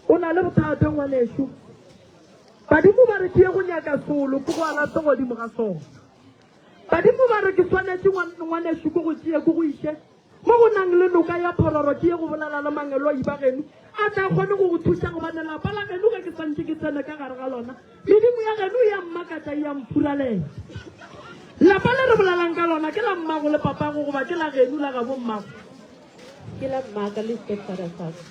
O na le bothata ngwanešu. Badimo ba re ke ye go nyaka solo ke go alafe godimo ga sona. Badimo ba re ke swanetše ngwanešu ke go tšee ke go iše mo go nang le noka ya phororo ke ye go bolela le mangeloi ba geno a tla kgone go go thuša gobane lapa la geno ge ke santše ke tsene ka gare ga lona medimo ya geno ya mmakatša ya mphuralela. Lapa le re bolelang ka lona ke la mmago le papago goba ke la geno la gabo mmago? Ke la mmaka le stepfather sa ka.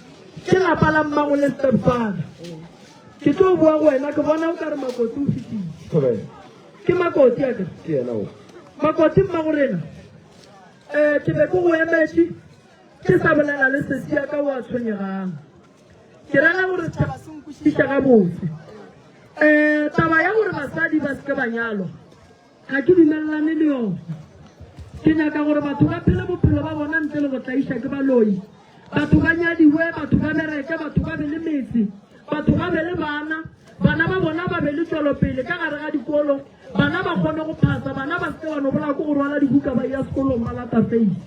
Ke lapa la mmago le stepfather. Ke tlo boa go wena ke bona o ka re Makoti o fetile. Thobela. Ke Makoti a ke? Ke yena o. Makoti mmago rena. Eh ke be ke go emetše ke sa bolela le sesi ya ka o a tshwenyegang. Ke rera gore setšhaba se nkwešiše gabotse. Eh taba ya gore basadi ba se ke ba nyalwa Ga ke dumelelane le yona. Ke nyaka gore batho ba phele bophelo ba bona ntle le go tlaiša ke baloi. Batho ba nyadiwe, batho ba bereke, batho ba be le metse, batho ba be le bana, bana ba bona ba be le tšwelopele ka gare ga dikolo, bana ba kgone go phasa, bana ba se ke ba no bolawa ke go rwala dibuka ba eya sekolong ba lata feisi.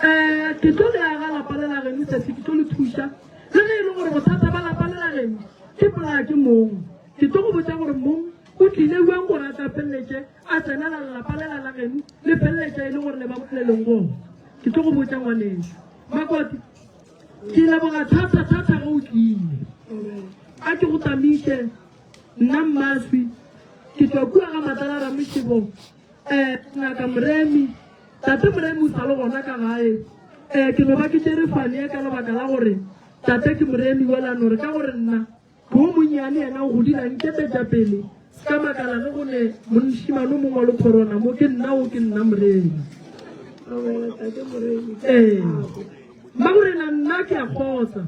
Um ke tlo le aga lapa le la geno sesi, ke tlo le thuša. Le ge e le gore bothata ba lapa le la geno ke polaya ke mong, ke tlo go botša gore mong O tlile bjang gore a tla feleletše a tsenela lelapa lela la geno le feleletša e le gore le ba le leng gona? Ke tlo go botša ngwanešu Makoti, ke leboga thata thata ge o tlile. A ke go tamiše nna Mmaswi, ke tšwa kua ga Matlala Ramošebo, um ngaka Moremi, tate Moremi o sa le gona ka gae. Um ke no ba ke tšere fane ye ka lebaka la gore tate ke Moremi wela no re ka gore nna Yo monnyane yena o godile a nketletša pele. Se ka makala ge go ne monšimane o mongwe wa lephorona mo, ke nna o, ke nna Morena. Ee, Mmagorena, nna ke a kgotsa.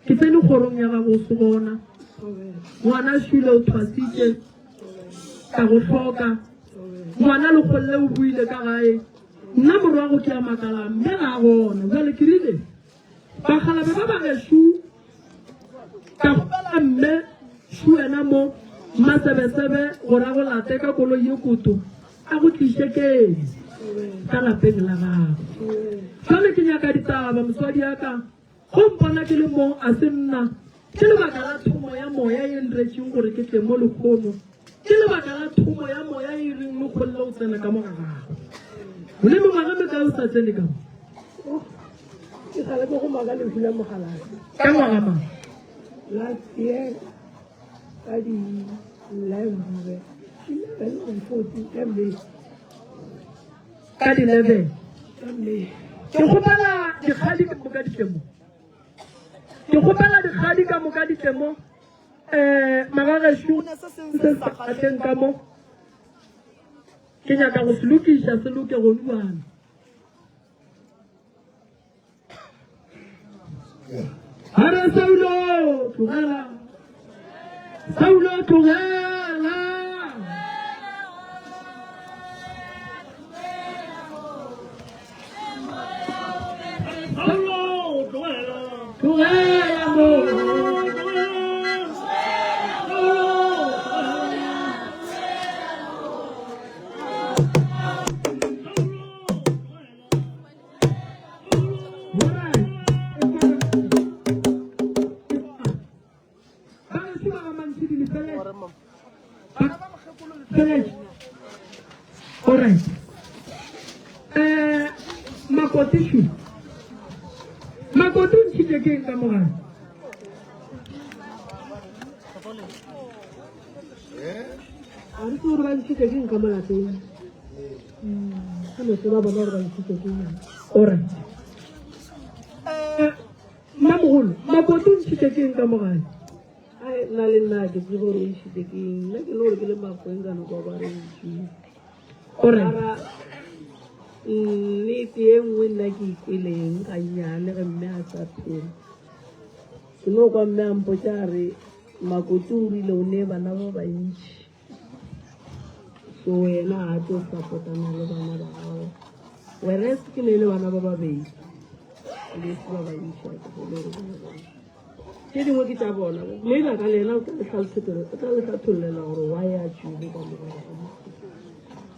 Ke tsene kgorong ya gago o se gona. Ngwana šule o thwasitše, ka go hloka. Ngwana Lekgolle o buile ka gae. Nna morwago ke a makala mme ga a gona. Bjale ke rile, Bakgalabe ba ba gešo ka kgopela mme šu wena mo Mmasebesebe gore a go late ka koloi ye koto a go tliše keng ka lapeng la gago. Jwale ke nyaka ditaba motswadi ya ka. Go mpona ke le mo a se nna. Ke lebaka la thomo ya moya ye nretšeng gore ke tle mo lehono. Ke lebaka la thomo ya moya e reng le kgolle o tsena ka mo ga gago. O le mengwaga mekae o sa tsene ka mo? Oh, ke sale ke go maka lehu la mogalase. Ka ngwaga mang? Last year ka di 11 11 or 14 ka May. Ka di 11. Ka May. Ke kgopela dikgadi ka moka di tle mo. Ke kgopela dikgadi ka moka di tle mo. Um magagešo se se sa kgahleng ka mo. Ke nyaka go se lokiša se loke gonuana. Are Saulo tlogela. Saulo tlogela. Tlogela mo. Alright. Eh, Makoti shu. Makoti o ntšhitše ke eng ka mogare? A re tsebe gore ba ntšhitše ke eng ka mo lapeng. Ke no tseba bona gore ba ntšhitše ke eng. Alright. Eh, Mmamogolo, Makoti o ntšhitše ke eng ka mogare? Ai, nna le nna ke tsebe gore o ntšhitše ke eng. Nna ke le gore ke le makweng ka nako ba re ntšhitše. Alright. Mara nnete e nngwe nna ke ikweleng gannyane ge mme a sa phela. Ke no kwa mme a mpotša a re Makoti o rile o ne bana ba bantši. So yena ga a tlo supportana le bana ba gagwe. Whereas ke ne le bana ba babedi. Le se ba bantši a ke bone gore ba bana. Tše dingwe ke tša bona. Mme la ka le yena o tla le hlalosetela, o tla le hlathollela gore why a tšwile ka mo gare ga motse.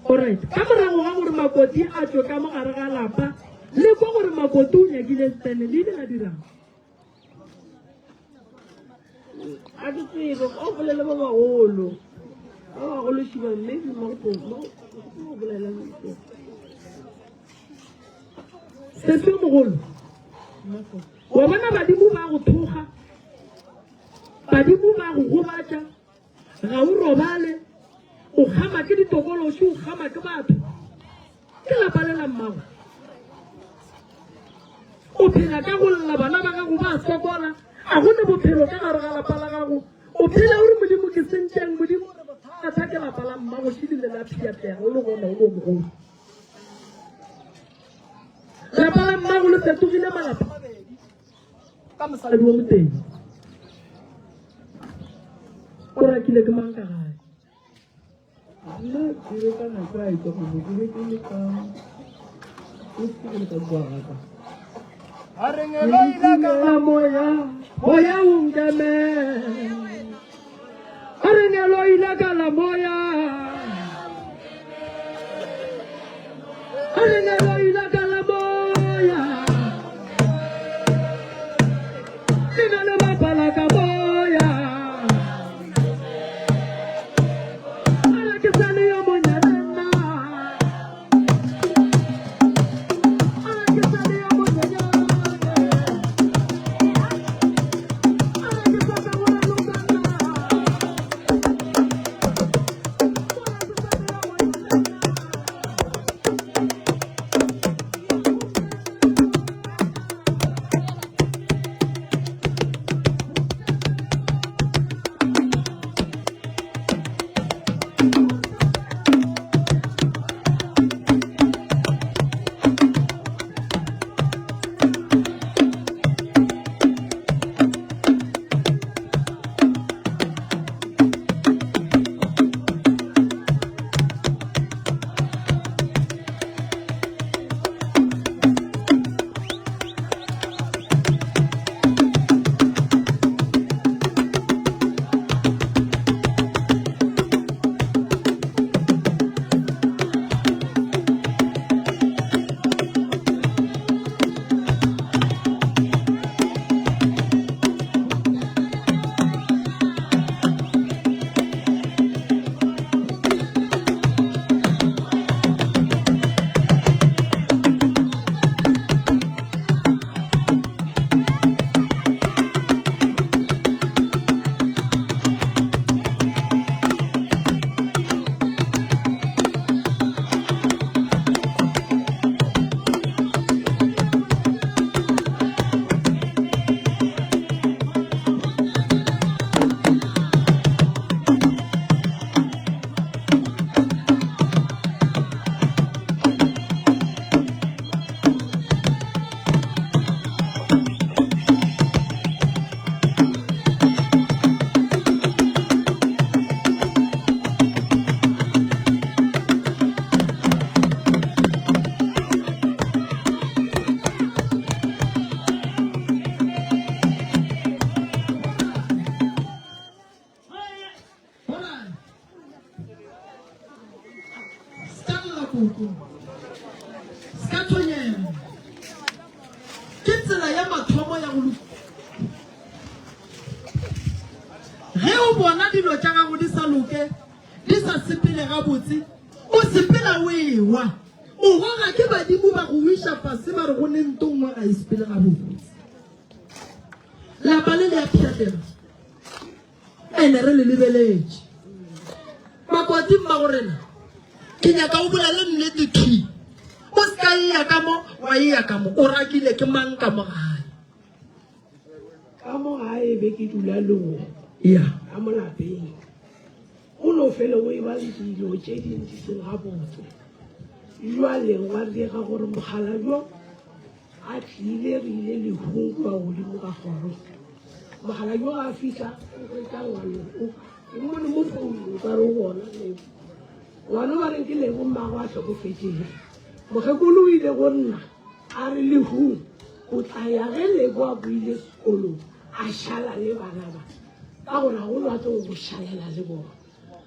Alright. Ka morago ga gore Makoti a tšwe ka mo gare ga lapa, le kwa gore Makoti o nyakile Stene, le ile la dirang? A ke tsebe, o bolele ba bagolo. Ba bagolo šiba maybe mo go bolela ntse. Sesi yo mogolo, wa bona badimo ba go thoga, badimo ba go gobatša, ga o robale, o kgama ke ditokološi, o kgama ke batho. Ke lapa le la mmago. O phela ka go lla, bana ba gago ba sokola, a go ne bophelo ka gare ga lapa la gago. O phela o re Modimo ke sentšeng, Modimo o re bothata ke lapa la mmago, šidile la phiapega o le gona o le o mogolo. Lapa la mmago le fetogile malapa ka mosadi wa moteng. O rakile ke mang ka gae? Nna ke be ka nako a etwa gore ke be ke le ka o se ke le ka kua gaka. La moya, moya o nkeme. A re nelo ile ka la moya. A re nelo ile ka la moya. Le na le bapala ka moya. A re ke sa le yo monyane nna. A re ke sa le yo monyenyane. A re ke sa tla go raloka nna. o bona dilo tša gago di sa loke, di sa sepele gabotse, o sepela o ewa, o goga ke badimo ba go wiša fase ba re go ne nto nngwe ga e sepele gabotse. Lapa le le a pšhatlega ene re le lebeletše. Makoti mmagorena, ke nyaka o bolele nnete thwi. O se ka eya ka mo wa eya ka mo, o rakile ke mang ka mo gae? Ka mo gae be ke dula le wo. Ya. Ka mo lapeng. Go no fele go eba le dilo tše dintši seng gabotse. Jwale gwa direga gore mogala bjo a tlile re ile lehung kua godimo ga kgoro. Mogala bjo a fihla o hwetša ngwano o ke mmone mo founung o ka re o bona lebo. Ngwano ba reng ke lebo mmago a hlokofetšeng. Mokgekolo o ile go nna a re lehung o tla ya ge lebo a boile sekolong a šala le bana ba ka gore ga go lwa tlo go šalela le bona.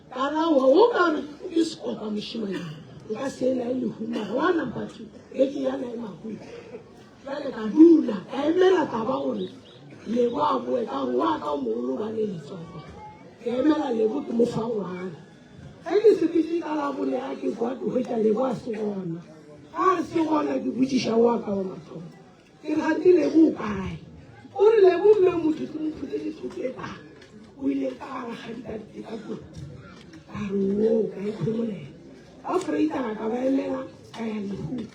Ka ra wa o ka re ke sekopa mošemanyana nka se ena e lehu mara wa number two e ke yana e mahumo. Jale ka dula ka emela taba gore lebo a boe ka gore wa ka o mogolo ba le letsogo. Ke emela lebo ke mo fa ngwana. Ge ke sepetše ka labone a ke kwa ke hwetša lebo a se gona. Ga a se gona ke botšiša wa ka wa mathomo. Ke re gante Lebo o kae? O re Lebo mme motho ke mo phuthetše thoto e tang. O ile ka gara ga dikadite ka kua. Ka re oo ka ikhomolela. Ba freitara ka ba emela ka ya lehung.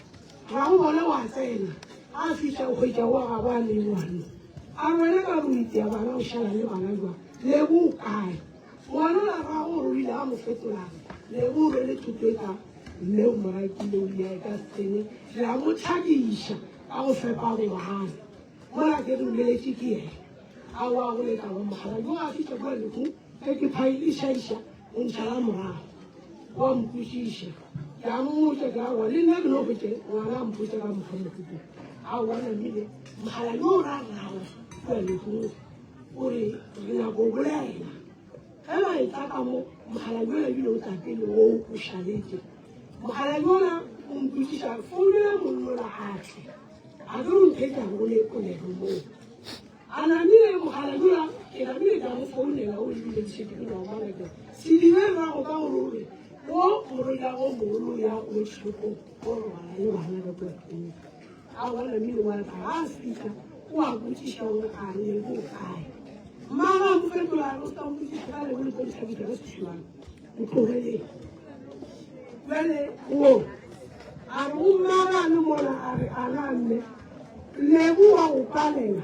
Rago bona wa tsena. A fihla o hwetša wa gabo a le ngwana. A re wena ka re o itia bana o šala le bana jwang? Lebo o kae? Ngwana la rago gore o ile a mo fetola Lebo o rwele thoto e tang. Mme o mo rakile o ile a ka sene la mo thabiša ka go fepa ngwana. Mola ke re boletše ke yena. A wa go leta wa mogala yo a fihla kua lehu ge ke phai e šaiša o ntšhala morago. Wa mpotsiša. Ke a mmotša ke aowa le nna ke no hwetše ngwana a mpotša ka mokgwa mokutu. Aowa namile mogala yo o ra rrago kua lehu o re re nyako bolela. Ge ba etla ka mo, mogala yola ebile o tla pele wo o šaletše. Mogala yola o mpotšiša founela monnola a tle. A ke re ntheetša go ne polelo moo. A namile mogala yola, ke namile ka mo founela o ebile ke šetše ke no bona ke. Sedibe rrago ka gore o re o morwediago mogolo ya go šopong o robala le bana ka kua tleliniking. A bona mmele wa ka ga a fihla o a botšiša gore a lebo kae. Mmago a mo fetola a re o se ka mpotšiša ka lebo le tlo ntlhabiša ka sešuana. Ntlogeleng. Bjale wo a re go mmago a le mola a re a na mme lebo wa go palela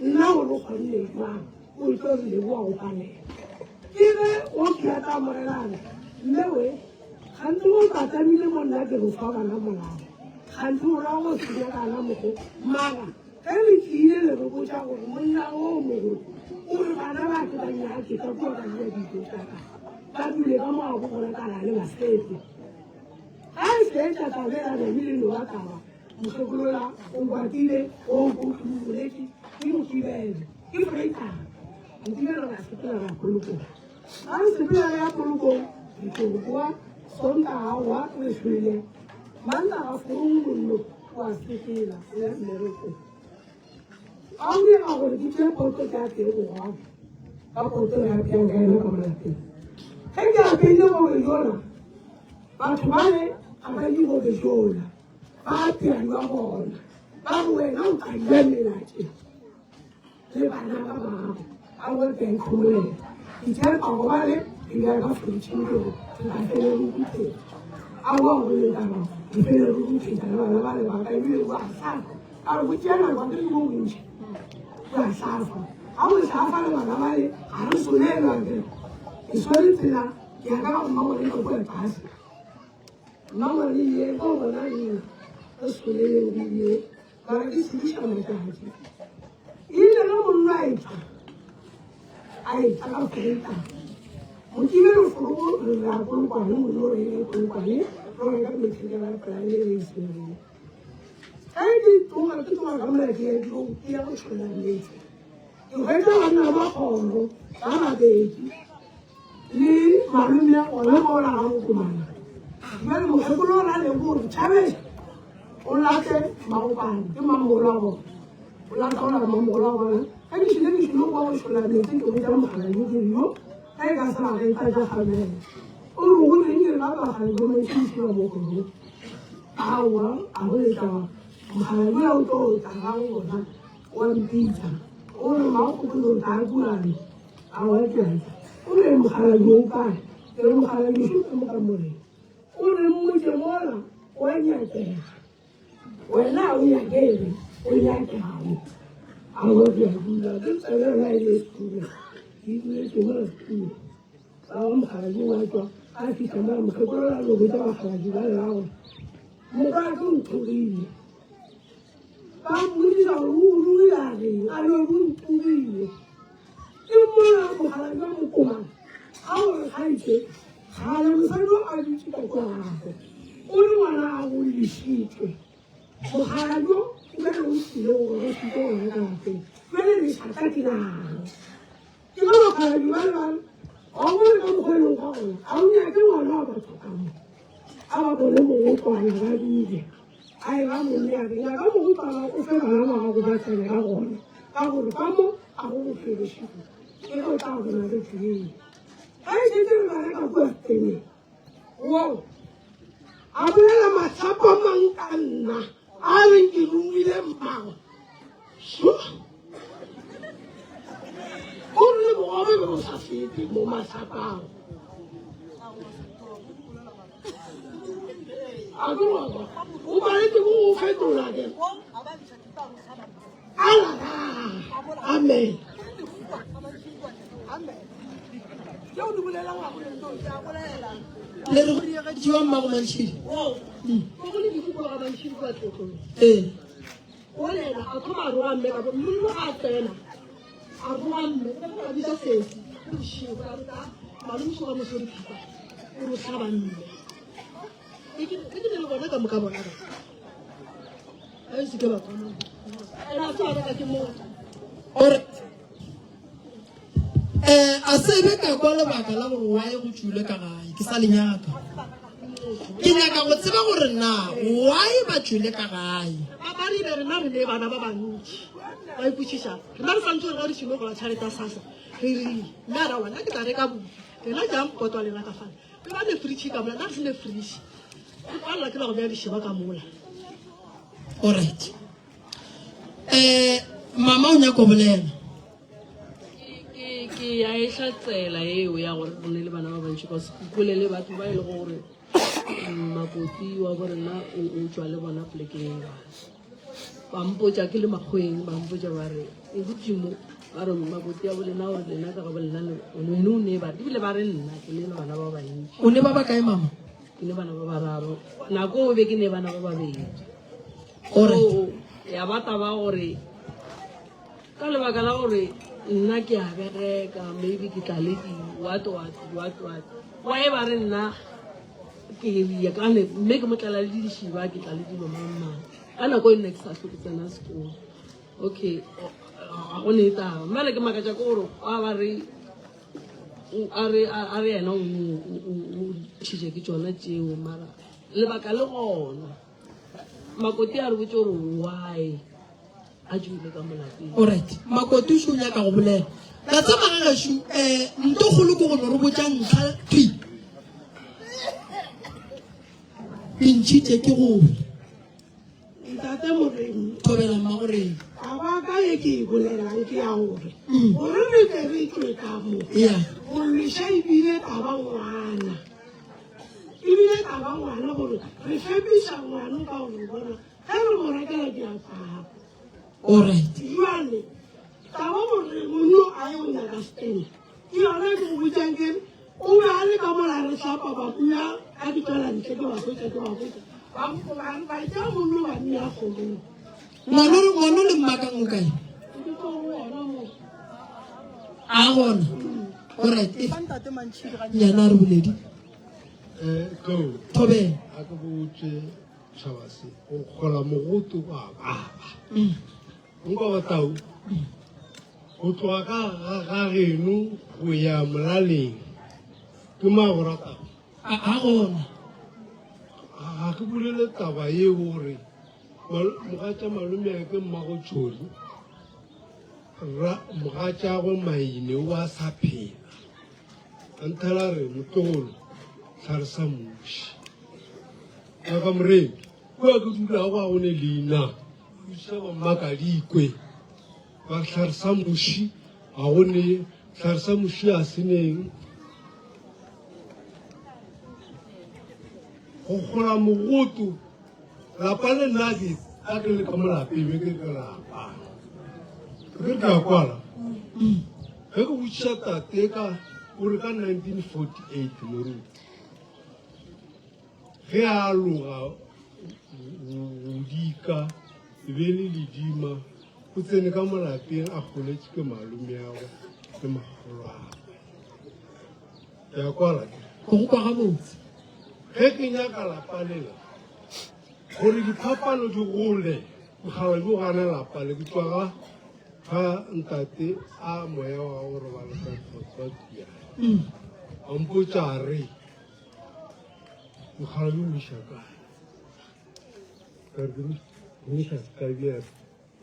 nna gore o kgonne jwang o tlo re lebo wa go palela. Ke ge o pheta morelana mme we Gantsi o patamile mo nna ke go fa bana molao. Gantsi o ra go senya bana mogo. Mara ge le tlile le re botša gore monna o mogolo o re bana ba ke ba nyake ka kua ba dira dijo tša ka. Ba dule ka mo gabo gona ka la le ba fepe. Ga e fetša taba ela namile le wa taba mokgekolola o kwatile o ko boletše ke Mokibelo ke Freitag. Mokibelo ra sepela ra polokong. Ga re sepela re ya polokong, re tlo boa Sontaga wa re hlwele. Mantaga forong mollo wa sepela o ya mmerekong. A o dira gore ke tšee poto ke apeye bogobe ka poto re apeyang ka yona ka mo lapeng. Ge ke apeile bobe jola, batho bale ga ba je bobe jola, ba apeya jwa bona. Ba re wena o tla ja melatše. Le bana ba gago a wa ke a ikhomolela. Ke tshepa gobane ke ya ka fridging gore re tla fele re ruthetsa. A wa go le taba re fele re ruthetsa le bana ba le ba ka ebile ba hlafa. A re go tšea nako ke le mo bontši. Ba hlafa. Ga o hlafa le bana ba le ga re solelwa ke. Ke swere tsela ke ya ka ga mmangwane ka kua tlase. Mmangwane ye ko gona nna re soleleng re ile Mara ke tshediša matšatši. E ile ge monna a etla, a etla ka freita. Mokibelo forogo re re a polokwane, mollo re ye polokwane, re reka material ya polane re e swereng. Ge ke tloga ke tloga ka mola ke ya ke ya go tšholla meetse. Ke hwetša banna ba kgoro ba babedi le malome ya gona mola ga mokomana. Jale mokgekolo o ra le gore tšhabela o late maopane ke mamogolo wa bona o lata ola mamogolo wa bona. Ge ke šile ke šile kwa go tšholla meetse ke hwetša mogala yo ke yo. Ge e ka se ba ge tla tša kgamela. O re go reng rena bakgalabje ba Mantšhidi ba mo kgorong? Aowa, a go le taba. Mokgalabje yola o tlo tla ga gona wa mpitša. O re Mmakgopolo o tla kuane. Aowa ke a tla. O re mokgalabje o kae? Ke re mokgalabje šo ka mo kamoreng. O re mmotše mola wa nyakega. Wena ga o nyakege, o nyakang? Aowa ke a dula, ke tsebe yona e le setulo. Ke duletše mola setulo. Ba ba mokgalabje wa tšwa, a fihla mola mokgekolo a no botša bakgalabje ba lla gore moka ke o nthogile. Ba mmotšiša gore o rogile a reng, a no re o nthogile. Ke mola mokgalabje wa mokomana a gore kgaitše kgale mosadi o a dutše ka kwa gagwe o le ngwana a go lešitšwe. Mokgalabje o ka re o tlile go gorošitše gona ka lapeng, bjale lešata ke lang? Ke ba bakgalabje ba le ba re, Ga o bone ka mokgwa e leng ka gona, ga o nyake ngwana wa batho ka mo. A ba bone mogotwana ba dule. A e ba monna a re, Nyaka mogotwana o fe bana ba gago ba tsene ka gona, ka gore ka mo ga go bophelo bošego. Ke ge o tla bona re tlile. Ga e šetše re ba reka kua Stemeng. Wo a bolela mahlapo a mang ka nna, a reng ke rogile mmago. Sho! O rile bogobe be bo sa fete mo mahlapang. A ke wa kwa? O paletše ke go fetola ke. Alala. Amen. Le re go diegetšiwa mmago Mantšhidi. Ee. Bolela, a thoma a roga mme ka bo monna ga a tsena a roga mme ke ka bitsa sesi ke bošego ka re ka malome ga mosori phipa o re hlaba mme ke ke ke le bona ka moka bona ba ba se ke ba kgona ena a tswa ka ke mo Ore eh a se be ka kwa lebaka la gore why go tšwile ka gae ke sa le nyaka. Ke nyaka go tseba gore na why ba tšwile ka gae. Ba ba rile rena re ne bana ba bantši ba ipotšiša rena re santse gore ga re šilo gola tšhalete ya sasa re rile mme a ra wena ke tla reka bupi rena jang potwa lena ka fale re ba ne fridge ka mola nna re se ne fridge re palela ke la go beya dišeba ka mola. Alright. Eh mama o nyaka go bolela. Ke ke ya e hlatsela eo ya gore re ne le bana ba bantši cause ke kule le batho ba e lego gore makoti wa bo rena o o tšwa le bona polekeng e ba mpotša ke le makgweng ba mpotša ba re e dutše mo ba re makoti ya bolena gore lena ka ga bolena wene o ne ba ebile ba re nna ke ne le bana ba bantši. O ne ba ba kae mama? Ke ne bana ba bararo nako o be ke ne bana ba babedi. Gore ya ba taba gore ka lebaka la gore nna ke a bereka maybe ke tla le di what what what what why ba re nna ke ya ka ne mme ke mo tlala le dišiba ke tla le dilo mang mang ka nako e nna ke sa tlhoke tsena sekolo okay ga go ne taba mmele ke makatša ke gore wa ba re a re a re yena o tšhitše ke tšona tšeo mara lebaka le gona Makoti a re botse gore why a tšwile ka mo lapeng. Alright, Makoti o nyaka go bolela. La tseba ga gešo eh nto kgolo ke go no re botša ntlha thwi. Dintšhi tše ke go Ntate Moremi. Thobela Mmagoremi. Taba ka ye ke e bolelang ke ya gore gore re tle re tšwe ka mo. Yeah. Go lweša ebile taba ngwana. Ebile taba ngwana gore re fepiša ngwana ka gore bona ge re mo rekela diaparo. Alright. Jwale taba gore monno a ye go nyaka stene ke yona ke go botšang ke re o be a le ka mola re hlapa ba bua ka di tswela ntle ke ba hwetša ke ba hwetša ba ba tšea monno ba mmea kgorong. Ngwano ngwano le mmakang o kae? A gona. Alright. Nyana a re boledi. Eh, Tlou, Thobela. a ke botse tšhaba se go kgola mogoto wa baba. Nka wa tau go tloga ka ga ga geno go ya molaleng ke mo a go ratago. A a gona. Ga ke bolele taba yeo gore mogatša malome a ke mmago tšhori ra mogatšagwe maine o a sa phela. A nthela a re, Motlogolo, hlare sa muši. Ngaka Moremi, kua ke dulago ga go ne leina. Buša ba mmakadikwe. Ba re hlare sa muši ga go ne, hlare sa muši a se neng. Go kgola mogoto, lapa le nna ke a ke le ka mo lapeng be ke ke lapa. Ke re ke a kwala. Ge ke botšiša tate ka o re ka 1948 moruti ge a aloga go dika e be le ledima o tsene ka mo lapeng a goletše ke malomeagwe le makgolwagwe. Ke a kwala ke. Go go kwa gabotse. Ge ke nyaka lapa lela gore diphapano di gole, mogala jo gana lapa le ke tswa ga ga ntate a moya wa go robala ka kgotso wa Tiane. A mpotša a re mogala jo o iša kae? Ka re ke mo iša Setabiare.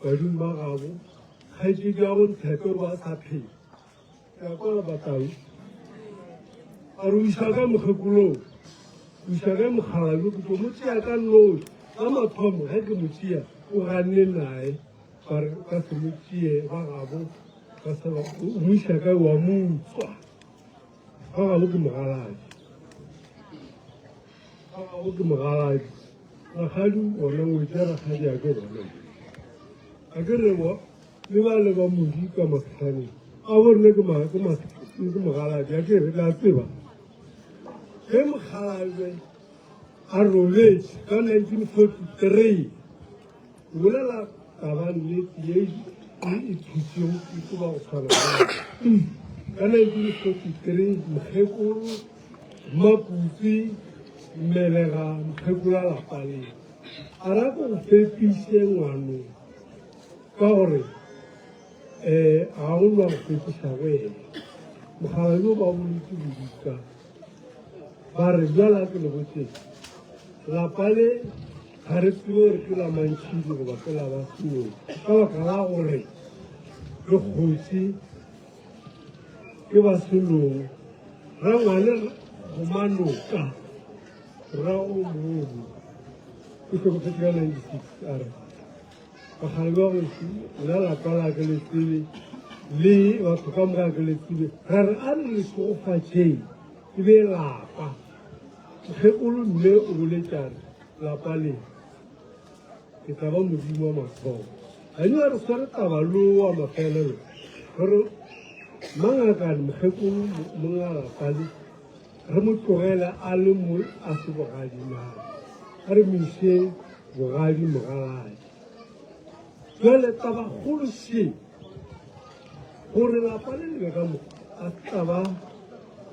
Badimo ba gabo kgaetšedi ya go Nthepe o ba sa phela. Ke a kwala Batau. A re o iša kae mokgekolong? O iša kae mokgalabje? Ke tlo mo tšea ka noši. Ka mathomo ge ke mo tšea o ganne nae. Ba re ka se mo tšee ba gabo ba se ba o mo iša kae wa mo utswa. Ba gabo ke mogaladi. Ba gabo ke mogaladi. Rakgadi gona ngwetši ya rakgadi ya ke gona. A ke re bo le ba le ba modi ka masetlhaneng a bo rene ke mogaladi a ke re la tseba ge mokgalabje a robetše ka 1943 o bolela taba nnete ye e thutšego e tloba go tshwana ka 1943 mokgekolo Mmakutsi mmelega mokgekolo a lapa le a ra ko go fepiše ngwano ka gore um ga go nwa go fepiša go ena mogala yo ba bolotse bodika ba re bjala ke le botseng lapa le ga re tsebe gore ke la mantšhidi goba ke la ba senong ka baka la gore le kgosi ke ba selong rangwane gomanoka ra o mobu o hlokofetše ka 96 a re bagale ba goši nna lapa la ke le tsebe le batho ka moka ke le tsebe ra re a re le šegofatšeng e be lapa mokgekolo mme o boletšare lapa le Ke tla ba Modimo wa mathomo. A di a re sware taba lo wa mafelelo gore mangakane mokgekolo monga lapa le re mo tlogele a le mo a se bogadi na a re mo ise bogadi mogaladi. Jwale taba kgolo še gore lapa le le be ka mo a taba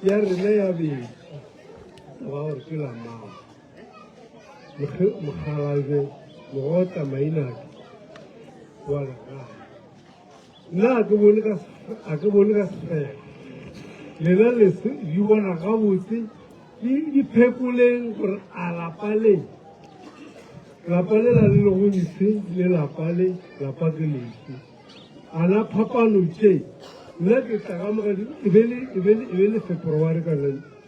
ya rena ya bedi taba gore ke la mang. Mokgalabje Mogotla Mainake wa legae. Nna a ke bone ka a ke bone ka sefela. Lena le di bona gabotse di di phekoleng gore a lapa le lapa le la le lego ntshe le lapa le lapa ke lefe. A na phapano tše nna ke tla ka mogadi e be le e be le e be le February ka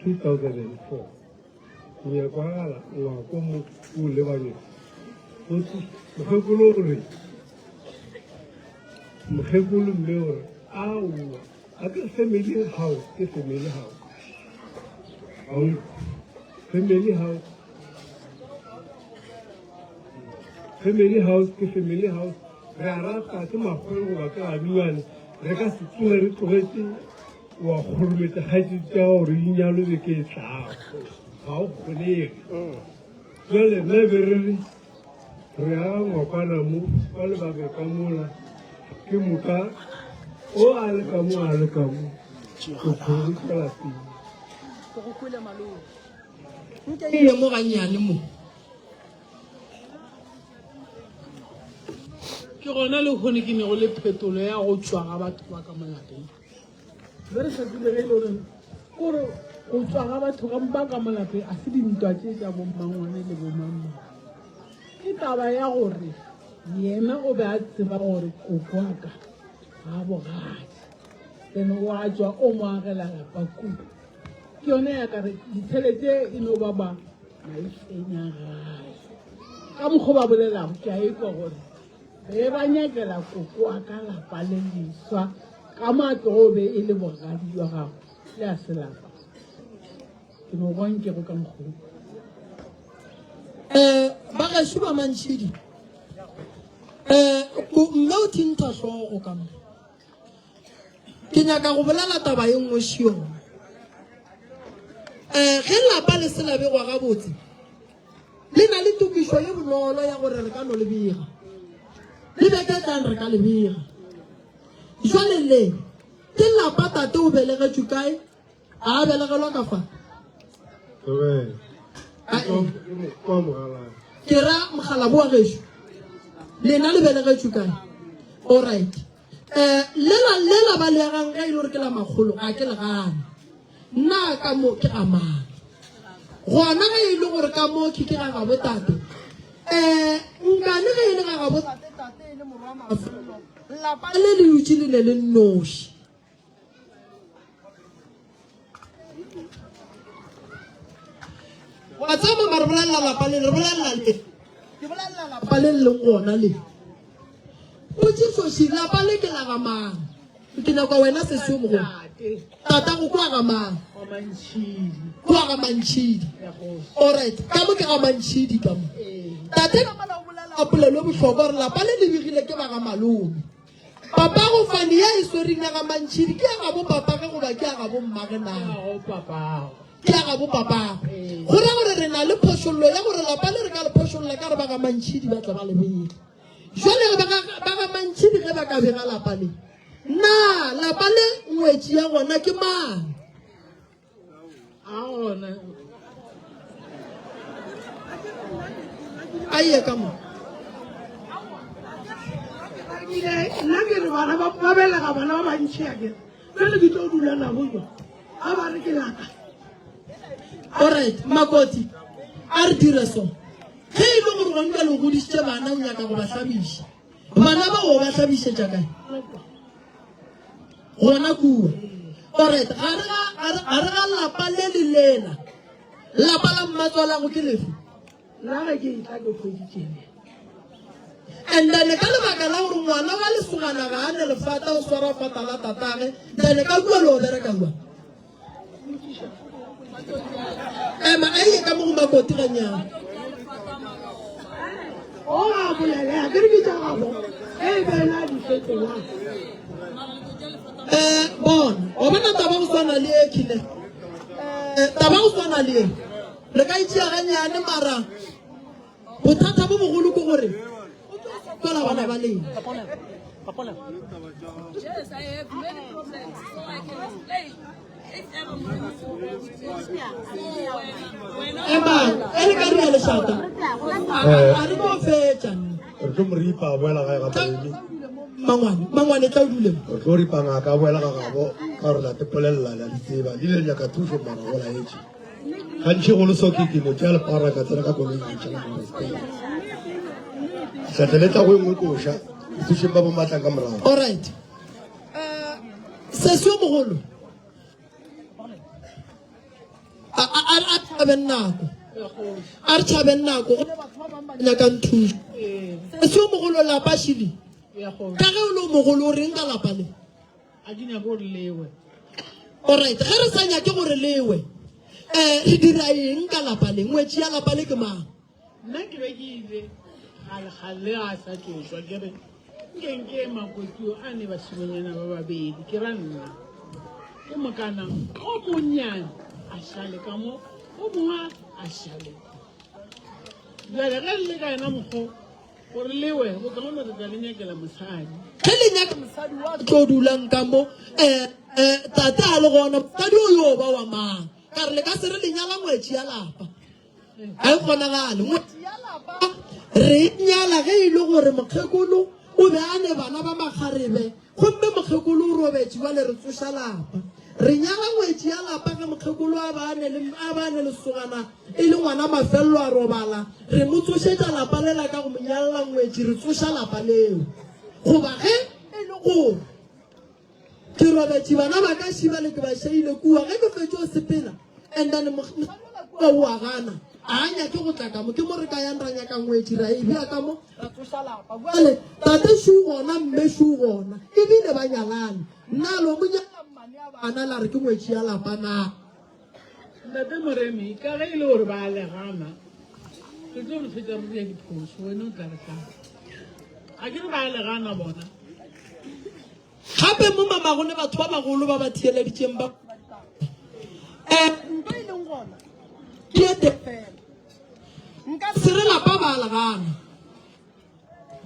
2004. Go ya kwagala ngwako mo o lebaneng. Mokgekolo o re, mokgekolo mme o re, aowa, a ke family house, ke family house. Aowa, family house. Family house ke family house. Re a rata ke makgweng goba ke gaduane, re ka se tsoge re tlogetše wa kgorometša kgaetšedi tša gore di nyalwe beke e tlago ga o kgonege jale nna be re re re aga ngwakwana mo ba le ba be ka mola ke moka o a le ka mo a le ka mo o kgorometša lapeng Nke ye mo gannyane mo. Ke gona le kgone ke nego le phetolo ya go tšwa ga batho ba ka mo lapeng. Be re sa tsebe ge e le gore kore go tšwa ga batho ka ba ka mo lapeng a se dintwa tše tša bommangwane le bomangmang. Ke taba ya gore yena o be a tseba gore koko wa ka ga bogadi. Then o a tšwa o mo agela lapa kudu. Ke yona ya ka re ditshele tše e no ba ba maitsenya gae. Ka mokgwa ba bolelago ke a ekwa gore be ba nyakela koko wa ka lapa le leswa ka matlogo be e le bogadi jwa gagwe le a se lapa. Ke no kwa nkego ka mokgwa. Um ba gešo ba mantšhidi um mme o thintha hlogo ka mo. Ke nyaka go bolela taba ye nngwe šiong. Um ge lapa le se la begwa gabotse, le na le tokišo ye bonolo ya gore re ka no le bega. Le beke tlang re ka le bega. Jwale le ke lapa tate o belegetšwe kae? A a belegelwa ka fa? Ke ra mogalabo wa gešo. Lena le belegetšwe kae? All right. Um lela lela ba leagang ge e le gore ke la makgolo ga ke le gane. Nna ka mo ke ga mang? Gona ge e le gore ka mo ke ke ga gabo tate. Um nkane ge e le ga gabo tate tate e le morwa mafelo. Lapa le le dutše le ne le nnoši. Wa tseba mama re bolelela lapa le re bolelela le. Ke bolelela lapa le le leng gona le. Potšišo lapa le ke la ga mang? Ke nyaka wena sesi yo mogolo. Tata go kwa ga mang? Kwa ga Mantšhidi. Alright, ka mo ke ga Mantšhidi ka mo. Tate ka mola o bolela polelo e bohlokwa gore lapa le le begile ke ba ga malome. Papago fane ye e swereng ya ga Mantšhidi ke ya gabo papage goba ke ya gabo mmage na? Ke ya gabo papago. Go ra gore re na le phošollo ya gore lapa le re ka le phošolla ka re ba ga Mantšhidi ba tla ba le bega. Jwale ba ga Mantšhidi ge ba ka bega lapa le, na lapa le ngwetši ya gona ke mang? A gona. A ye ka mo. Nna ke re bana ba ba belega bana ba bantši a ke jale ke tlo dula nabo jo a ba re ke laka. Alright, Makoti, a re dire so. Ge e le gore gone bjale o godišitše bana o nyaka go ba hlabiša. Bana bao o ba hlabišetša kae? Gona kua. Alright, gare ga gare ga lapa le le lela. Lapa la mmatswalago ke lefe? Nna ge ke etla ke hweditše le. And then ka lebaka la gore ngwana wa lesogana ga a ne lefata o swara fata la tatage, then ka kua le o bereka kua. Ema a ye ka mo go makoti ganyane. O a bolele a ke re ke tša gabo e be na di fetola. Eh bona, wa bona taba go swana le e khile. Eh taba go swana le e. Re ka itšea ganyane mara Bothata bo bogolo ke gore o tlo sokola bana ba lena. Emang, e re ka dira lešata. A re tlo fetša. Re tlo mo ripa a boela gae ga Molemi. Mangwane, mangwane tla o dule mo. Re tlo ripa ngaka a boela ga gabo ka gore la te polelela la di tseba. Le ile le nyaka thušo mara go laetše. Gantši go le so ke ke no tšea lepara ka tsena ka koloing ka tšhela mo Šatle le tla go e nngwe koša e thušeng ba bangwe ba tlang ka morago. All right. Eh, sesi yo mogolo a a a a tšhabeng nako a re tšhabeng nako go batho ba bangwe ba nyakang thušo sesi yo mogolo lapa šili ka ge o le o mogolo o reng ka lapa le A ke nyake gore lewe. Alright, ge re sa nyake gore lewe, eh, re dira eng ka lapa le? Ngwetši ya lapa le ke mang? Nna ke be ke ile kgalekgale le ga a sa tšošwa ke re nke nke makoti a ne bašimanyana ba babedi ke ra nna ke mokana o monnyane a šale ka mo o mongwe a šale bjale ge le le ka yena mokgo Gore lewe, bokaone re tla le nyakela mosadi. Ge le nyaka mosadi wa tlo dulang ka mo, eh, eh, tate a le gona, mosadi o yo ba wa mang? Ka re le ka se re le nyala ngwetši ya lapa. Ga e kgonagale. Ngwetši ya lapa re e nyala ge e le gore mokgekolo o be a ne bana ba makgarebe Gomme mokgekolo o robetše, bjale re tsoša lapa. Re nyala ngwetši ya lapa ge mokgekolo a ba a ne le, a ba a ne lesogana e le ngwana mafello a robala, re mo tsošetša lapa lela ka go mo nyalla ngwetši, re tsoša lapa leo. Goba ge e le gore ke robetše bana ba ka šibale ke ba šeile kua, ge ke fetše go sepela, And then mosadi ola kua o a gana, a a nyake go tla ka mo. Ke mo re ka yang ra nyaka ngwetši ra e bea ka mo, ra tsoša lapa. Bjale tate šo gona, mme šo gona, ebile ba nyalane. Na lo mo nyala mmane a bana la re ke ngwetši ya lapa na? Ntate Moremi, ka ge e le gore ba a le gana, re tlo re fetša re dira diphošo, wena o tla re hlaba. Ga ke re ba a le gana bona. Gape mo mamago le batho ba bagolo ba ba theeleditšeng ba um nto e leng gona ke e tee fela nka se re lapa ba a le gana.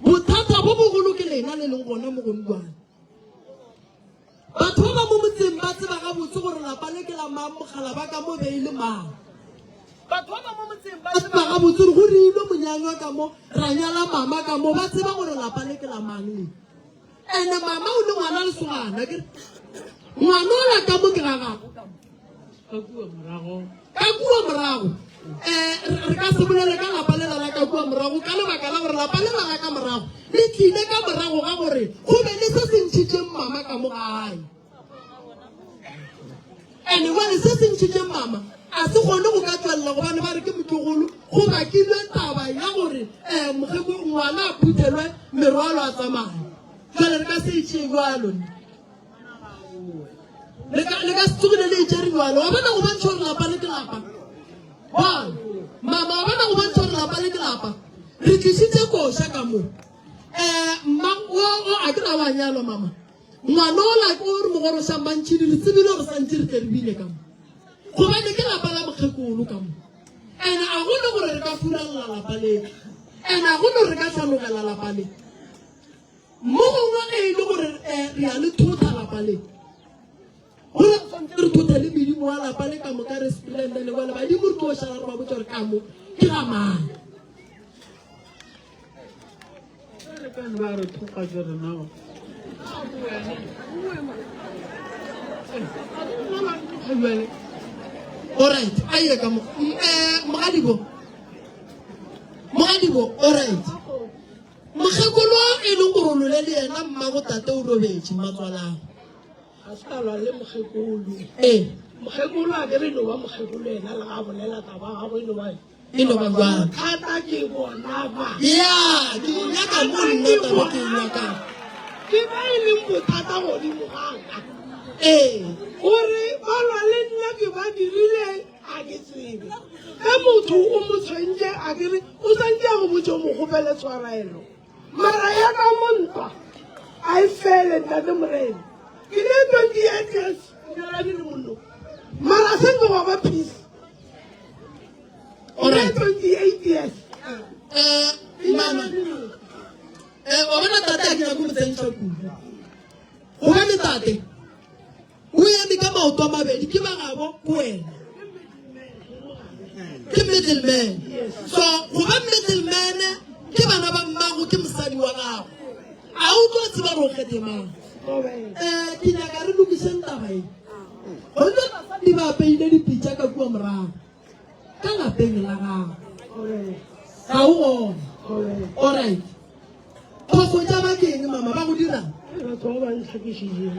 Bothata bo bogolo ke lena le leng gona mo gongwane. Batho ba ba mo motseng ba tseba gabotse gore lapa le ke la mang, mogala ba ka mo be e le mang. Batho ba ba mo motseng ba tseba gabotse gore go reilwe monyanywa ka mo, ra nyala mama ka mo, ba tseba gore lapa le ke la mang le. Ene mama o le ngwana lesogana, ke re ngwana ola ka mo ke ga gagwe ka mo. Ka kua morago. Ka kua morago. Eh, re ka se bolele ka lapa lela la ka kua morago ka lebaka la gore lapa lela la ka morago le tlile ka morago ga gore go be le se se ntšhitšeng mama ka mo gae. Ene jwale se se ntšhitšeng mama a se kgone go ka tšwelela gobane ba re ke motlogolo go bakilwe taba ya gore um mokgeko ngwana a phuthelwe merwalo a tsamaye. Jwale re ka se e tšee bjalo. Le ka le ka se tsogile le itšere bjalo. Wa bona go bontšha gore lapa le ke lapa. Bona, mama wa bona go bontšha gore lapa le ke lapa. Re tlišitše koša ka mo. Eh, mma o o a ke ra wa nyalwa mama. Ngwana ola o re mogorošang mantšhidi re tsebile gore santše re tle re bine ka mo. Gobane ke lapa la mokgekolo ka mo. Ene a gone gore re ka furalela lapa le. Ene a gone gore re ka hlanogela lapa le. Mo gongwe ge e le gore re a le thotha lapa le, go re tshwanetse re thothe le medimo wa lapa le ka moka re sepele and then jale badimo re tlo šala re ba botsa gore ka mo ke ga mang. Re ka no ba re thoka tse rena. Alright, a ye ka mo mogadibo. Mogadibo, alright. Mokgekolo e leng gore o lole le yena mmago tate o robetše mmatswalago. A se ka lwa le mokgekolo. Ee. Mokgekolo a ke re no ba mokgekolo yena le ga bolela taba ya gagwe e no ba e no ba jwalo. Bothata ke bona ba. Ya, ke nyaka mo nna taba ke e nyakang. Ke ba e leng bothata godimo ga ka. Ee. Gore ba lwa le nna ke ba dirile A ke tsebe. Ge motho o mo tshwentše, a ke re o santše a go botše o mo kgopele tshwarelo. Mara ya ka mo ntwa a e fele ntate Morena. Ke ne 28 years nyalane le monno. Mara se nke gwa ba peace. Alright. 28 years. Eh, mama. Eh, wa bona tate a ke nyake go mo tsentšha kudu. Gobane tate O eme ka maoto a mabedi, ke ba gabo, ke wena. Ke middleman. So, go ba middleman, ke bana ba mmago, ke mosadi wa gago. A o tlo tseba gore o kgethe mang? Eh, ke nyaka re lokišeng taba e. Gonne basadi ba apeile dipitša ka kua morago. Ka lapeng la gago. Ga o gona. Alright. Phoso tša ba ke eng mama ba go dirang? Batho ba ba ntlhakišitšeng,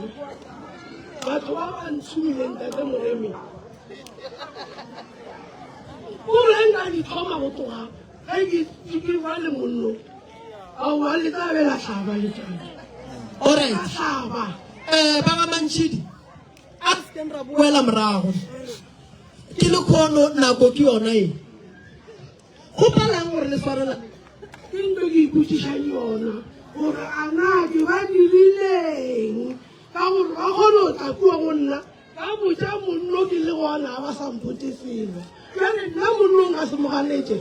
batho ba ba ntshumileng tate Moremi. O re nka di thoma go tloga ge ke ke ba le mollo. Aowa le tla be la hlaba letšatši. Alright. La hlaba. Eh ba ga Mantšhidi a re sekeng ra boela morago. Ke le khono nako ke yona e. Kgopelang gore le swarelane. Ke nto ke ipotšišang yona gore a na ke ba dirileng ka gore ba kgone go tla kua go nna ba botša monno ke le gona ga ba sa mpote selo. Bjale nna monno nka se mo ganetše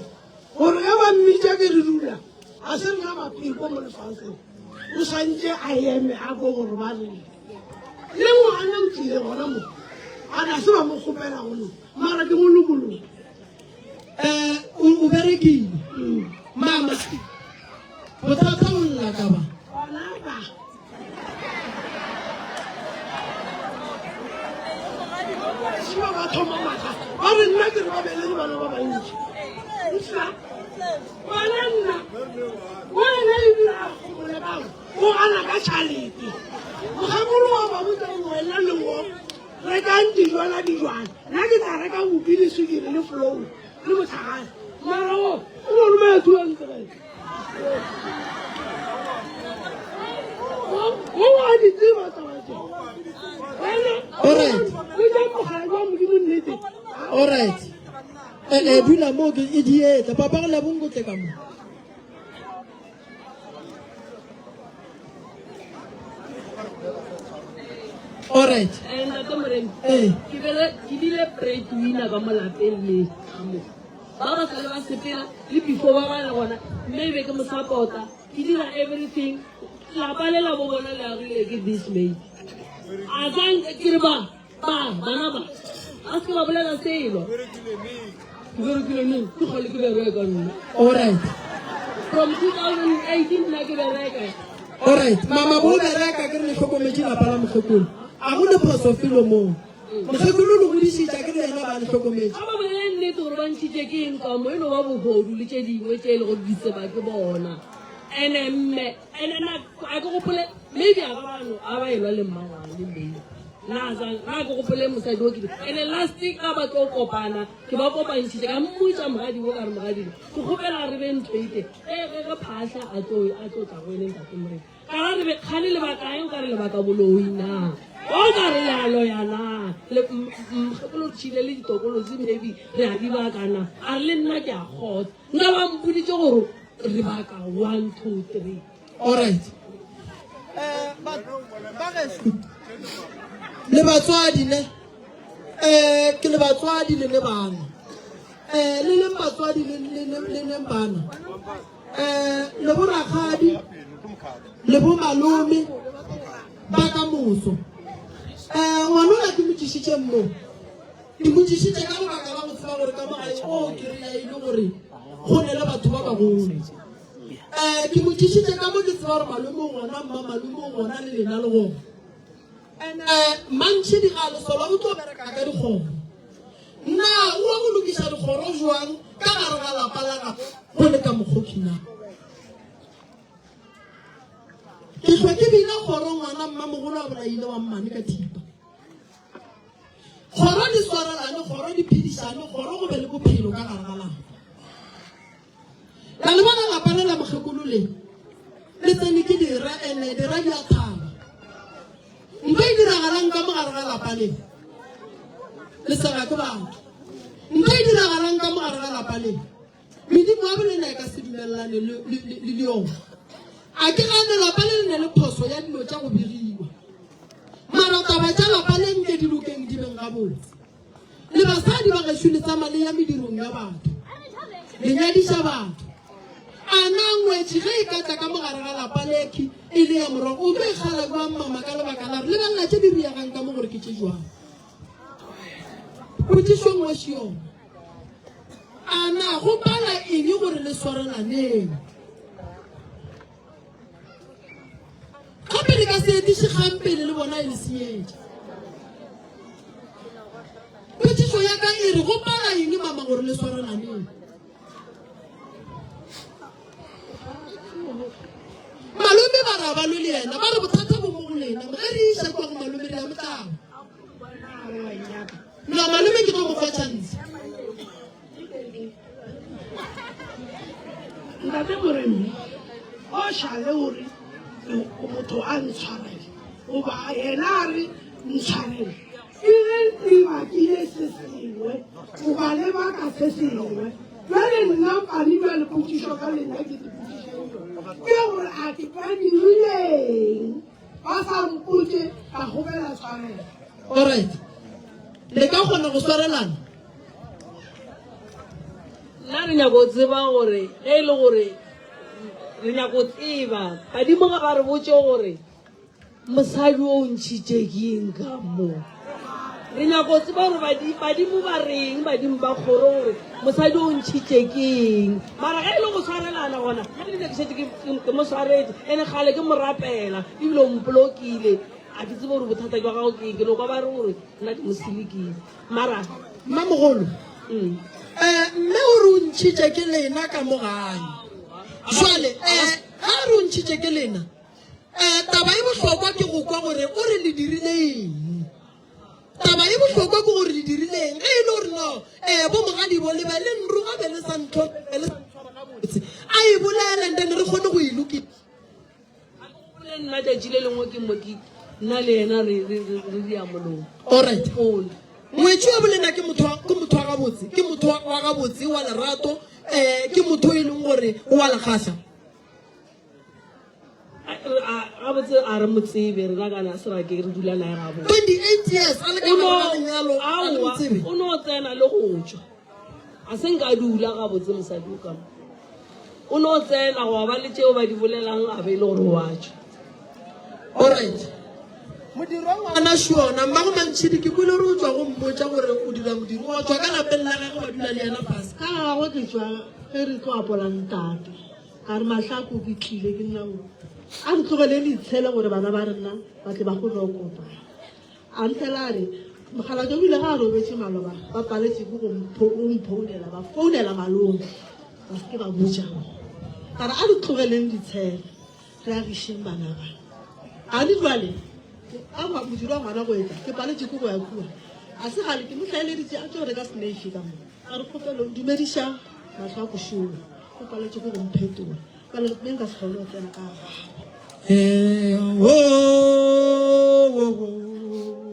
gore ge ba mmitša ke re dula ga se rena mapheko mo lefaseng o swantše a eme a ko gore ba reng. Le ngwana o tlile gona mo a na se ba mo kgopela go nna mara ke mo lokologa. Eh, o berekile. Mama, bothata o lla ka ba. Ba ba thoma maga ba re nna ke re ba belege bana ba bantši nna ngwana nna wena ebile a gomole bang o gana ka tšhalete mogakolo wa ba botsa wena le wo Rekang dijwana dijwana. Nna ke tla reka bupi le sukiri le flour le motlakase. Mara o o no romela 200. O a di tseba taba tše. Wena Alright. o ja mogala wa Modimo nnete. Alright. Eh, eh, dula moo ke e dietla. Papa go lebong go tle ka mo. Alright. Eh, ntate Moremi, Eh. ke bele ke bile breadwinner ka mo lapeng le ka mo. Ba ba sale ba sepela le before ba ba le gona mme e be ke mo support-a ke dira everything lapa le la bo bona le agile ke this mate a tsang ke re ba Ba, bana ba, ba se ke ba bolela selo. Ke berekile neng? Ke kgale ke bereka nna. Alright. From 2018 nna ke bereka. Alright. Mama bo bereka ke re le hlokometše lapa la mokgekolo. A go ne phoso felo moo. Mokgekolo le godišitša ke re yena ba le hlokometše. Ga ba bolele nnete gore ba ntšhitše ke eng ka mo e no ba bohodu le tše dingwe tše e le gore di tseba ke bona. Ene mme Ene na a ke gopole maybe a ba bano a ba elwa le mmangwane maybe na za na ke gopole mosadi o ke ene last ka ba tlo kopana ke ba kopantšhitše ka mmotša mogadi wo ka re mogadi ke kgopela re be ntho ite e ge ge phahla a tlo a tlo tla go ene ntate morena ka ra re be kgane lebaka eng ka re lebaka boloi na o ka re ya loya na le mokgekolo tšhile le ditokolotsi maybe re a di bakana a re le nna ke a kgotsa Nna ba mpoditše gore re baka 1 2 3. Alright. Eh, ba geso le batswadi ne eh ke le batswadi le le bana eh le leng batswadi le le le leng bana eh le bo rakgadi le bo malome ba ka moso eh ngwana o ke mo tlišitšeng mo Ke botšišitše ka lebaka la go tseba gore ka mo gae o ke rea e le gore go ne le batho ba bagolo. Um ke botšišitše ka mo ke tseba gore malome o gona, mma malome o gona le lena le gona. And um Mantšhidi ga a lesola o tlo bereka ka dikgoro. Na o wa go lokiša dikgoro jwang ka gare ga lapa la gabo go le ka mokgoki na? Ke hlwa ke bina kgoro ngwana mmamogolo a bolaile wa mmane ka thipa. Kgoro di swarelane, kgoro di phedišane, kgoro go be le bophelo ka gare ga lapa. La le bona lapa le la mokgekolo le le tsene ke dira ene dira di a thaba. Ntho e diragalang ka mo gare ga lapa le le sega ke batho. Ntho e diragalang ka mo gare ga lapa le Medimo wa bolena e ka se dumelelane le yona. A ke gane lapa le le ne le phoso ya dilo tša go begiwa. Mara taba tša lapa le nke di lokeng di beng gabotse. Le basadi ba gešo le tsama le ya medirong ya batho. Le nyadiša batho. A na ngwetši ge e ka tla ka mogare ga lapa lekhi e le ya morogo o tlo e kgala jwang mama ka lebaka la re lebelela tše di riegang ka mo gore ke tše jwang. Potšišo nngwe še yona. A na go pala eng gore le swarelaneng? Gape le ka se etiše kgang pele le bona e le senyetša. Potšišo ya ka e re go pala eng mama gore le swarelaneng? Malome ba ra ba lwe le yena ba re bothata bo mo go lena ge re iša kwa go malome re ya motlaba. No, malome ke tlo mo fa chance. Ntate Moremi o šale o re motho a ntshwarele goba yena a re ntshwarele ke ge le bakile se sengwe goba le baka se sengwe jale nna pane jale potšišo ka lena ke dipotšišang yona ke gore a ke ba dirileng Ba sa mpotše ka kgopela tshwarelo. Alright. Le ka kgona go swarelana? Nna re nyako tseba gore ge e le gore re nyako tseba badimo ga ba re botše gore mosadi o ntšhitše ke eng ka mo. Re nyako tseba gore badimo ba reng, badimo ba kgoro gore mosadi o ntšhitše ke eng. Mara ge e le go swarelana gona, ge le ke šetše ke mo swaretše, ene kgale ke mo rapela, ebile o mpolokile. A ke tsebe gore bothata jwa gago ke eng, ke no kwa ba re gore nna ke mo silikile. Mara Mmamogolo, um mme o re o ntšhitše ke lena ka mo gae. Jwale um ga a re o ntšhitše ke lena, Um taba e bohlokwa ke go kwa gore o re le dirile eng. Taba ye bohlokwa ke gore le dirileng ge e le gore no um bo mogadibo le be le nroga be le sa ntlhomphe be le sa ntshwara gabotse. A e bolele and then re kgone go e lokisa. A ke gopole nna tšatši le lengwe ke mo ke nna le yena re re re re dia molomo. Alright. Gopola. Ngwetši wa bolena ke motho wa ke motho wa gabotse, ke motho wa wa gabotse wa lerato, um ke motho e leng gore o wa le kgahla. Gabotse a re mo tsebe rena kana se ra ke re dula naye gabotse. 28 years a le ka gare ga lenyalo a le mo tsebe. O no tsena le go tšwa. A se nka dula gabotse mosadi o ka mo. O no tsena go ba le tšeo ba di bolelang a be e le gore wa tšwa. Alright. Modiro wa ngwana šona, mmago Mantšhidi ke kwele gore o tšwa go mmotša gore o dira modiro wa tšwa ka lapeng la gagwe wa dula le yena fase. Ka gagwe ke tšwa ge re tlo apola ntate. A re Mahlako ke tlile ke nna o. A re tlogele le itshele gore bana ba rena ba tle ba kgone go kopana. A ntlela a re mokgalabje o ile ga a robetše maloba ba paletše ke go mphounela ba founela malome ba se ke ba botša. Ka re a re tlogeleng ditshele re agišeng bana ba. A re jwale a modiro wa ngwana go etla ke paletše ke go ya kua. A se gale ke mo hlaeleditše a tlo reka snake ka mo. A re kgopelo dumediša mahlo a košola. O paletše ke go mphetola. Bjale mme nka se kgone go tsena ka gagwe. Eh, oh, oh, oh,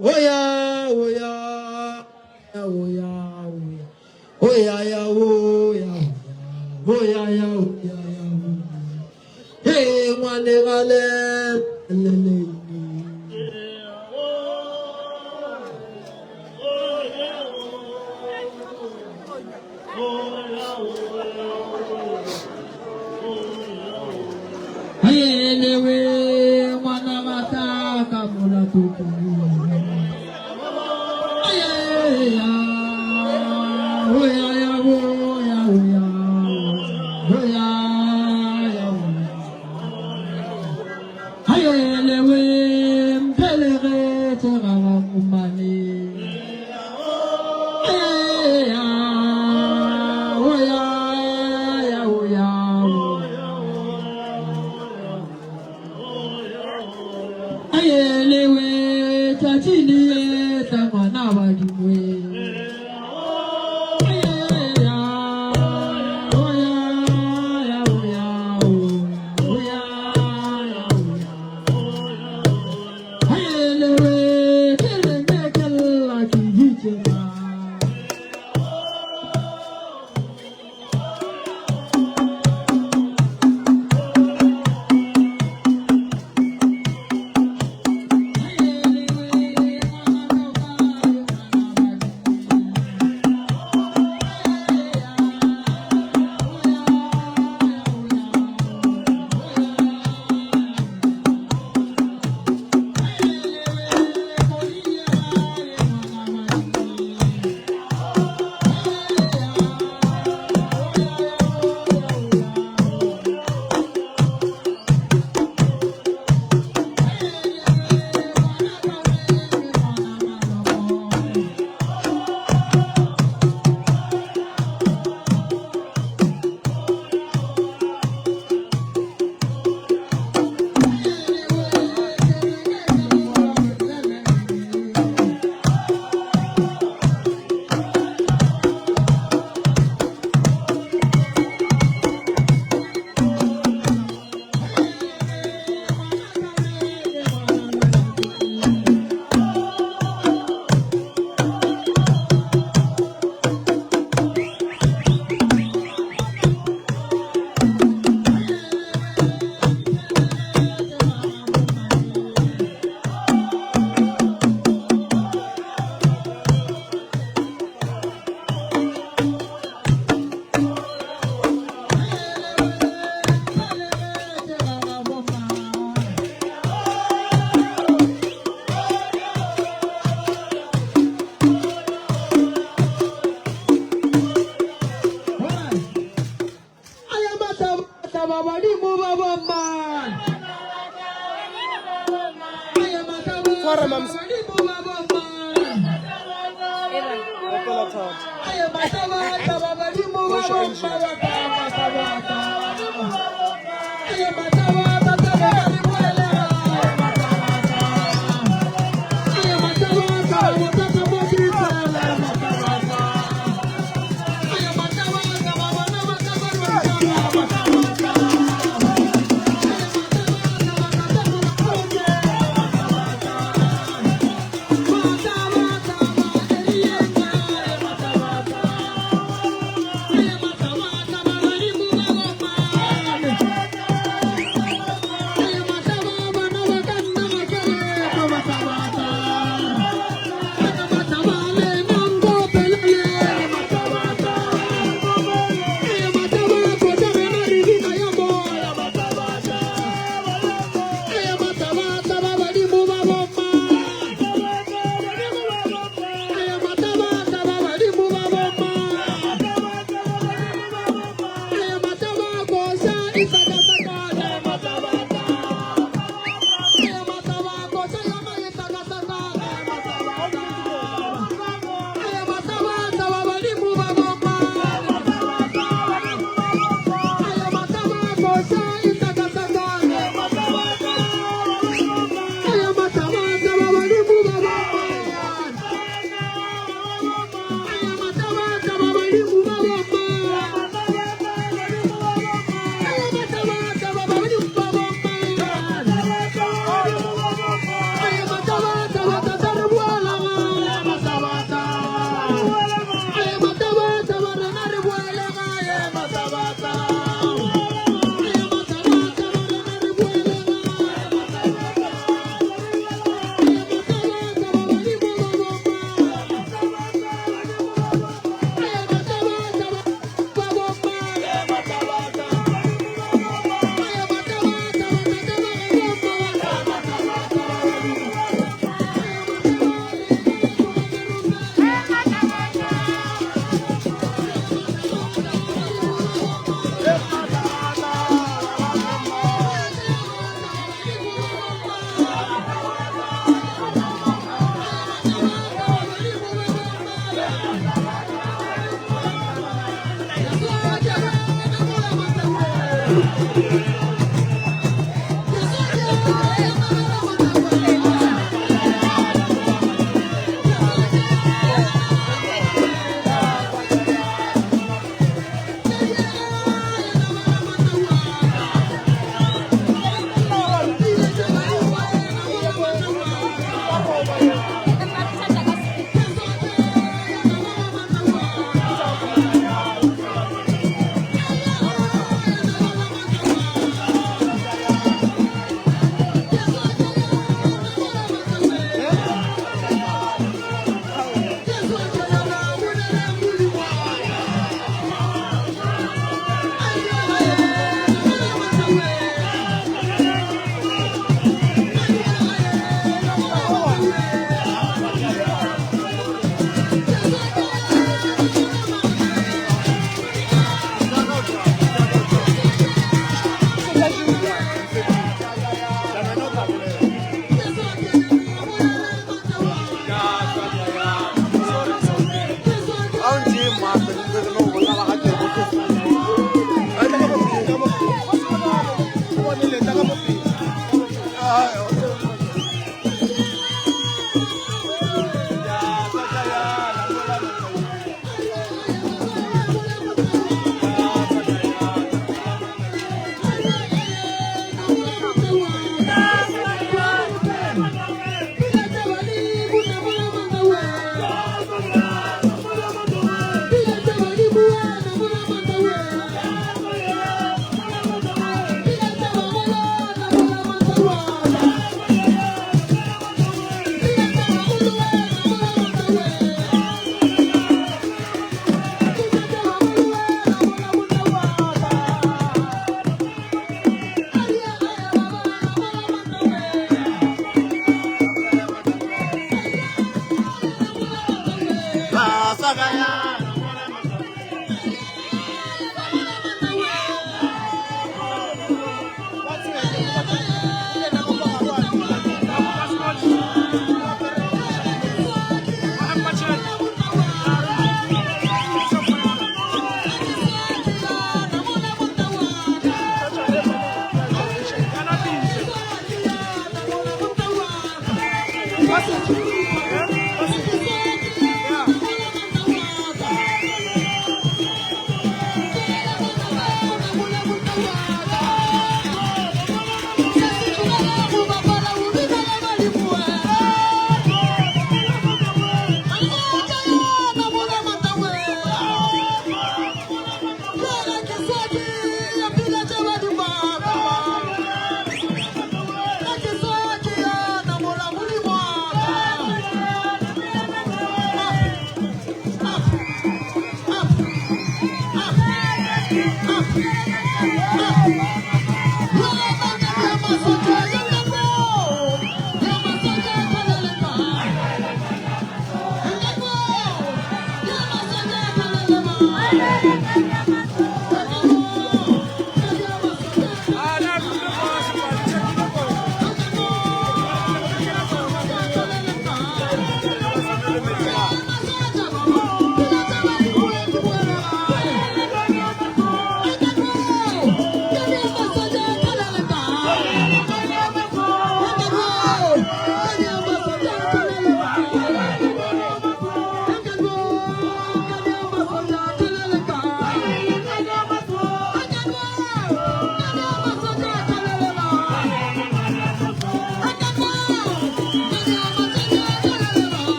oh, ya, oh, ya, oh, ya, oh, ya, oh, ya, ya, oh, ya, oh, ya, ya, oh, ya, ya, oh. Hey, ngwane gale, le, le, Aelewe ngwana bata ka molato Ayeya oya ya oya oya oya ya Aelewe mphelegetse ga ba kumane Ayelewe tšatši le etla ngwana badingwe. Tshwara mams. Opela thata. Tloša engine.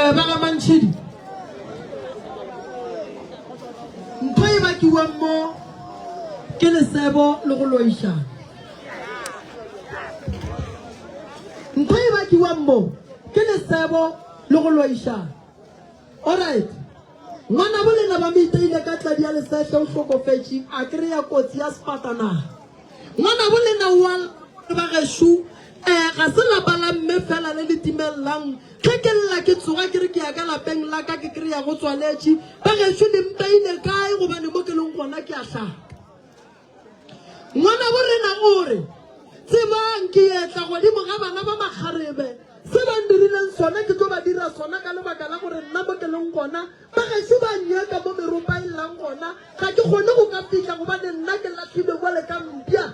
Eh, ba ga Mantšhidi, ntho e bakiwang mo ke lesebo le go loišana. Ntho e bakiwang mo ke lesebo le go loišana. Alright. Ngwanabo lena ba mo iteile ka tladi ya lesehle o hlokofetše a kry-a kotsi ya sefatanaga. Ngwanabo lena o a lla gore ba gešo um ga se lapa la mme fela le le timellang. Ge ke lla ke tsoga ke re ke ya ka lapeng la ka ke kry-a go tswaletše. Ba gešo le mpeile kae gobane mo ke leng gona ke a hlaka. Ngwanabo rena o re, Tsebang, ke etla godimo ga bana ba makgarebe. Se ba ndirileng sona ke tlo ba dira sona ka lebaka la gore nna mo ke leng gona, ba gešo ba nnyaka mo meropa e llang gona. Ga ke kgone go ka fihla gobane nna ke lahlilwe bjale ka mpša.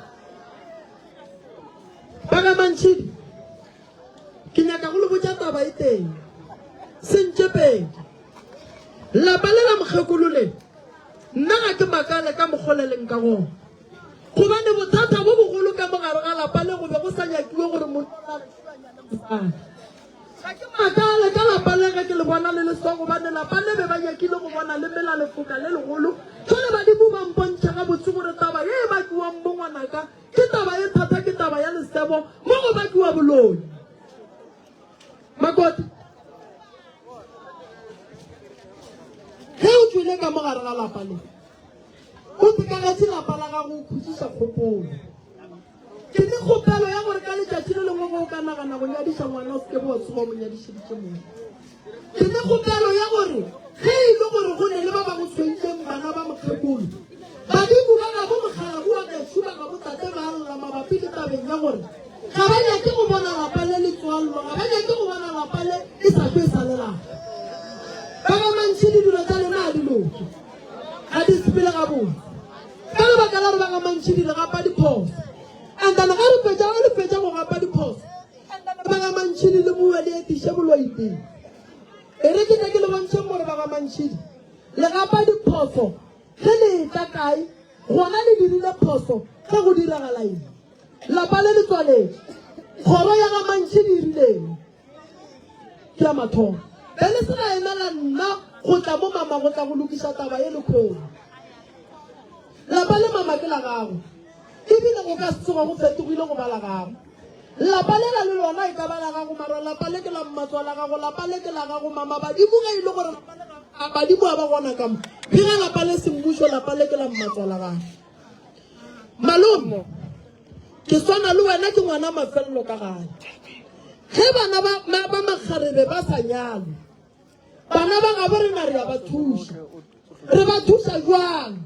Ba ga Mantšhidi, ke nyaka go le botša taba e tee. Sentšepedi. Lapa le la mokgekolo le, nna ga ke makale ka mokgo le leng ka gona. Gobane bothata bo bogolo ka mo gare ga lapa le go be go sa nyakiwe gore monna o la gešo a nyale mosadi. Ga ke makale ka lapa le ge ke le bona le le so, gobane lapa le be ba nyakile go bona le mela lefoka le legolo. Jwale badimo ba mpontšha gabotse gore taba ye e bakiwang mo ngwanaka ke taba e thata, ke taba ya lesebo, mo go bakiwa boloi. Makoti, ge o tšwele ka mo gare ga lapa le, o tekagetše lapa la gago o khutšiša kgopolo. Ke ne kgopelo ya gore ka letšatši le lengwe ge o ka nagana go nyadiša ngwana o se ke be wa tsoga o mo nyadišeditše motho. Ke ne kgopelo ya gore ge e le gore go ne le ba ba go tshwentšeng bana ba mokgekolo, badimo ba gabo mokgalabo wa gešo ba gabo tate ba lla mabapi le tabeng ya gore ga ba nyake go bona lapa le le tswallwa, ga ba nyake go bona lapa le e sa tlo e sa le lapa. Ba ba mantši didilo tša lena ga di loke, ga di sepele gabotse ka lebaka la gore ba ga mantši di le gapa diphoso. And then ge re fetša, ge le fetša go gapa diphoso, Ba ga Mantšhidi le boe le etiše boloi pele. E re ke tle ke le bontšheng gore ba ga Mantšhidi le gapa diphoso ge le etla kae, gona le dirile phoso ge go diragala eng. Lapa le le tswaletše. Kgoro ya ga Mantšhidi e rileng? Ke ya mathomo. Be le se la emela nna go tla mo mama go tla go lokiša taba ye lekhong. Lapa le mama ke la gago. Ebile go ka se tsoge go fetogile go ba la gago. Lapa lela le lona e ka ba la gago, mara lapa le ke la mmatswala gago, lapa le ke la gago mama. Badimo ge e le gore lapa le ga, badimo a ba gona ka mo. Bega lapa le semmušo, lapa le ke la mmatswala gago. Malome, ke swana le wena ke ngwana mafelelo ka gae. Ge bana ba, ba, ba makgarebe ba sa nyalwe, Bana ba gabo rena re a ba thuša. Re ba thuša jwang?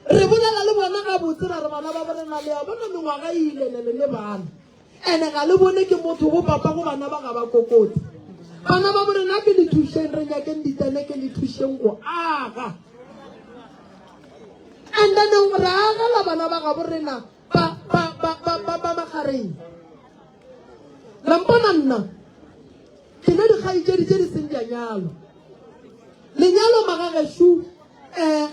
Re bolela le bona gabotse ra re bana ba bo rena le a bona mengwaga e ile le le le bana. Ene ga le bone ke motho bo papa go bana ba ga ba kokote. Bana ba bo rena ke le thušeng re nyakeng ditene ke le thušeng go aga. And then re agela bana ba gabo rena ba ba ba ba ba ba magareng. La mpona nna Ke ne dikgaetšedi tše di seng di a nyalwa. Lenyalo magagešo um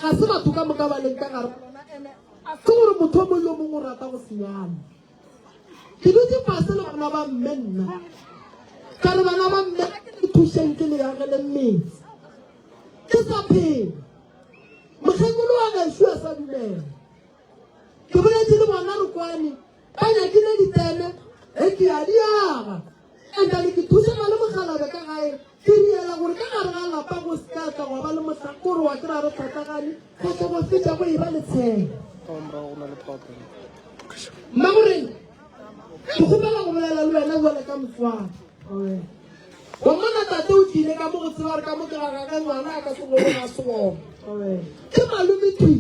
ga se batho ka moka ba leng ka gare ga lona ene a se gore motho o mongwe le o mongwe o rata go se nyalwa. Ke dutse fase le bana ba mme nna ka re bana ba mme a ke le thušeng ke le agele metse ke sa phela. Mokgekolo wa gešo a sa dumela. Ke boletše le bona re kwane ba nyakile ditene ge ke a di aga. And then ke thušana le mokgalabje ka gae, ke riela gore ka gare ga lapa go se ka tla gwa ba le mohlakore wa kry-a re hlatlagane, go tle go fetša go eba le tshelo. Mmagorena, ke kgopela go bolela le wena bjale ka motswadi. Wa mona tate o tlile ka mo go tseba gore ka mo ke ga gage ngwana a ka se gole ga se gona. Ke malome thwi.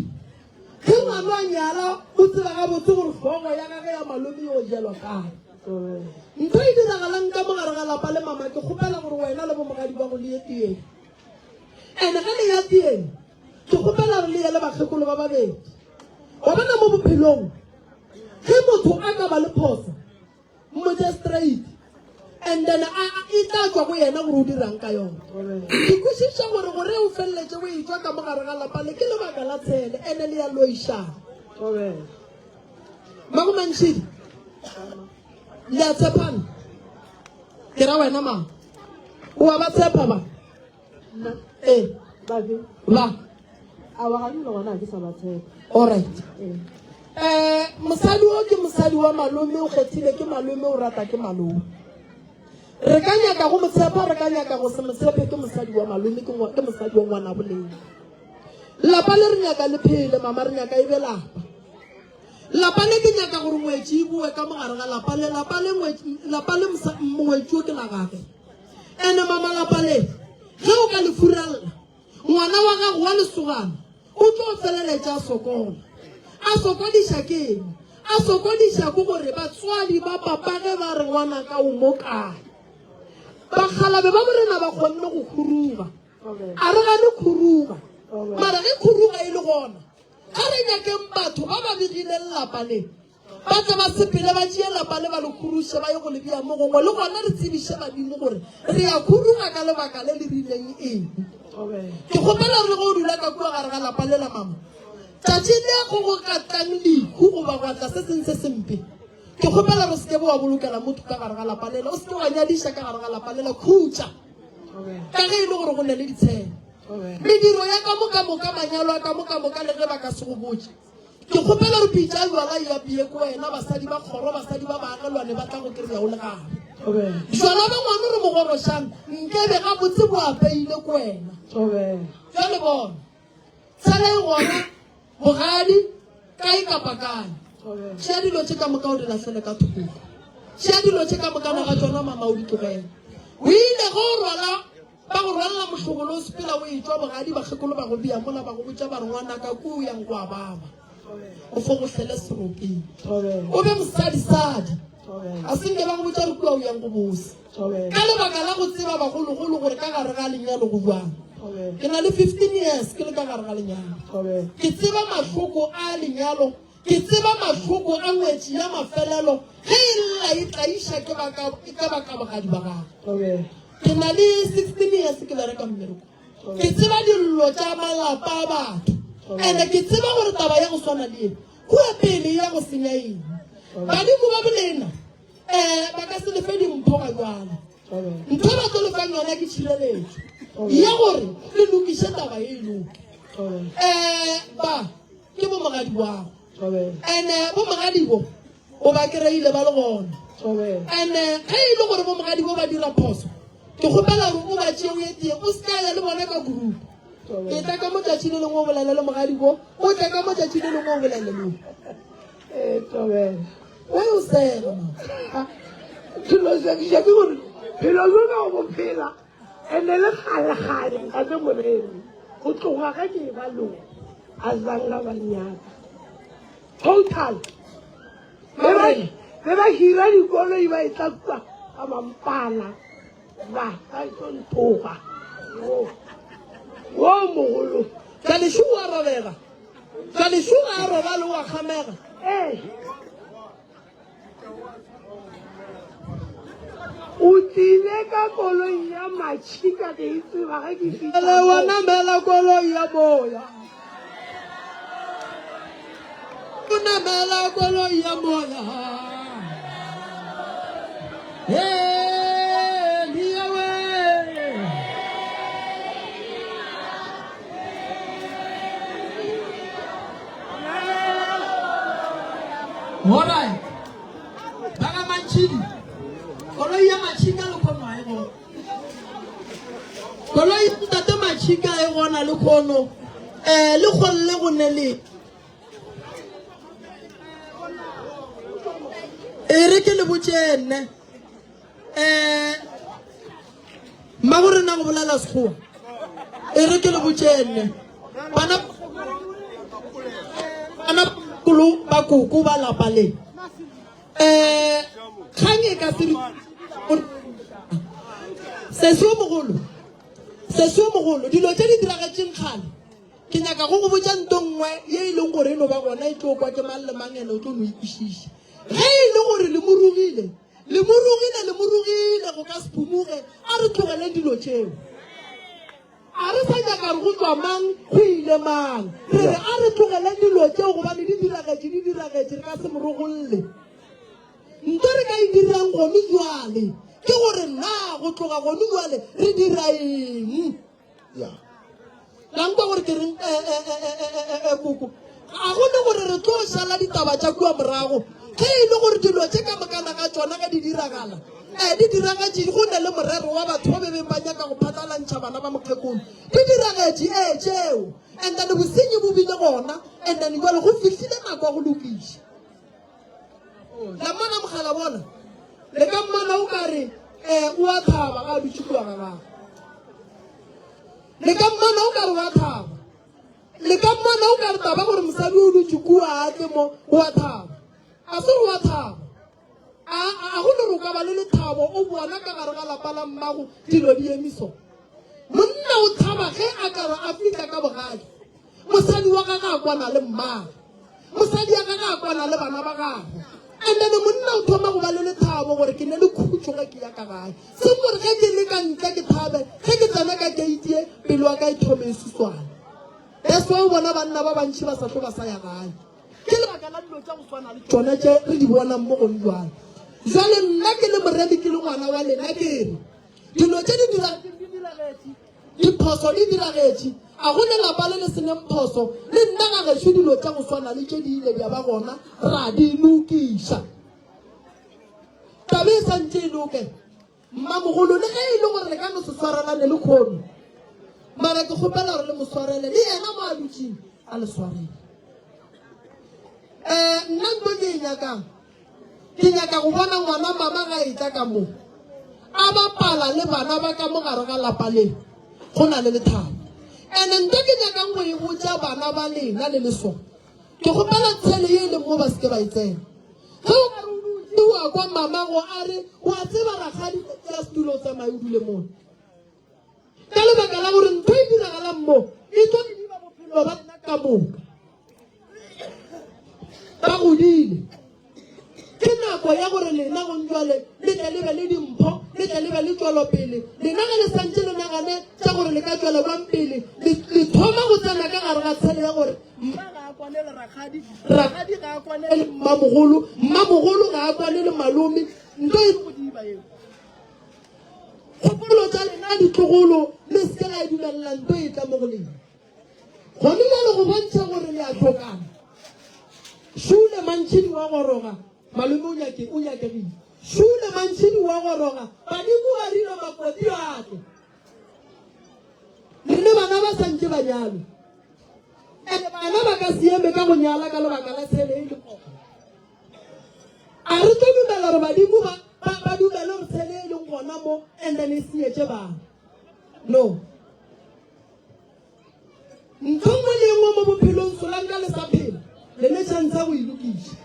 Ge ngwana a nyala o tseba gabotse gore hlogo ya gage ya malome yo jelwa kae. Ntho e diragalang ka mo gare ga lapa le mama ke kgopela gore wena le bomogadi ba go le ye teyeng. Ene ge le ya teyeng ke kgopela gore le ye le bakgekolo ba babedi. Wa bona mo bophelong ge motho a ka ba le phoso Mmotše straight and then a e tla tšwa go yena gore o dirang ka yona. Ke kwešiša gore gore o feleletše o etšwa ka mo gare ga lapa le ke lebaka la tshele ene le ya loišana. Mmago Mantšhidi, le a tshepana? Ke ra wena mama. O a ba tshepa ba? Nna? Ee. Babe? Ba. Aowa, ga bjale gona ga ke sa ba tshepa. Alright. Ee. Eh, mosadi o ke mosadi wa malome, o kgethile ke malome, o rata ke malome. Re ka nyaka go mo tshepa, re ka nyaka go se mo tshepe, ke mosadi wa malome, ke ke mosadi wa ngwana boleng. Lapa le re nyaka le phele, mama, re nyaka e be lapa. Lapa le ke nyaka gore ngwetši e boe ka mogare ga lapa le, lapa le ngwetši, lapa le ngwetši o ke la gage. Ene mama lapa le, ge o ka le furalla, Ngwana wa gago wa lesogana o tlo feleletša a sokola. A sokodiša ke eng? A sokodiša ke gore batswadi ba papa ge ba re ngwanaka o mo kae? Bakgalabe ba borena ba kgonne go khuruga. A re gane khuruga. Mara ge khuruga e le gona, ga re nyakeng batho ba ba begileng lapa le. Ba tle ba sepele ba tšee lapa le ba le khuruše ba ye go le bea mo gongwe, le gona re tsebiše badimo gore re ya khuruga ka lebaka le le rileng eng. Ke kgopela gore ge o dula ka kua gare ga lapa le la mama, tšatši le go go ka tlang lehu goba gwa tla se seng se sempe, ke kgopela gore o se ke be wa bolokela motho ka gare ga lapa lela, o se ke wa nyadiša ka gare ga lapa lela, khutša ka ge e le gore go ne le ditshelo. Mediro ya ka mo ka moka, manyalo a ka mo ka moka, le ge ba ka se go botše, Ke kgopela gore pitša ya jwala e apeye ke wena, basadi ba kgoro, basadi ba baagelwane ba tla go kry-a o le gare. Jwala ba ngwano re mo gorošang, nkebe gabotse bo apeile ke wena. Jwale bona, tshela e gona, bogadi, kae kapa kae. Tšea dilo tše ka moka o di lahlele ka thoko. Tšea dilo tše ka moka na ga tšona mama o di tlogele. O ile ge o rwala Ba go rwalela mohlobolo o sepela o etšwa bogadi, bakgekolo ba go bea mola ba go botša ba re ngwanaka ko o yang go a baba. O fo go hlele seropeng. O be mosadisadi. A se nke ba go botša re kua o yang go bose. Ka lebaka la go tseba bagologolo gore ka gare ga lenyalo go bjang. Ke na le 15 years ke le ka gare ga lenyalo. Ke tseba mahloko a lenyalo, ke tseba mahloko a ngwetši ya mafelelo ge e lla e tlaiša ke ba ka bogadi ba gagwe. Ke na le 16 years ke bereka mmereko. Ke tseba dillo tša malapa a batho. Ene ke tseba gore taba ya go swana le ye kua pele ya go senya eng. Badimo ba bolena um ba ka se lefe dimpho ga jwale. Ntho ba tlo lefang yona ke tšhireletšo ya gore le lokiše taba e loke. Um ba ke bo mogadi wago. Ene bo mogadi bo O ba kry-ile ba le gona. And-e ge e le gore bomogadibo ba dira phoso, ke kgopela gore o ba tšee o ye tee, o se ka ya le bona ka group. Etla ka mo tšatši le lengwe o bolele le mogadibo, o tle ka mo tšatši le lengwe o bolele le. Ee, Thobela. Why o sega mama? Selo se ke ke gore phelo bjo ka go phela ene le kgale-kgale ntate Moremi go tloga ge ke e ba loo a zanga ba nyaka. Total. Be ba be ba hira dikoloi ba etla kua ka mampana ba ba tlo nthoga. Wo wo mogolo. Jwale šo o a robega. Jwale šo ga a robale o a kgamega. Ee. O tlile ka koloi ya matšhika ke e tseba ge ke fihla Ele wa namela koloi ya moya. O namela koloi ya moya. Hey, we. Alright. Ba ga Mantšhidi. Koloi ya Matšhika le khono ga e gona. Koloi ya ntate Matšhika e gona le khono. Eh le kgolle go ne le. E re ke le botše nne. Eh Mmago rena go bolela Sekgowa. E re ke le botše nne. Bana bana kolo ba koko ba lapa le. Eh kgang e ka se re Sesi o mogolo. Sesi o mogolo dilo tše di diragetšeng kgale. Ke nyaka go go botša nto nngwe ye e leng gore e no ba gona e tlo kwa ke mang le mang ene o tlo no ikwešiša. Ge e le gore le mo rogile Le mo rogile, le mo rogile, go ka se phumuge. A re tlogeleng dilo tšeo. A re sa nyaka re go tšwa mang, go ile mang. Re re a re tlogeleng dilo tšeo gobane di diragetše, di diragetše, re ka se mo rogolle. Nto re ka e dirang gone jwale ke gore na go tloga gone jwale re dira eng? Ya. La nkwa gore ke reng eh, eh, eh, eh, eh, eh, eh, koko. Ga go ne gore re tlo šala ditaba tša kua morago. Ge e le gore dilo tše ka mokana ga tšona ge di diragala, eh, di diragetše go ne le morero wa batho ba bebeng ba nyaka go phatlalantšha bana ba mokgekolo. Di diragetše, ee, tšeo. And then bosenyi bo bile gona, and then jwale go fihlile nako ya go lokiša. La mmona mogala bona? Le ka mmona o ka re um o a thaba ga a dutše kua ga gagwe. Le ka mmona o ka re o a thaba. Le ka mmona o ka re taba gore mosadi o dutše kua a tle mo o a thaba. A se gore o a thaba. A a go le gore o ka ba le lethabo o bona ka gare ga lapa la mmago dilo di eme so. Monna o thaba ge a ka re a fihla ka bogadi. Mosadi wa gagwe a kwana le mmagwe. Mosadi ya gagwe a kwana le bana ba gagwe. And then monna o thoma go ba le lethabo gore ke ne le khutšo ge ke ya ka gae. Seng gore ge ke le ka ntle ke thabe, ge ke tsena ka gate ye pelo ya ka e thome e suswana. That's why o bona banna ba bantši ba sa tlo ba sa ya gae. Ke lebaka la dilo tša go swana le tšona tše re di bonang mo gong jwale. Jwale nna ke le moremi ke le ngwana wa lena ke re dilo tše di diragetšeng di diragetše. Diphoso di diragetše. A go ne lapa le le se neng phoso. Le nna ga gešo dilo tša go swana le tše di ile di ba gona, ra di lokiša. Taba e sa ntše e loke, mmamogolo, le ge e le gore le ka no se swarelane le khono, mara ke kgopela gore le mo swarele, le yena mo a dutšeng a le swarele. Um nna nto ke e nyakang Ke nyaka go bona ngwana mama ga etla ka mo a bapala le bana ba ka mo gare ga lapa le go na le lethabo. Ene nto ke nyakang go e botša bana ba lena le le so, ke kgopela tshele ye e leng mo ba seke ba e tsena. Ge o ka re o dutše wa kwa mamago a re wa tseba rakgadi tšea setulo o tsamaye o dule mola. Ka lebaka la gore ntho e diragalang mo e tlo diba bophelo ba lena ka moka. Ba godile. Ke nako ya gore lena gong jwale le tle le be le dimpho, le tle le be le tšwelopele. Lena ge le santše le nagane tša gore le ka tšwela bjang pele, le, le thoma go tsena ka gare ga tshele ya gore mma ga a kwane le rakgadi, rakgadi ga a kwane le mmamogolo, mmamogolo ga a kwane le malome. Nto e go diba eo. Kgopolo tša lena ditlogolo le se ke la e dumelela nto e tla mo go lena. Gone bjale go bontšha gore le a hlokana. Šule Mantšhidi wa goroga, malome o nyake o nyakegile. Šule Mantšhidi wa goroga, badimo ba rile makoti a tle. Le ne bana ba sa ntše ba nyalwe. Ene bana ba ka se eme ka go nyala ka lebaka la tshele e le gona. A re tlo dumela gore badimo ba ba ba dumele gore tshele e leng gona mo and then e senyetše bana. No. Ntho nngwe le nngwe mo bophelong solanka le sa phela le ne chance ya go e lokiša.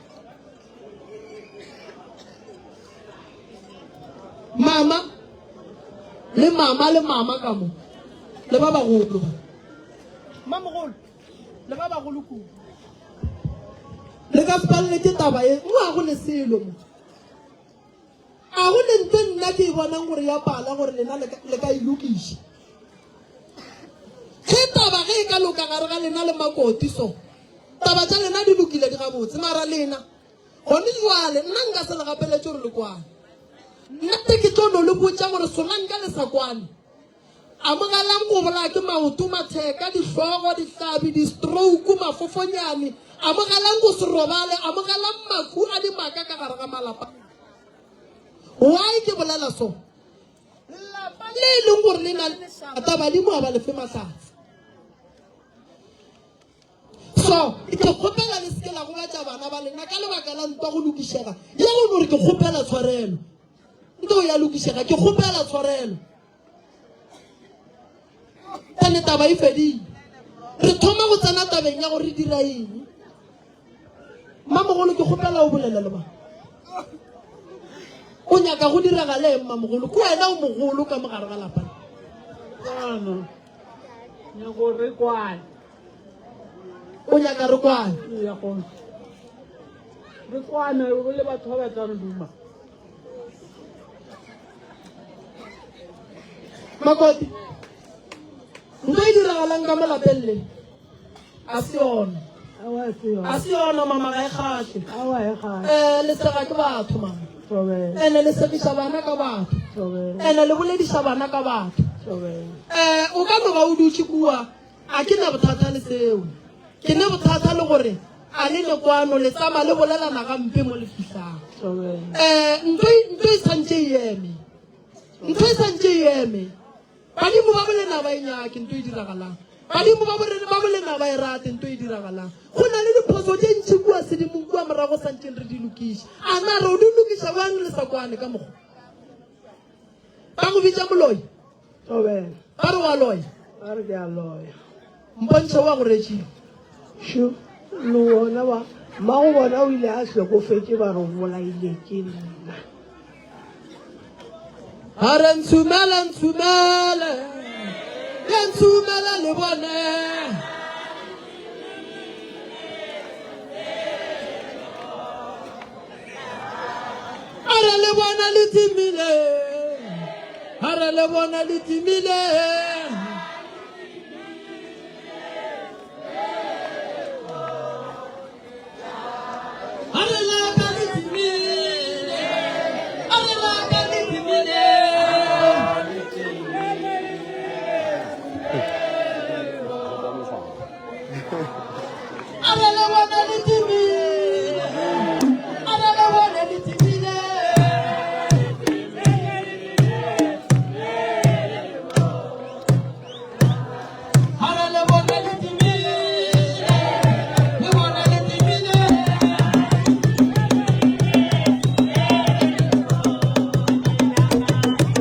Mama le mama le mama ka mo le ba bagolo ba. Mamogolo le ba bagolo kudu. Le ka se palele ke taba ye nngwe ga go le selo mo. A go ne ntho nna ke e bonang gore ya pala gore lena le ka e lokiša. Ge taba ge e ka loka gare ga lena le makoti so, taba tša lena di lokile di gabotse, mara lena gone jwale nna nka se le gapeletše gore le kwane. Nna te ke tlo no le botša gore solanka le sa kwane. Amogelang go bolaya ke maoto, matheka, dihlogo, dihlabi, di-stroke, mafofonyane. Amogelang go se robale. Amogelang mahu a dimaka ka gare ga malapa. Why ke bolela so? Lelapa le e leng gore le na le lešata, badimo ga ba lefe mahlatse. So, ke kgopela le seke la gobatša bana ba lena ka lebaka la ntwa go lokišega. Ya go no re ke kgopela tshwarelo. Nto ya lokišega, ke kgopela tshwarelo. Ene taba e fedile. Re thoma go tsena tabeng ya gore re dira eng. Mmamogolo ke kgopela o bolele le ba. O nyaka go diragale eng mmamogolo? Ke wena o mogolo ka mogare ga lapa. Kwano. Nyako re kwane. O nyaka re kwane. Ya go. Re kwane re le batho ba ba tla re duma. Makoti, ntho e diragalang ka mo lapeng le a se yona. A se yona mama ga e kgahle. Eh, le sega ke batho mama. Ene le segiša bana ka batho. Ene le bolediša bana ka batho. Um o ka no ba o dutše kua, a ke na bothata le seo. Ke ne bothata le gore a le ne kwano le tsama le bolelana gampe mo le fihlang. Um ntho e, ntho e santše e eme. Ntho e santše e eme. Badimo ba bolena ba e nyake nto e diragalang. Badimo ba borena ba bolena ba e rate nto e diragalang. Go na le diphoso tše ntši kua sedimong kua morago santšeng re di lokiša. A na re o di lokiša bjang le sa kwane ka mokgwa? Ba go bitša moloi. Thobela. Ba re wa loya. Ba re ke a loya. Mpontšhe wa go retšile. Šo, le wona wa mmago bona o ile a hlokofetše ba re o bolaile ke nna. A re ntshumele ntshumele le ntshumele le bone. A re le bona le timile. A re le bona le timile. A re la ka le timile. A re la ka le timile. A re le bona le timile. A re le bona le timile. A re le bona le timile. Le bona le timile.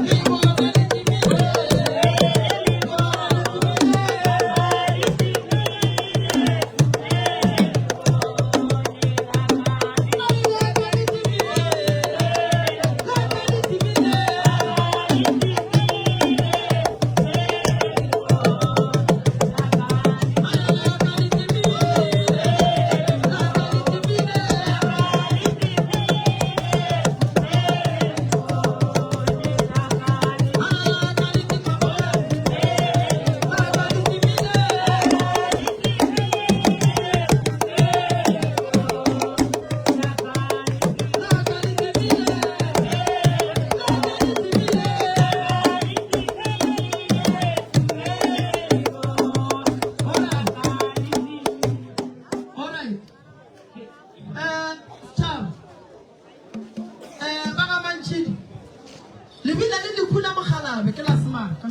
Le bona le timile. Le bona le timile. Alright. Eh, setšhaba. Eh, ba ga Mantšhidi. Lebina le lehu la mokgalabe ke la semaka.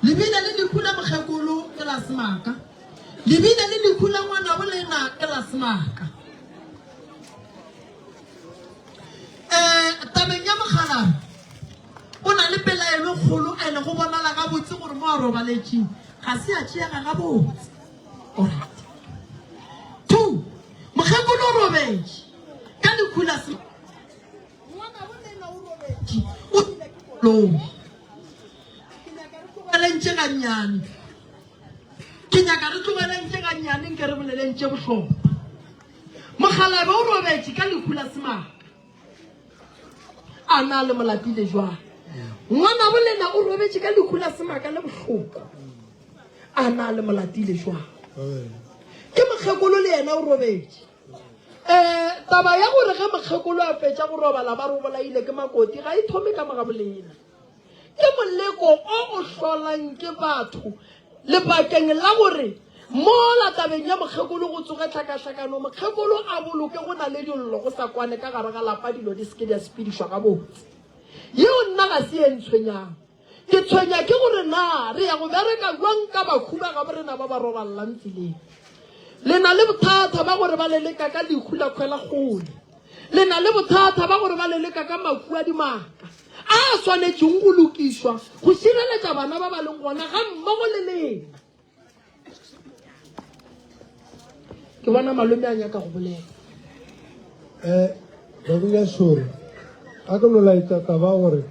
Lebina le lehu la mokgekolo ke la semaka. Lebina le lehu la ngwanabo lena ke la semaka. Eh, tabeng ya mokgalabe o na le pelaelo e kgolo ene go bonala gabotse gore mo a robaletšeng ga se a tšeega gabotse. Alright. 2. Mokgekolo o robetše ka lehu la se Ngwanabo lena o robetše o ile ke koloi. Ke nyaka re tlogeleng tše gannyane. Ke nyaka re tlogeleng tše gannyane nke re boleleng tše bohlokwa. Mokgalabje o robetše ka lehu la semaka. A na le molapile jwang? Ngwanabo lena o robetše ka lehu la semaka le bohloko. A na le molatile jwang? Ke mokgekolo le yena o robetše. Um taba ya gore ge mokgekolo a fetša go robala ba re o bolaile ke makoti ga e thome ka mogabolena. Ke moleko o o hlolang ke batho lebakeng la gore mola tabeng ya mokgekolo go tsoge tlhakahlakano, mokgekolo a boloke go na le dillo go sa kwane ka gare ga lapa dilo di se ke di a sepedišwa gabotse. Yeo nna ga se ye ntshwenyang. Ke tshwenya ke gore na re ya go bereka bjang ka bahu ba gabo rena ba ba roballang tseleng. Le na le bothata ba gore ba le leka ka lehu la khwela kgole. Le na le bothata ba gore ba le leka ka mahu a dimaka a a swanetšeng go lokišwa go šireletša bana ba ba leng gona ga mmogo le lena. Ke bona malome a nyaka go bolela. Eh, Babina Shore, a ke no laetša taba gore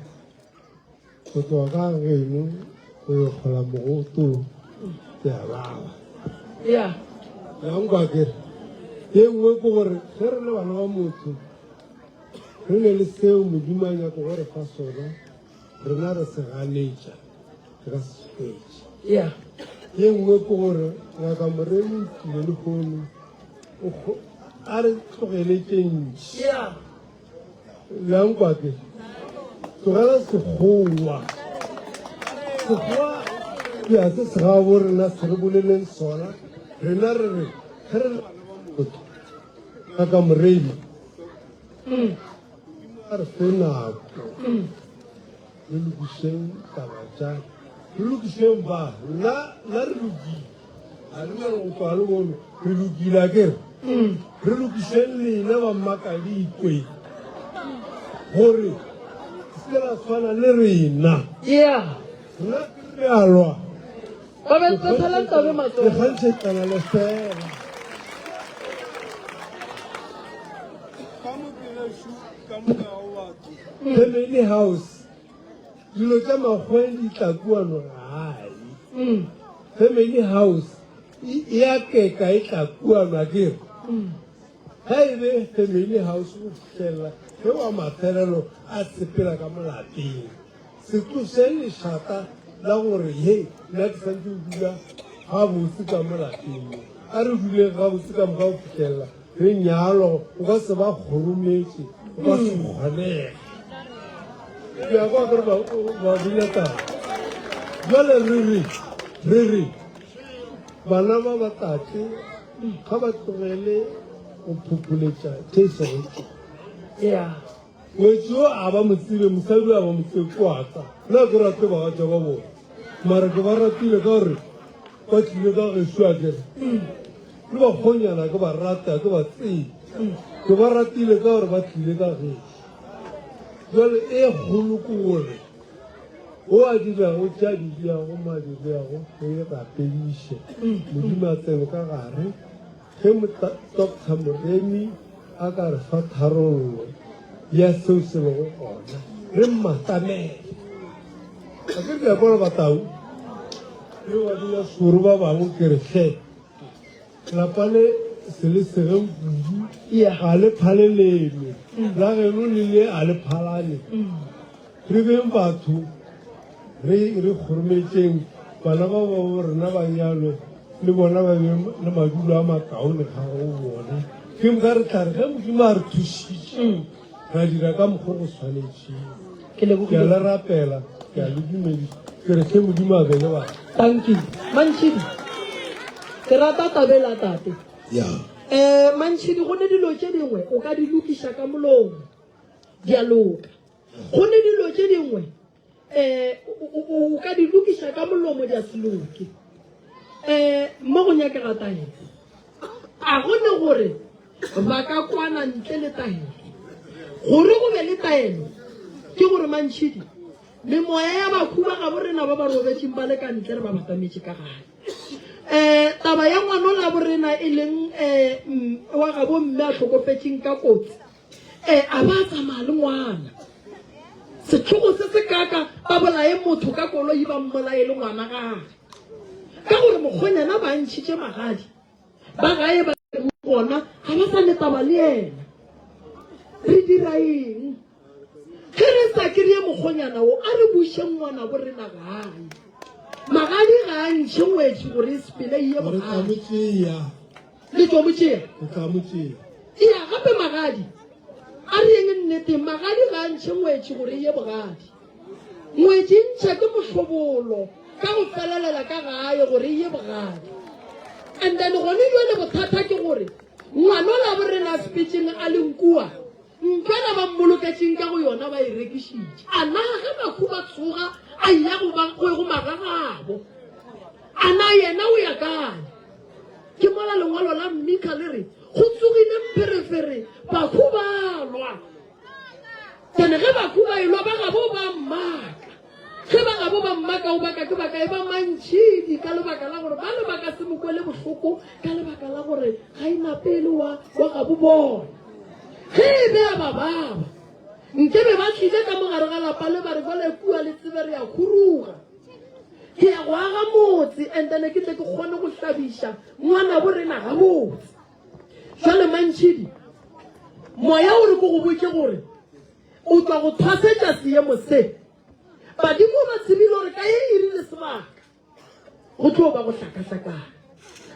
go tloga ka geno go yo kgola mogoto ke a baba. Yeah. Ya nkwa ke re, ye nngwe ke gore ge re le bana ba motho re ne le seo Modimo a nyako go re fa sona, rena re se ganetša re ka se hwetše. Yeah. Ye nngwe ke gore ngaka Moremi o tlile lehono o kgo- a re tlogele tše ntši. Yeah. Bjang kwake? Tlogela sekgowa. Sekgowa ya se segabo rena se re boleleng sona rena re re ge re le bana ba motho ngaka Moremi a re fe nako re lokišeng taba tša re lokišeng ba nna nna re lokile a re mare go tloga le bono re lokile a kere re lokišeng lena ba mmakadikwe gore se la tshwana le rena yeah rena re a lwa ba be tsela tabe matsogo re kgantšhetšana le fela Ka mo ke gešo ka moka ga batho. Family house dilo tša makgweng di tla kuano gae family house e a keka e tla kuano a kere ga e be family house go fihlelela ge wa mafelelo a sepela ka molapeng Se tloše lešata la gore he nna ke santse o dula gabotse ka mo lapeng mo. A re duleng gabotse ka moka go fihlelela re nyalwa, o ka se ba kgorometše, o ka se kgonege. Ke a kwa kere ba ba bina taba. Jwale re re re re bana ba ba tate ga ba tlogele go phopholetša tše e sego tšona. Yeah. Ngwetši yo a ba mo tsebe, mosadi yo a ba mo tsebe ke wa ka. Nna ke rate bagatša ba bona, mara ke ba ratile ka gore ba tlile ka gešo a kere. Le bakgonyana ke ba rata, ke ba tsebe. Ke ba ratile ka gore ba tlile ka gešo. Jwale e kgolo ke gore o a dirago tša di diago mo a di diago re rapediše Modimo a tsene ka gare. Ge Doctor Moremi a ka re fa tharollo ya seo se lego gona, re mmatamele. A ke re ke a bona batau le ba dula soro ba bangwe ke re hle lapa le se le segeng kudu ga le phale leno la geno le le a le phalane. Re beng batho re re kgorometšeng bana ba babo rena ba nyalwe le bona ba be le madulo a makaone ga go bona. Ke moka re tla re ge Modimo a re thušitše ra dira ka mokgwa go swanetšeng. Ke Ke a le rapela, ke a le dumediša, ke re hle Modimo a be le batho. Thank you. Mantšhidi. Ke rata taba ela tate. Ya. Eh Mantšhidi go ne dilo tše dingwe o ka di lokiša ka molomo. Di a loka. Go ne dilo tše dingwe um o ka di lokiša ka molomo di a se loke. Um mo go nyakega taelo. A go ne gore ba ka kwana ntle le taelo. Gore go be le taelo ke gore mantšhidi memoya ya bakhu ba gabo rena ba ba robetšeng ba le ka ntle re ba batametše ka gae. Um taba ya ngwanola borena e leng um wa gabo mme a hlokofetšeng ka kotsi E, a ba tsamaya le ngwana. Setlhogo se se kaka ba bolaye motho ka koloi ba mmolaye le ngwana gage. Ka gore mokgonyana ba ntšhitše magadi ba gae ba gona ga ba sa letaba le yena. Re dira eng? Ge re sa kry-e mokgonyana wo a re bušeng ngwana bo rena gae. Magadi ga a ntšhe ngwetši gore e sepele e ye bogadi. Le tlo mo tšea? Re tla mo tšea. Ea, gape magadi. A re yeng nneteng, magadi ga a ntšhe ngwetši gore e ye bogadi. Ngwetši e ntšha ke mohlobolo ka go felelela ka gae gore e ye bogadi. And then gone jwale bothata ke gore ngwanola bo rena sepetšeng a leng kua, Ntlwana ba mmoloketšeng ka go yona ba e rekišitše. A na ge bahu ba tsoga a eya go ba go go magagabo? A na yena o ya kae? Ke mola lengwalo la Mika le re, Go tsogile mpherefere, bahu ba lwa. Then ge bahu ba elwa ba gabo ba mmaka. Ge ba gabo ba mmaka o baka ke baka e ba mantšhidi ka lebaka la gore ba le ba ka se mo kwele bohloko ka lebaka la gore ga e nape e le wa wa gabo bona. Ge e be a ba baba nke be ba tlile ka mo gare ga lapa le ba re jwale kua le tsebe re a khuruga. Ke ya go aga motse and then ke tle ke kgone go hlabiša ngwanabo rena gabotse. Jwale mantšhidi moya o re ko go botše gore O tšwa go thwasetša seemo se. Badimo ba tsebile gore ka ye iri le sebaka go tlo ba go hlakahlakana.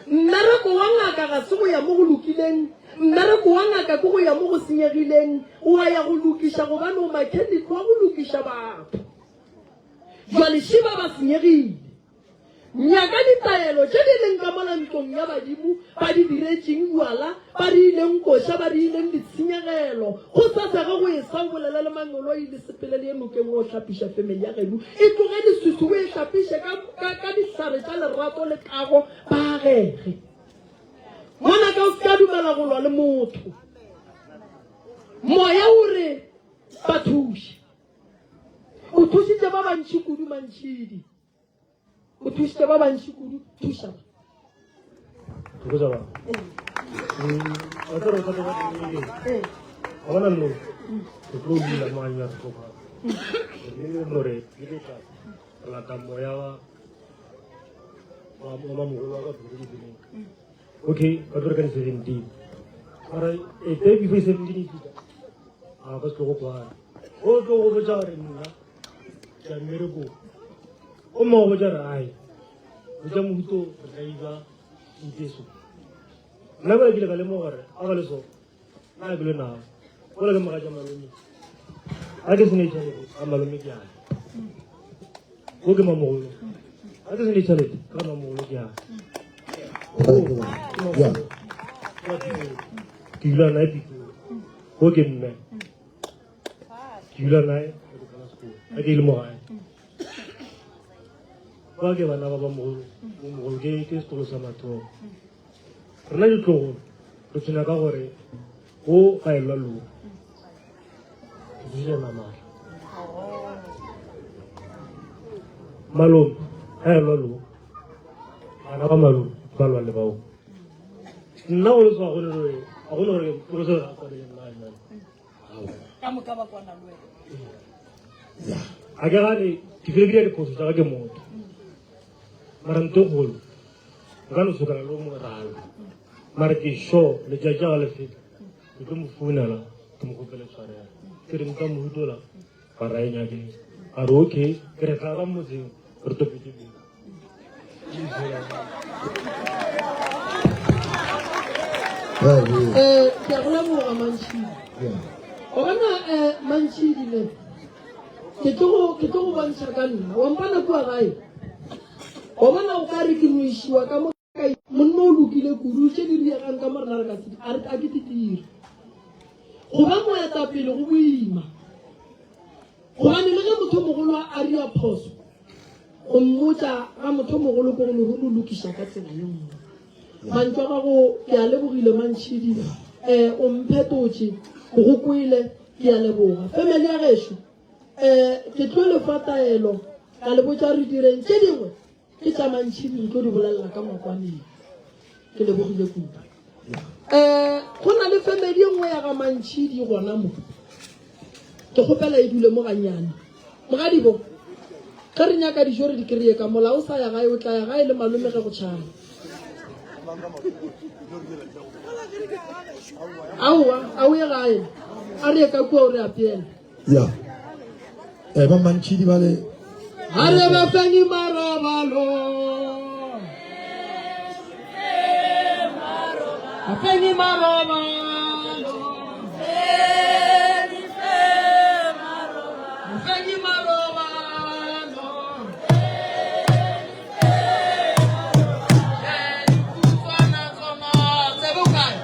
Mmereko wa ngaka ga se go ya mo go lokileng, mmereko wa ngaka ke go ya mo go senyegileng. O a ya go lokiša gobane o mechanic wa go lokiša batho. Jwale šiba ba senyegile. Nyaka ditaelo tše di leng ka mola ntlong ya badimo ba di diretšeng bjala, ba reileng koša, ba reileng ditshenyegelo. Go sasa ge go esa o bolele le mangoloi le sepele le ye nokeng o hlapiša family ya geno e tloge leswiswi o e hlapiše ka, ka, ka dihlare tša lerato le kago ba agege. Ngwanaka o se ka dumela go lwa le motho. Moya o re ba thuše. O thušitše ba bantši kudu mantšhidi. O thušitše ba bantši kudu, thuša ba. Thuša ba. Wa tsere o tsere ba. Ga bona nno. Re tlo dula mo a nyaka go ba. Re no re re tla re lata moya wa wa wa mogolo wa ka tlo di tseleng. Okay, ba tlo re ka di 17. Mara e day before 17 e fita. A ka se tlo go kwana. O tlo go botsa gore nna ke ya mmerekong. O mongwe o botsa re ai. Botsa mohuto re tla iba nteso. Nna ba ke ile ka lemoga gore a ba le so. Nna ke le nao. O le mogatša malome. A ke sene tšhelete, a malome ke a. Go ke mamogolo. A ke sene tšhelete, ka mamogolo ke a. Ya. Ke dula nae Pitori. Go ke mme. Ke dula nae ke tsena sekolo. A ke ile mo gae. Ba ke bana ba ba mogolo, mo mogolo ke ke sekolo sa mathomo. Rena ditlogolo re tshwenya ka gore go gaelwa loo. Ke tsile namala. Malome gaelwa loo. Bana ba malome ba lwa le bao. Nna go le tswa go le gore a go le gore go se ga kwane le nna nna. Ka moka ba kwana le wena. A ke gane ke file ke dira diphoso tsa ka ke motho. Mara nto kgolo nka no sokana le o mongwe ralo. Mara ke sure letšatši ga le feta ke tlo mo founela ke mo kgopele tshwarelo. Ke re nka mo utola ba ra e nyakeng. A re okay ke re tla ka motseng re topetse pele. Eh, ke a go leboga Mantšhidi. O bona eh Mantšhidi le ke tlo go ke tlo go bontšha ka nna. Wa mpona kua gae. Wa bona o ka re ke no išiwa ka mo ka monna o lokile kudu tše di riegang ka mo rena re ka se a re a ke di dire. Go ba moetapele go boima. Gobane le ge motho mogolo a ria phoso, go mmotša ga motho mogolo ke go no re mo lokiša ka tsela ye nngwe. Mantšu a gago ke a lebogile Mantšhidi, um o mphetotše, ke go kwele, ke a leboga. Family ya gešo, um ke tlo le fa taelo ka le botša re direng tše dingwe Ke tša mantšhidi re tlo di bolelela ka ngwakwaneng. Ke lebogile kudu. Um go na le family e nngwe ya ga mantšhidi gona mo. Ke kgopela e dule mo gannyane. Mogadibo, ge re nyaka dijo re di kry-e ka mola o sa ya gae o tla ya gae le malome ge go tšhaba. Aowa, a o ye gae. A re ye ka kua o re apeele. Ya. Eh, ba mantšhidi ba le. A re ba fenyi marobalo. Ba fenyi marobalo. Ba fenyi marobalo. Eh, diputwana tsona tse bokae?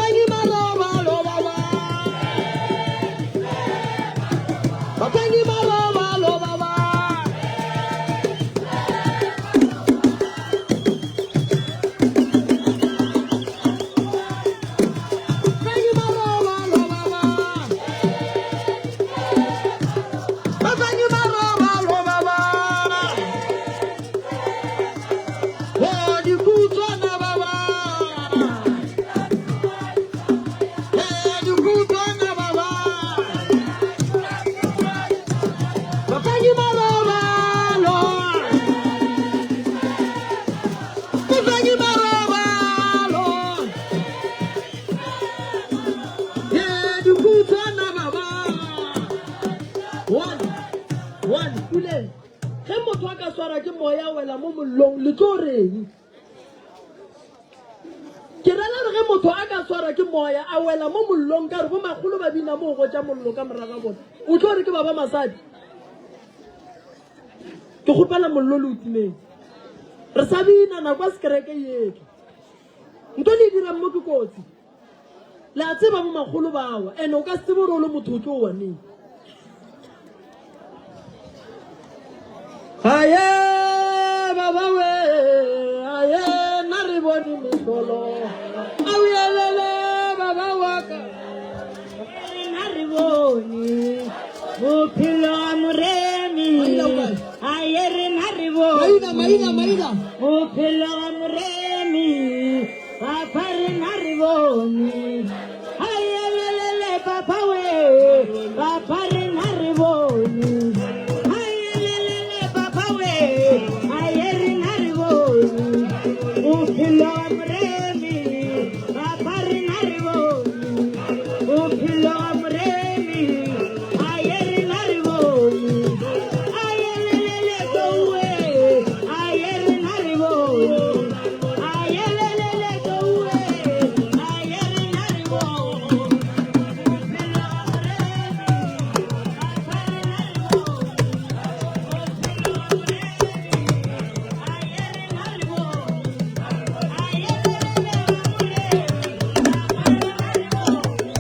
Bafenyi marobalo ba ba. Bafenyi marobalo ba ba. Bafenyi marobalo ba ba. Bafenyi marobalo ba ba. Oh, dikhutswana ba ba. Eh, dikhutswana ba ba. Bafenyi marobalo. Bafenyi marobalo. Eh, dikhutswana ba ba. One, one, puleng. Ge motho a ka swara ke moya a wela mo mollong, le tlo reng? Ke rela gore ge motho a ka swara ke moya a wela mo mollong ka gore bomakgolo ba bina mo go gotša mollo ka morago ga bona, o tlo re ke ba ba masadi? Ke kgopela mollo le o timeng. Re sa bina nako ya sekereke e etla. Nto le e dirang mo ke kotsi. Le a tseba bomakgolo ba wa, ene o ka se tsebe gore o le motho o tlo wa neng. Aye baba we, aye nna re bone mehlolo. Auyelele baba wa ka. Nna re bone bophelo wa moremi. Aye rena re bone Maina, maina, maina. bophelo wa moremi. Papa rena re bone. Ayelelele papa we. Papa rena re bone. Ayelelele papa we. Aye rena re bone. Bophelo wa moremi. Papa rena re bone. Bophelo wa moremi. Aye rena re bone. Ayelelele kowe. Aye rena re bone. Ayelelele kowe. Aye rena re bone. Bophelo wa moremi. Papa rena re bone. Bophelo wa moremi. Aye rena re bone. Ayelelele wa moremi. Papa rena re bone.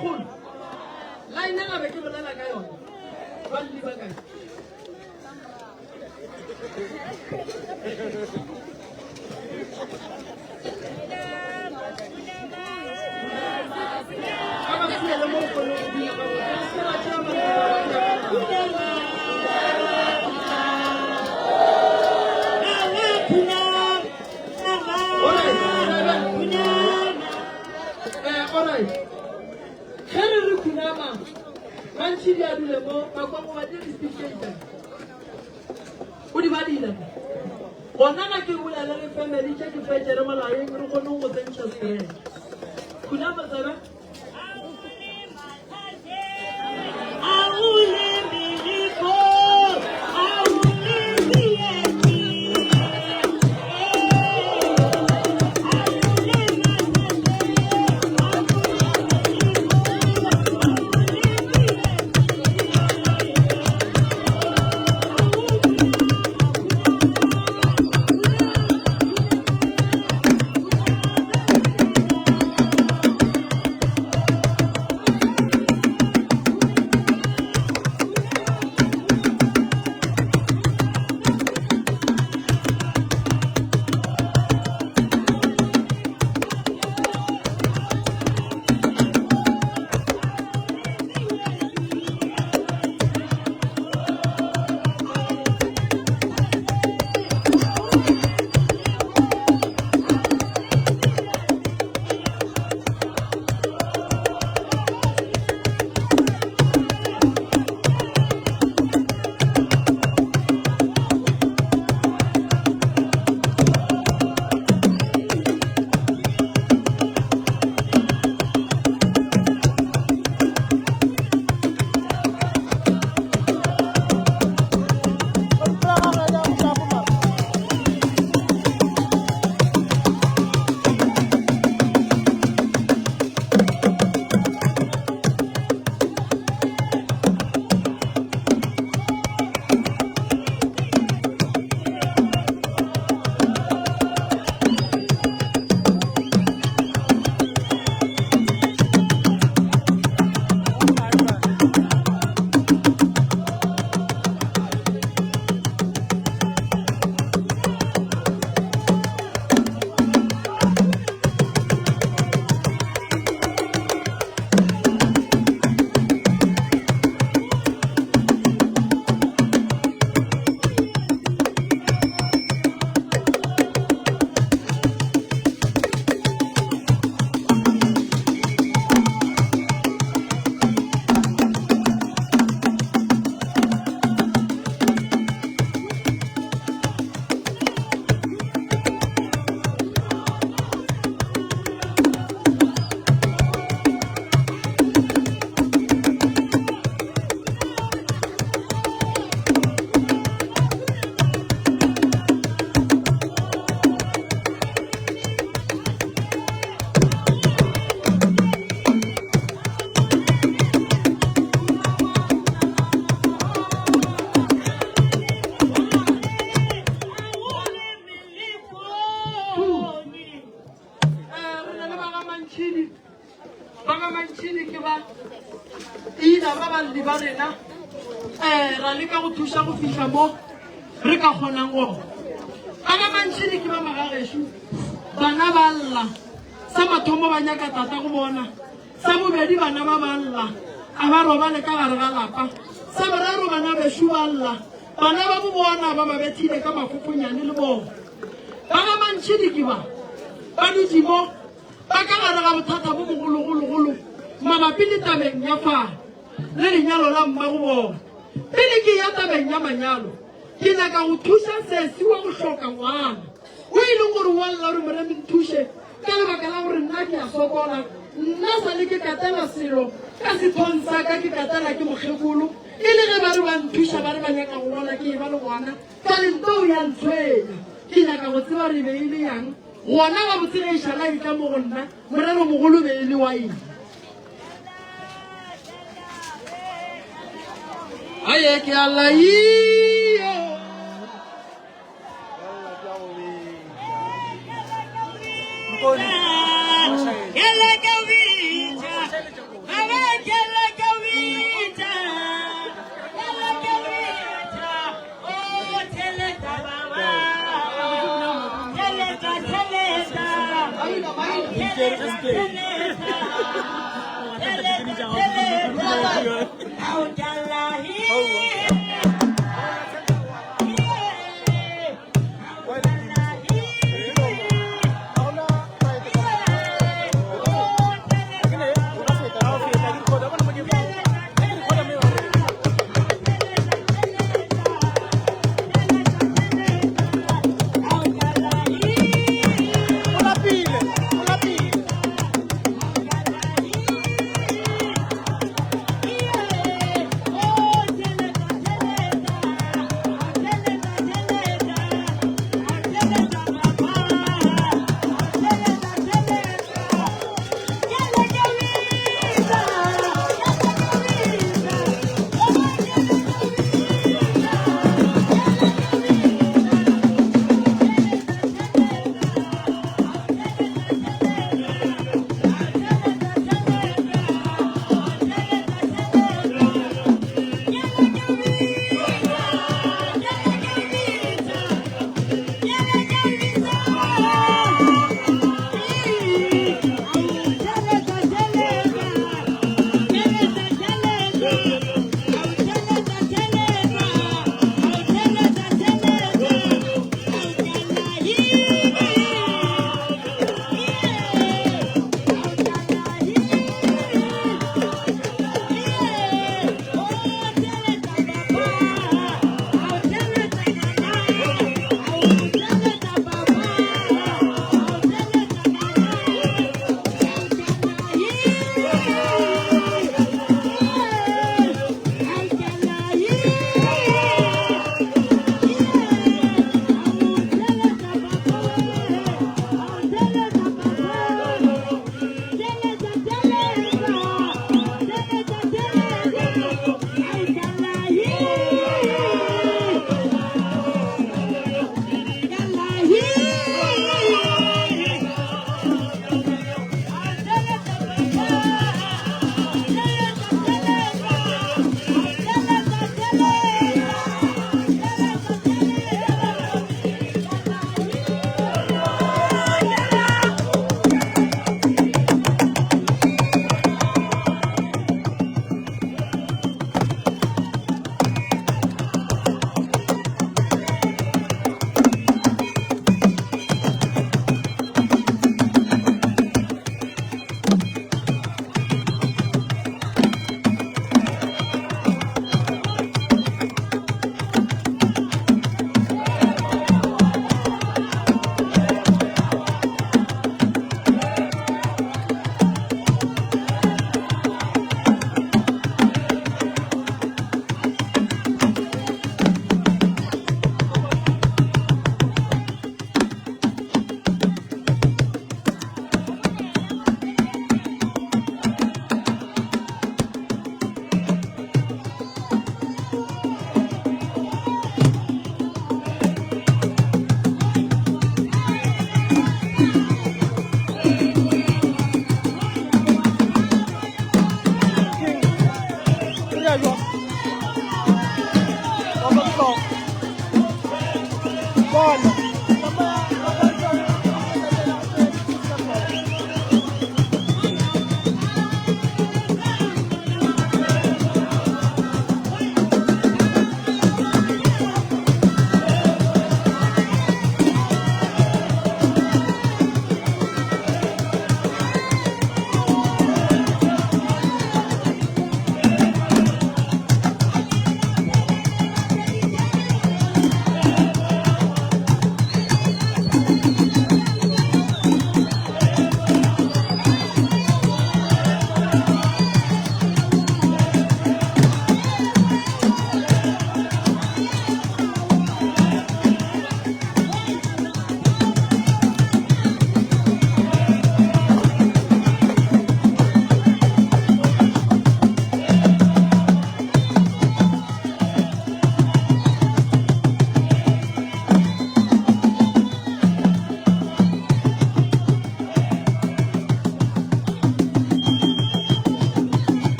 Makgolo, line ela be ke bolela ka yona. Ba lli ba kae? Ba ba fiele mo kgone go bina ka botse. Re se ra tšea mantšu a ba. Alright. Ge re re khunama, gantši di a dule mo, makwamo ba di di O di badile. Gona ga ke bolele le family tše ke fetše re molaeng re kgone go tsentšha stress. Khunama tsebe. Re na le ba ga Mantšhidi. Ba ga Mantšhidi ke ba ina ba balli ba rena. Um ra leka go thuša go fihla mo re ka kgonang gona. Ba ga Mantšhidi ke ba magagešo. Bana ba lla. Sa mathomo ba nyaka tata go bona. Sa bobedi bana ba ba lla. A ba robale ka gare ga lapa. Sa boraro bana bešo ba lla. Bana ba bo bona ba ba bethile ka mafofonyane le bona. Ba ga Mantšhidi ke ba ba dutše mo ba ka gare ga bothata bo bogologologolo mabapi le tabeng ya fa le lenyalo la mmago bona. Pele ke ya tabeng ya manyalo, ke nyaka go thuša sesi wa go hloka ngwana o e leng gore wa lla gore Moremi nthuše ka lebaka la gore nna ke a sokola, nna sa le ke katela selo ka sethong sa ka ke katela ke mokgekolo e le ge ba re ba nthuša ba re ba nyaka go bona ke eba le ngwana. Bjale ntoo ya ntshwenya. Ke nyaka go tseba re be e le yang gona gabotse ge e šala e tla mo go nna, moreromogolo be e le wa eng? Aye ke a laio. Yalla ke o bitša.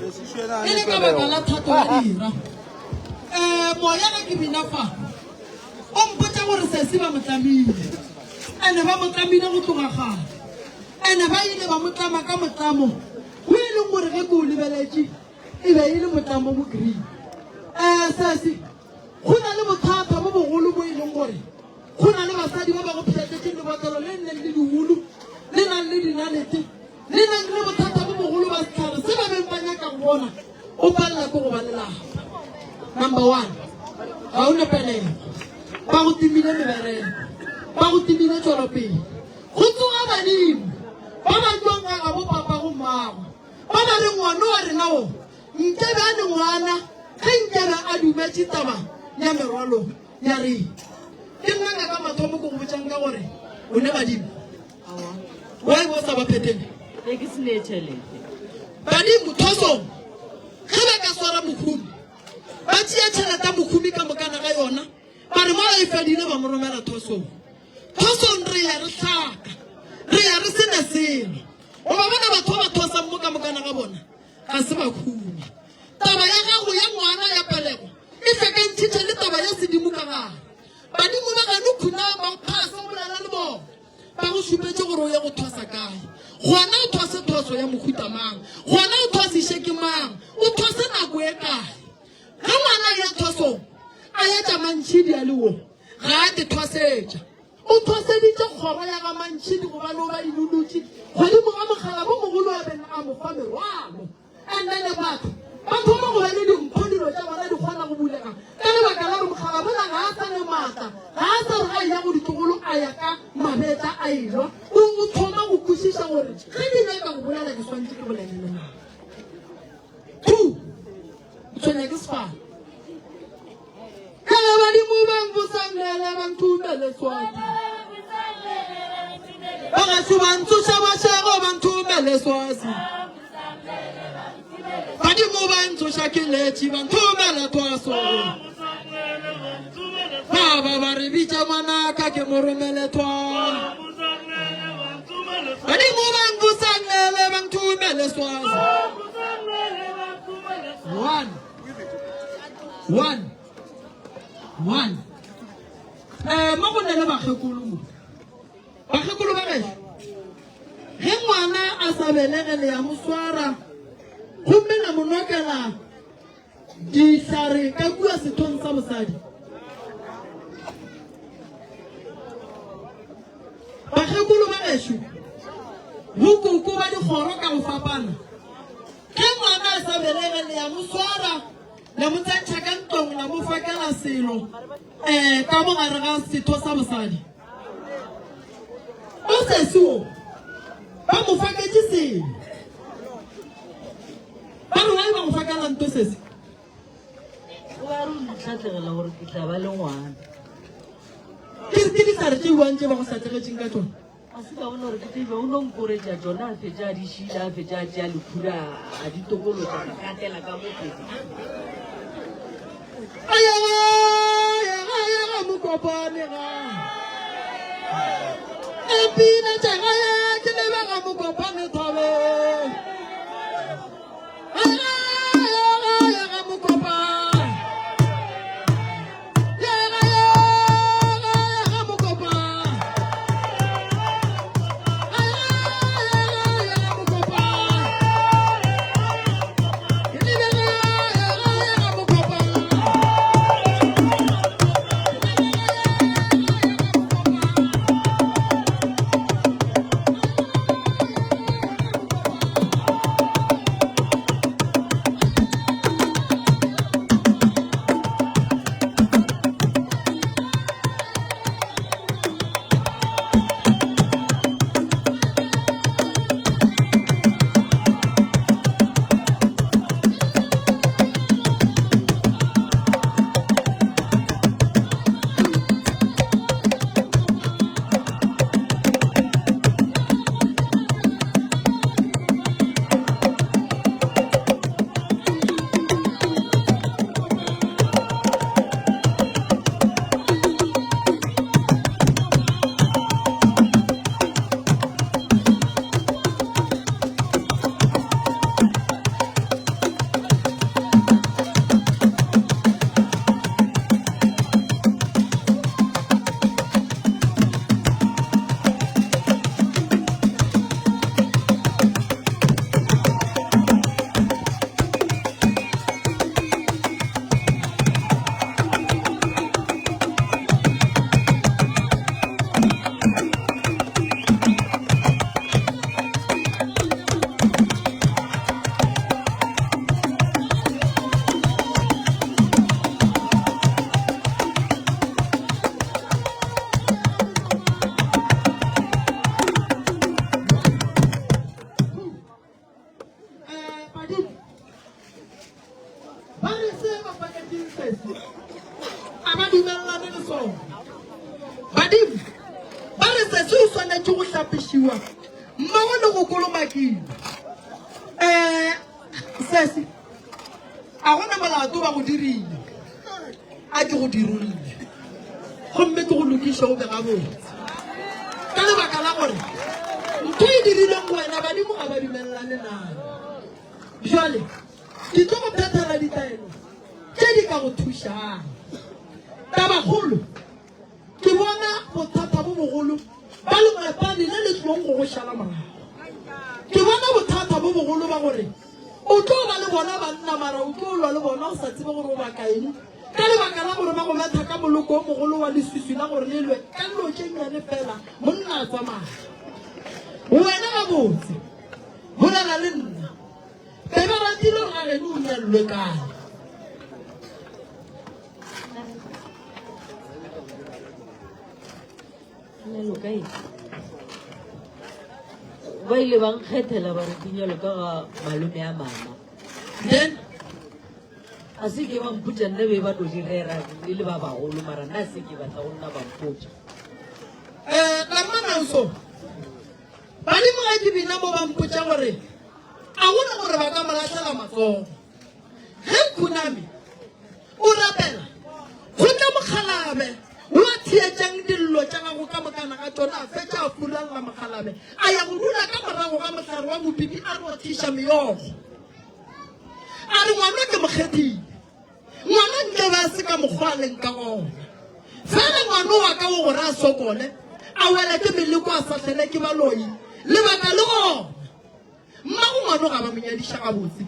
E le ka baka la thato ya dira. Um moya ge ke bina fa, o mpotša gore sesi ba mo tlamile. Ene ba mo tlamile go tloga kgale. Ene ba ile ba mo tlama ka motlamo o e leng gore ge ke o lebeletše e be e le motlamo mo green. Um sesi, go na le bothata bo bogolo bo e leng gore go na le basadi ba ba go pšhatletšeng lebotlelo le neng le diwulu le nang le dinalete le nang le bothata bo bogolo ba sehlare se ba beng ba nyaka go bona o palela ke go ba le lapa. Number one, ga o ne pelego, ba go timile mebereko, ba go timile tšwelopele. Go tsoga badimo ba ba tšwang ga gabo papa go mmago ba ba re ngwana wa rena o nkebe a le ngwana ge nkebe a dumetše taba ya merwalo ya rena. Ke nna ka ka mathomo ke go botšang ka gore o ne badimo. Why bo sa ba phethele? Ge ke se ne tšhelete. Badimo thosong ge ba ka swara mohumi ba tšea tšhelete ya mohumi ka mokana ga yona ba re mola e fedile ba mo romela thosong. Thosong re ya re hlaka, re ya re se ne selo. Goba bona batho ba ba thosang mo ka mokana ga bona ga se ba humi. Taba ya gago ya ngwana ya pelego e hlakantšhitše le taba ya sedimo ka gare. Badimo ba gano khunama o phasa o bolela le bona. Ba go šupetše gore o ye go thwasa kae. Gona o thwase thwaso ya mohuta mang. Gona o thwasiše ke mang. O thwase nako e kae. Ge ngwana a ya thwasong a etša mantšhidi a le wo, ga a te thwasetša. O thwaseditše kgoro ya ga mantšhidi gobane o ba inulotše godimo ga mogala bo mogolo a beng a mo fa merwalo. And then batho ba thoma go ba le dimpho, dilo tša bona di kgona go bulega ka lebaka la gore mogala bola ga a sa ne maatla, ga a sa re ga eya go ditlogolo a ya ka mabetla a elwa. O o thoma go kwešiša gore ge ke nyaka go bolela ke swanetše ke bolele le mang. Two, o tshwenya ke sefala. Ka ge badimo ba mfosanele ba nthumele Swati. Ba gašu ba ntsoša bošego ba nthumele Swazi. Badimo ba ntsoša ke letši ba nthumela twaso. Ba ba ba re bitša ngwanaka ke mo romele twa. Badimo ba mfosanele ba nthumele Swazi. One. One. One. Eh, mo go ne le bakgekolo mo. Bakgekolo ba gešo. Ge ngwana a sa belege le ya mo swara gomme la mo nokela dihlare ka kua sethong sa mosadi. Bakgekolo ba gešo, bokoko ba dikgoro ka go fapana. Ge ngwana a sa belege le ya mo swara la mo tsentšha ka ntlong la mo fakela selo um ka mo gare ga setho sa bosadi. O sesi o ba mo faketše selo. Ba re why ba go fakela nto sesi? O ba re o ntlhatlegela gore ke tla ba le ngwana. Ke ke dihlare tše buang tše ba go hlatlegetšeng ka tšona. A se ka bona gore ke tsebe o no nkoretša tšona a fetša a di šila a fetša a tšea lekhura a di tokolotša a katela ka mo pele. Ayega mokopane ga. Epina tša gae ke lebega mokopane thabeng. Ayega mokopane. sesi a ba dumelelane le sona. Badimo ba re sesi o swanetše go hlapišiwa mmogo le go kolomakiwa. Um sesi a gona molato ba go dirile, a ke go dirolle gomme ke go lokiše o be gabotse. Ka lebaka la gore ntho e dirilweng go wena badimo ga ba dumelelane nayo. Bjale ke tlo go phethela ditaelo tše di ka go thušang. Tabakgolo, ke bona bothata bo bogolo ba lengwepane le le tlong go go šala morago. Ke bona bothata bo bogolo ba gore o tlo ba le bona banna mara o tlo lwa le bona o sa tsebe gore o baka eng ka lebaka la gore ba go betha ka moloko o mogolo wa leswiswi la gore le lwe ka dilo tše nnyane fela monna a tsamaya. Wena gabotse bolela le nna. Be ba ratile gore ga geno o nyalelwe kae? Nyalo kae? Ba ile ba nkgethela ba re ke nyalo ka ga malome a mama. Then A se ke ba mpotša nna be ba no di rera le le ba bagolo mara nna a se ke batla go nna ba mpotša. eh Rammananso badimo ge ke bina mo ba mpotša gore a gona gore ba ka mo lahlela matsogo. Ge Khuname o rapela, go tla mokgalabe o a theetšang dillo tša gago ka mokana ga tšona, a fetša a furalla mokgalabe, a ya go dula ka morago ga mohlare wa mopipi a rothiša meokgo. A re, Ngwana ke mo kgethile, ngwana nke be a se ka mokgwa a leng ka gona. Fela ngwana wa ka o gore a sokole, a wela ke meleko a sa hlele ke baloi, lebaka le gona. Mmago ngwano ga ba mo nyadiša gabotse.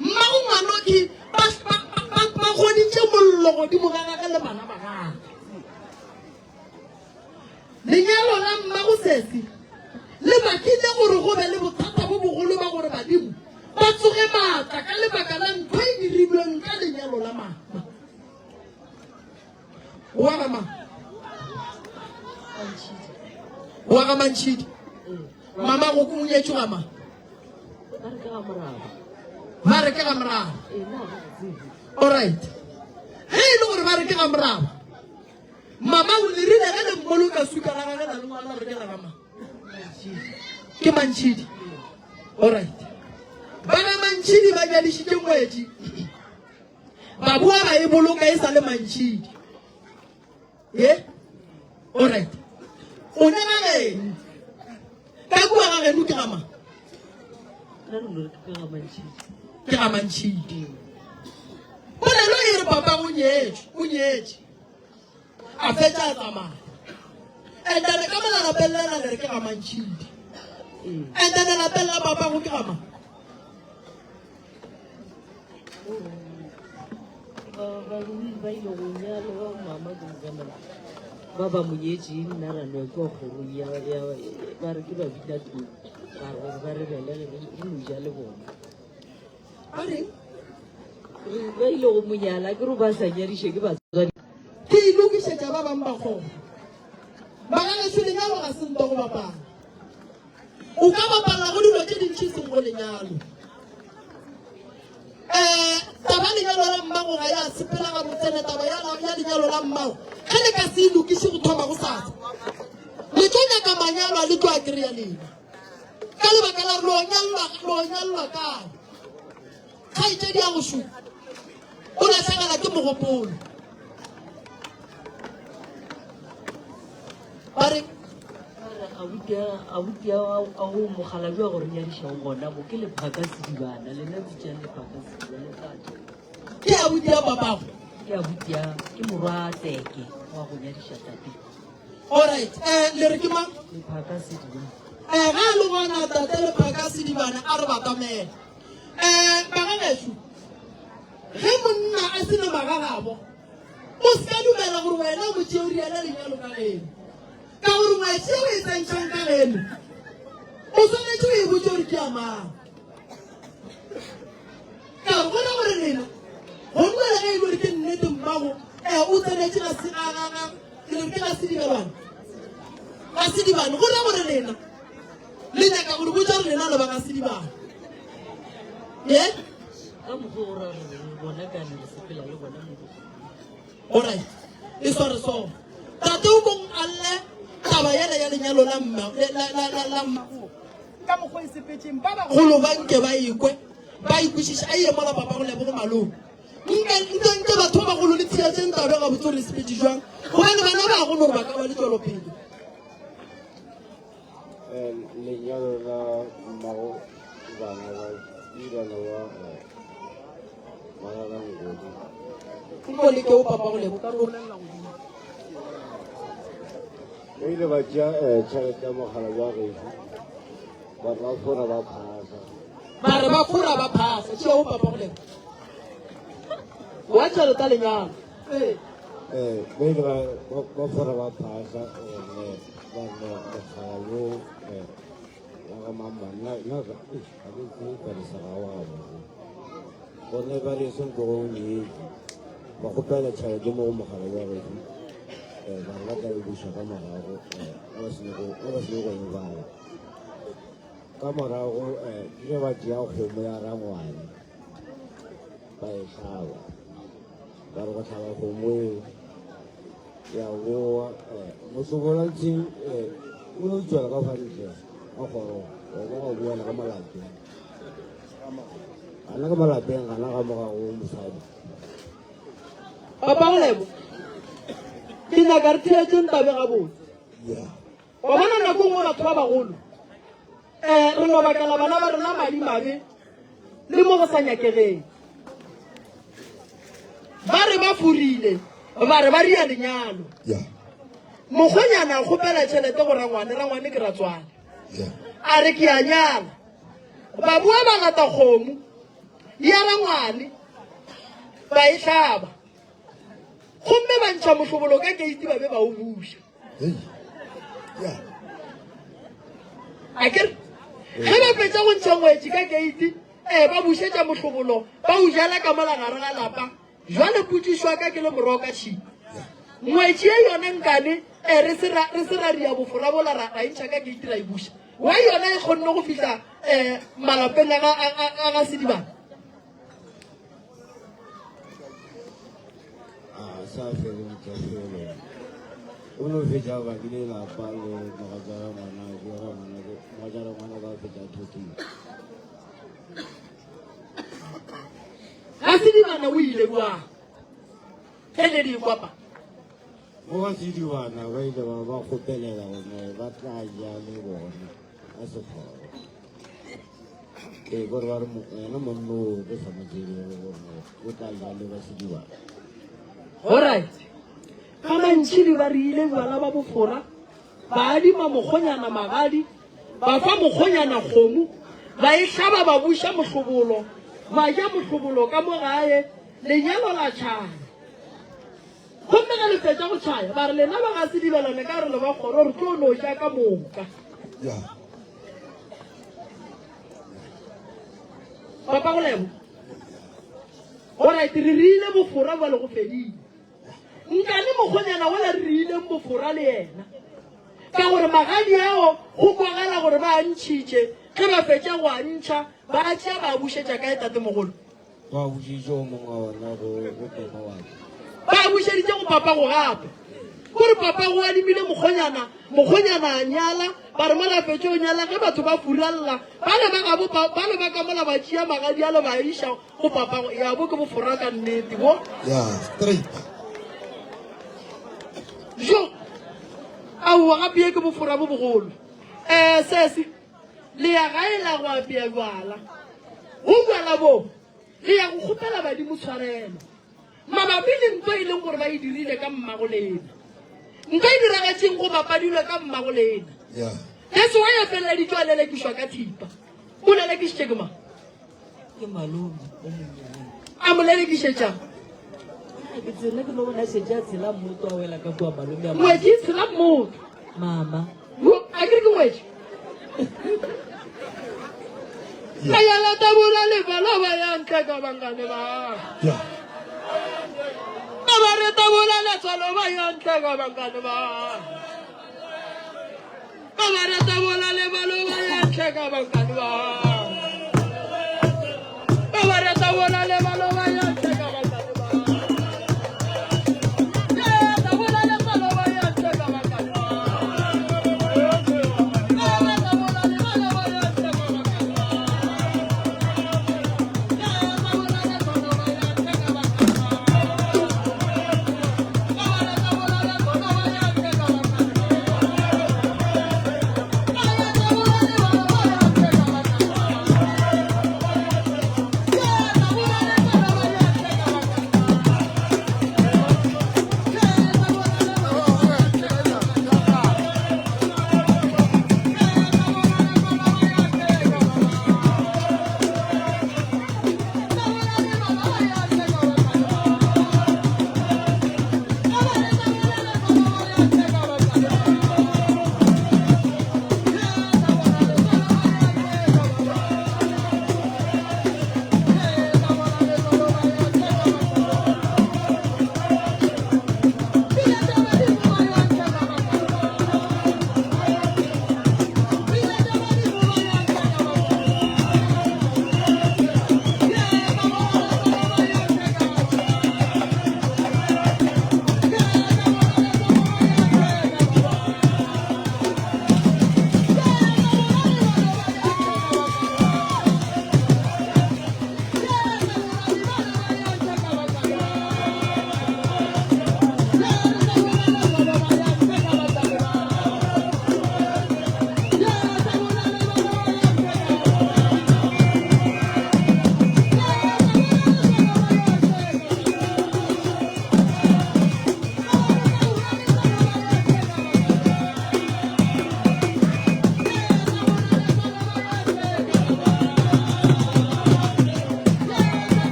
Mmago ngwano ke ba, ba, ba, ba goditše mollo godimo ga gage le bana ba gagwe. Lenyalo la mmago sesi le bakile gore go be le bothata bo bogolo ba gore badimo ba tsoge maatla ka lebaka la ntho e dirilweng ka lenyalo la mama. Wa ga mang? Wa ga Mantšhidi. Mama go ko nyetšwe ga mang? Ba re ke ga moraba. Ba re ke ga moraba. Alright. Ge e le gore ba re ke ga moraba, mama o le rile ge le mmoloka suka la gage la le ngwala gore ke la ga mang? Ke Mantšhidi. Alright. Ba ga Mantšhidi ba nyadišitše ngwetši. Ba boa ba e boloka e sa le Mantšhidi. Ye? Alright. O ne ga geno. Ka kua ga geno ke ga mang? Ke ga Mantšhidi. Polelo e re papa o nyetše, o nyetše. A fetša a tsamaya. And then ka mo lapeng lena le re ke ga Mantšhidi. And then lapeng la papa go ke ga mang? Ba ile go nyala ba mama ke mokana ba ba mo nyetše nna ra no kwa kgorong ya ba re ke ba bitsa tlong ba re gore ba re belege re no ja le bona Ba reng? Re ba ile go mo nyala ke re ba sa nyadiše ke batswadi. Ke e lokišetša ba bang ba kgopo. Bagagešu, lenyalo ga se nto go bapala. O ka bapala go dilo tše dintši e seng go lenyalo. Um taba lenyalo la mmago ga ya sepela gabotse ne taba ya, ya lenyalo la mmago ge le ka se e lokiše go thoma go sasa le tlo nyaka manyalo a le tlo a kry-a lena ka lebaka la gore lo nyallwa kae kgaetšedi ya go šupa o lahlegela ke mogopolo ba re abuti a go mokgalabje wa gore nyadišang gona mo ke lephaka sedibana lena bitsang lephaka sedibana ke abuti ya papago ke abuti ya ke morwa tseke wa go nyadiša tate Alright, eh, le re ke mang? Lephaka Sedibana. Eh, ga le gona tate Lephaka Sedibana a re batamele. Eh, bagagešo, ge monna a se na magagabo, o se ka dumela gore wena o mo tšee o riele lenyalo ka geno. Ka gore ngwetši e o e tsentšhang ka geno, o swanetše o e botše gore ke ya mang. Ka gore go ra gore lena, go dumela ge e le gore ke nnete mmago, eh, o tsenetše ga se ga ga ga Ke re ke ga sedibelwane. Ga sedibane. Go ra gore lena le nyaka gore botša gore lena le ba ga sedibane. Ye? Ka mokgwa o ra re re bona kane re sepela le bona mo dikgweding. Alright, e sware so. Tate o kong a lle taba yela ya lenyalo la mma la la la la mmago. Ka mokgwa e sepetšeng ba bagolo ba nke ba ikwe ba ikwešiše a ye mola papa go lebogo malome. Nke nke nke batho ba bagolo le tsheetseng taba ga botse gore e sepetše jwang gobane bana ba go gore ba ka ba le tšwelopele. Lenyalo la mmago bana ba ilana wa bana ngodi. Nko le ke o papa go lebo ka re o bolelela godimo. Ba ile ba tšea tšhelete ya mogala wa gešo ba re ba fora ba phasa. Ba re ba fora ba phasa. Tšea o papa go lebo. Wa tšhelete ya lenyalo. Ee. Ba ile ba fora ba phasa gomme ba nna mogala yo wa ga mamma nna nna ga ke tsebe palesa ga wa gabotse gone ba re seng ko go nyetše ba kgopela tšhelete mo go mogala wa gešo ba re ba tla e buša ka morago ba ba sene go e bala ka morago ke ge ba tšea kgomo ya rangwane ba e hlaba ba re go hlaba kgomo eo ya boa mosobolantshi o no tswela ka fa ntle ga kgoro gona ga boela ka malapeng gana ka malapeng gana ga mogago mosadi Papa go lebo. Ke nyaka re theetseng tabe gabotse. Wa bona nako nngwe batho ba bagolo um re no bakela bana ba rena madimabe le mo go sa nyakegeng. Ba re ba forile ba re ba ria lenyalo. Mokgonyana a kgopela tšhelete go rangwane, rangwane ke ratswale. A re ke a nyala. Ba boa ba ngata kgomo ya rangwane ba e hlaba. Gomme ba ntšha mohlobolo ka keiti ba be ba o buša. A ke re ge ba fetša go ntšha ngwetši ka keiti eh ba bušetša mohlobolo ba o jala ka mola gare ga lapa. Jwale potšišo ya ka ke le morwa ka tšhimo. Ngwetši ye yona nkane eh re se ra re se ra ria bofora bola ra ra e ntšha ka keiti ra e buša. Wa yona e kgonne go fihla eh malapeng a ga a ga Sedibana. A sa feleletša felo o no fetša a bakile lapa le mogatšara ngwana ke ga ngwana ke mogatšara ngwana ka fetša thotile. Ga Sedibana o ile bjang ge le di kwapa? Mo ga Sedibana ba ile ba ba kgopelela gore ba tla ja le bona ka sekgoro. Ee, gore ba re yena monna o re sa mo tsebe gore o tla ja le ba Sedibana. Alright. Ga mantšhidi ba re ile jwala ba bofora ba adima mokgonyana magadi ba fa mokgonyana kgomo ba e hlaba ba buša mohlobolo ba ja mohlobolo ka mo gae lenyalo la tšhaya. Gomme ge le fetša go tšhaya ba re lena ba ga Sedibelane ka re le ba kgoro re tlo no ja ka moka. Papa go lebo. Alright, re rile bofora bjale go fedile. Nkane mokgonyana wola re rileng bofora le yena. Ka gore magadi ao go kwagala gore ba a ntšhitše, ge ba fetša go a ntšha ba a tšea ba a bušetša kae tatemogolo? Ba bušeditše go mongwe wa ona go go papa wa ka. Ba bušeditše go papago gape. Kore papago o adimile mokgonyana, mokgonyana a nyala, ba re mola a fetše go nyala ge batho ba furalla, bale ba gabo bale ba ka mola ba tšea magadi ale ba a iša go papago, ya bo ke bofora ka nnete bo. Ya, straight. Jo! Aowa gape ye ke bofora bo bogolo. Eh, sesi. Le ya gae la go apea bjala. Go bjala bo, le ya go kgopela badimo tshwarelo mabapi le nto e leng gore ba e dirile ka mmago lena. Nto e diragatšeng go bapadilwe ka mmago lena. Jesu wa ya feleleditšwe a lelekišwa ka thipa. O lelekišitše ke mang? Ke malome o monnyane. A mo lelekišetšang? Ke tsena ke no bona šetše a tshela mmoto a wela ka kua malome a Ngwetši e tshela mmoto. Mama. A ke re ke ngwetši? A ya la tabola lebala ba ya ntle ka bangane ba. Ba ba re tabola letswalo ba ya ntle ka bangane ba. Ba ba re tabola lebalo ba ya ntle ka bangane ba. Ba ba re tabola.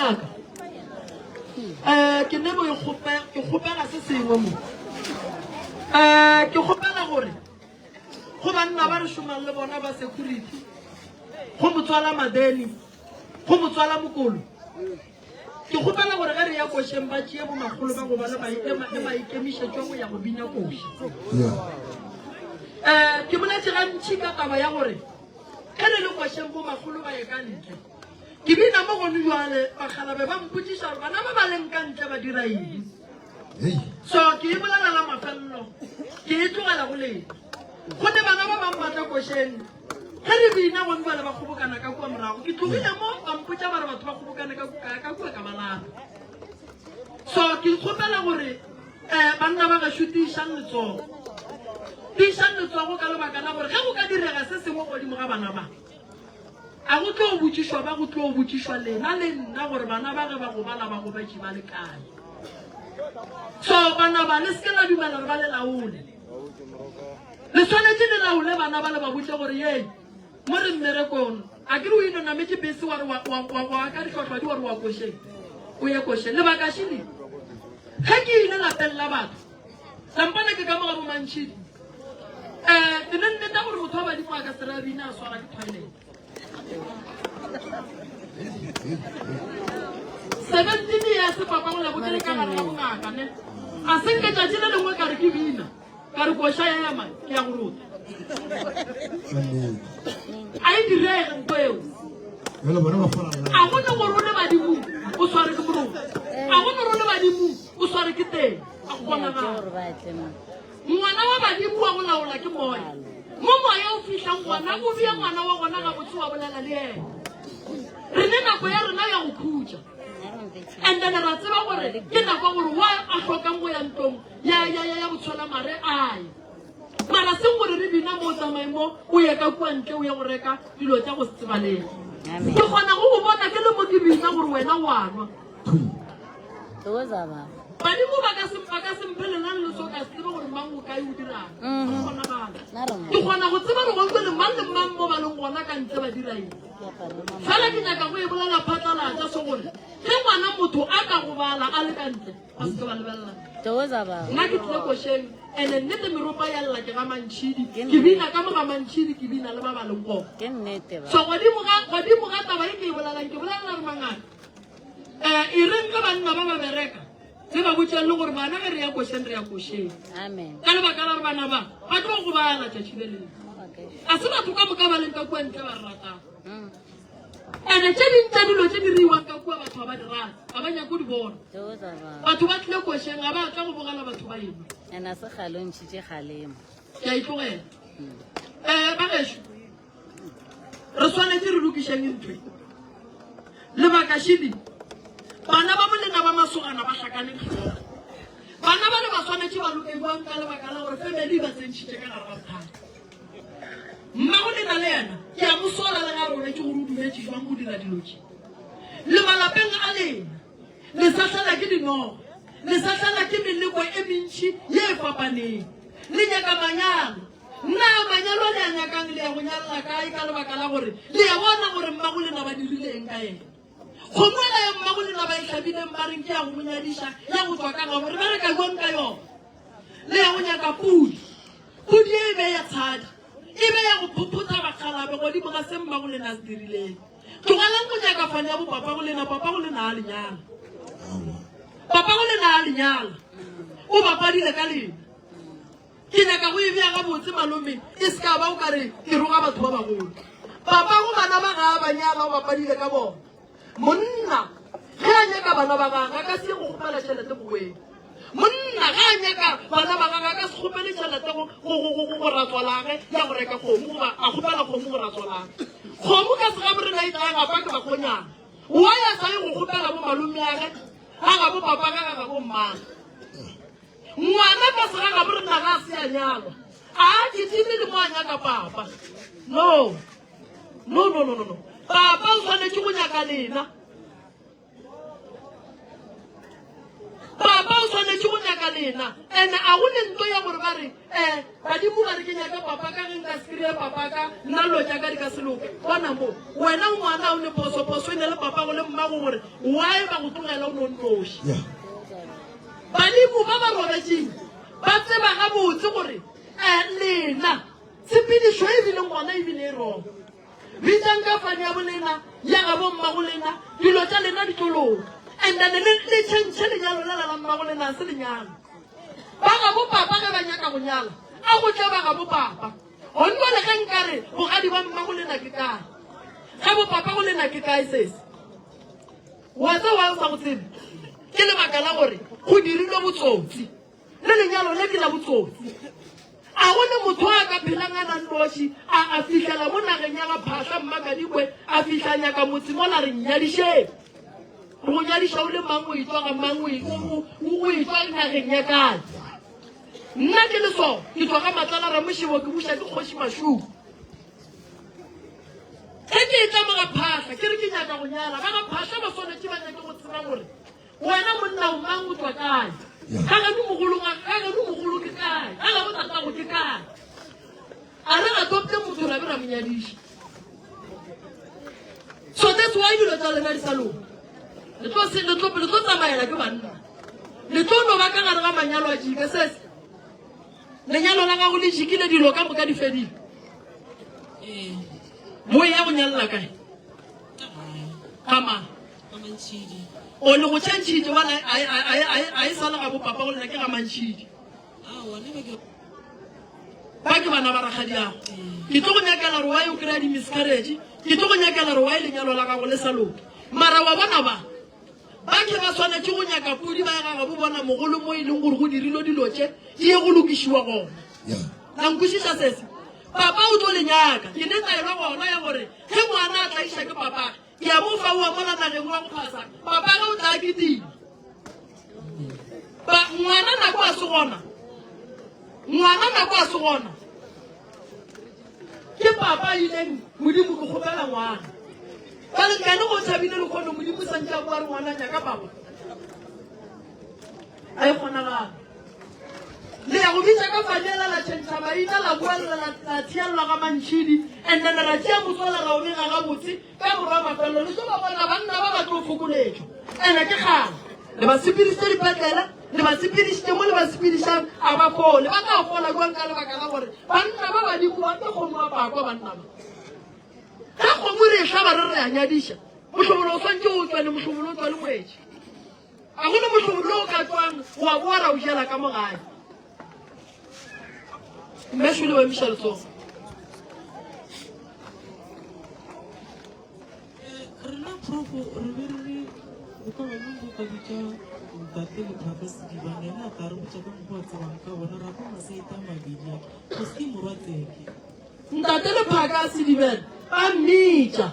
yaka um ke ne bo ke kgopela se sengwe mo um ke kgopela gore go banna ba re šomang le bona ba security go motswala madeni go motswala mokolo ke kgopela gore ge re ya košeng ba tšee bomakgolo ba go ba le maikemišetšo go ya go bina koša um ke boletše gantšhi ka taba ya gore ge re le košeng bomakgolo ba ye ka ntle ke bina mo gone jale bakgalabe ba mpotšiša gore bana ba ba leng ka ntle ba dira eng so ke e bolela la mafelelo ke e tlogela go lena gonne bana ba bangwe ba tla košeng ge re bina gone jale ba kgobokana ka kua morago ke tlogile mo ba mpotša ba re batho ba kgobokane ka kua ka balapa so ke kgopela gore um banna ba gešo tiišang letsogo tiišang letsogo ka lebaka la gore ge go ka direga se sengwe godimo ga bana ba A go tlo botšišwa ba go tlo botšišwa lena le nna gore bana ba ge ba gobala ba gobetše ba le kae. So bana ba le seke la dumela gore ba le laole. Le swanetše le laole bana ba le ba botše gore ye mo re mmerekong a ke re o ino nametše bese wa re wa wa wa ka dihlwahlwadi wa re wa košeng o ye košeng lebaka šele ge ke ile lapeng la batho Sampana ke ka mo ga bomantšhidi. Eh, ke ne nneta gore motho wa badimo a ka se re a bina a swara ke toilet. 17 years papa go lebo ke le ka gare ga bongaka ne. A se nke tšatši le lengwe ka re ke bina. Ka re koša ya ema ke ya go rota. A e direge nto eo. A go ne gore o le badimong o sware ke moroto. A go ne gore o le badimong o sware ke teng. A go bonagala. Ngwana wa badimo wa go laola ke moya. Mo moya o fihlang gona o bea ngwana wa gona gabotse wa bolela le yena. Re ne nako ya rena ya go khutša. And then ra tseba gore ke nako gore wa a hlokang go ya ntlong ya ya ya ya botshola mare a ye. Mara seng gore re bina mo o tsamaye mo o ye ka kua ntle o ye go reka dilo tša go se tsebalege. Ke kgona go go bona ke le mo ke bina gore wena wa nwa. Badimo ba ka se ba ka se mphe lenane le so ka se tsebe gore mang o kae o dirang. Go kgonagala. Ke kgona go tseba gore go le mang le mang mo ba leng gona ka ntle ba dira eng. Fela ke nyaka go e bolela phatlalatša se gore ge ngwana motho a ka gobala a le ka ntle ba se ke ba lebelela. Nna ke tlile košeng ene nnete meropa ya lla ke ga mantšhidi ke bina ka mo ga mantšhidi ke bina le ba ba leng gona. So godimo ga godimo ga taba e ke e bolelang ke bolelela re mangaka um e reng ge banna ba ba bereka le ba botšeng le gore bana ge re ya košeng re ya košeng ka lebaka la gore bana ba ba tlo gobala tšatši le lengwe a se batho ka moka ba leng ka kua ntle ba re ratang mm. ene tše ding tša dilo tše di riwang ka kua batho ga ba di rate ga ba nyako di bona batho ba tlile košeng ga ba tla go bogela batho ba eno ke a itlogela um eh, ba gešo Re swanetše re lokišeng ntho e. Lebaka šidi, bana ba bolena ba masogana ba hlakane hlogo. Bana ba le ba swanetše ba loke bjang ka lebaka la gore family ba tsentšhitše ka gare ga bothata. Mmago lena le yena ke a mo sola le ga a robetše gore o dumetše jwang go dira dilo tše. Le malapeng a lena le sahlela ke dinoga, le sahlela ke meleko e mentši ye e fapaneng. Le nyaka manyalo. Na manyalo a le a nyakang le ya go nyalla kae ka lebaka la gore le ya bona gore mmago lena ba dirile eng ka yena? Kgomo ela ya mmago lena ba e hlabileng ba reng ke ya go mo nyadiša ya go tswa ka gabo re bereka jwang ka yona? Le ya go nyaka pudi. Pudi e be ya tshadi e be ya go phophotha bakgalabe godimo ga se mmago lena a se dirileng. Tlogelang go nyaka fane ya bopapago lena, papago lena a le nyala. Papago lena a le nyala. O bapadile ka lena. Ke nyaka go e bea gabotse, malome, e se ka ba o ka re ke roga batho ba bagolo. Papago bana ba ga a ba nyala o bapadile ka bona. Monna ge a nyaka bana ba gagwe a ka se ye go kgopela tšhelete go wena. Monna ge a nyaka bana ba gagwe a ka se kgopele tšhelete go, go, go, go, go ratswalage ya go reka kgomo goba a kgopela kgomo go ratswalage. Kgomo ka segabo rena e tla gapa ke bakgonyana. Why a sa ye go kgopela bo malomeage, ga gabo papage, ga gabo mmage? Ngwana ka segagabo rena ga a se a nyalwa. A a kitime le mo a nyaka papa. No. No, no, no, no, no. Papa o swanetše go nyaka lena. Papa o swanetše go nyaka lena. lena ene a go ne nto ya gore ba re um badimo ba re ke nyaka papa ka ge nka se kry-e papa ka nna dilo tša ka di ka se loke. Bona mo wena o ngwana o ne phoso phoso e ne le papago le mmago gore why ba go tlogela o no nnoši. Badimo ba ba robetšeng ba tseba gabotse gore um lena tshepedišo e bileng gona ebile e wrong. Bitšang ka fane ya bolena, ya gabo mmago lena, dilo tša lena di tlo loka. And then le le tšhentšhe lenyalo lela la mmago lena, se lenyalo. Ba gabo papa ge ba nyaka go nyala, a go tle ba gabo papa. Gonno le ge nkare bogadi ba mmago lena ke kae? Ga bo papa go lena ke kae sese? Wa tseba wa o sa go tsebe? Ke lebaka la gore go dirilwe botsotsi. Le lenyalo le ke la botsotsi. A go ne motho a ka phelang a na nnoši, a a fihlela mo nageng ya ga Phahla Mmakadikwe, a fihla nyaka motse mola re nnyadišeng. Re go nyadiša o le mang, o etšwa ga mang, o o etšwa nageng ya kae? Nna ke le so, ke tšwa ga Matlala Ramošebo, ke buša ke kgoši Mašuku. Ge ke etla mo ga Phahla, ke re ke nyaka go nyala, ba ga Phahla ba swanetše ba nyake go tseba gore Wena monna o mang o tswa kae? Ga geno mogolo ga geno mogolo ke kae? Ga gabo tatago ke kae? A re adopte motho ra be ra mo nyadiša. So that's why dilo tsa lena di sa loka. Le tlo se le tlo le tlo tsamaela ke banna. Le tlo no ba ka gare ga manyalo a jika sese. Lenyalo la gago le jikile dilo ka moka di fedile. Ee. Mo ya go nyalla kae? Ga mang? Ga Mantšhidi. O le go tšhentšhitše bana a e sa le ga bo papa go lena ke ga Mantšhidi. Aowa nna ba ke Ba ke bana ba rakgadiago. Ke tlo go nyakela gore why o kry-a di-miscarriage, ke tlo go nyakela gore why lenyalo la gago le sa loke. Mara wa bona ba ba ke ba swanetše go nyaka pudi ba ye ga gabo bona mogolo mo e leng gore go dirilwe dilo tše di ye go lokišiwa gona. La nkwešiša sese? Papa o tlo le nyaka. Ke ne taelo gona ya gore ge ngwana a tlaiša ke papage, Ke a mo fa oa mola nageng wa go phasa. Papa ge o tla kitima. Ba ngwana nako a se gona. Ngwana nako a se gona. Ke papa ileng modimo ke kgopela ngwana. Ba le nkane go tšhabile le kgono modimo santse a bua re ngwana nyaka papa. A e kgonagala. Le ya go bitša ka fanela la tšhentšha maina la boelela la, la thiellwa ga mantšhidi and then ra tšea motswala ra o bega gabotse ka morwa mafelelo le tlo ba bona banna ba ba tlo fokoletšwa ene ke kgale le ba sepedišitše dipetlele le ba sepedišitše mo le ba sepedišang a ba fole ba tla fola jwang ka lebaka la gore banna ba badimo ba ke kgomo ba pakwa banna ba ge kgomo re e hlaba re re a nyadiša mohlobolo o swantše o tswa le mohlobolo o tswa le ngwetši A go ne mohlobolo o ka tswang wa boa ra o jela ka mo gae. Mme Shule wa emiša letsogo. Rena profo re be re re go ka ba mo ka bitša ntate Lephaka Sedibane yena a tla re botša ka mokgwa a tsebang ka gona ra kwa masaete a mabedi a go se ke morwa tseke. Ntate Lephaka Sedibane ba mmitša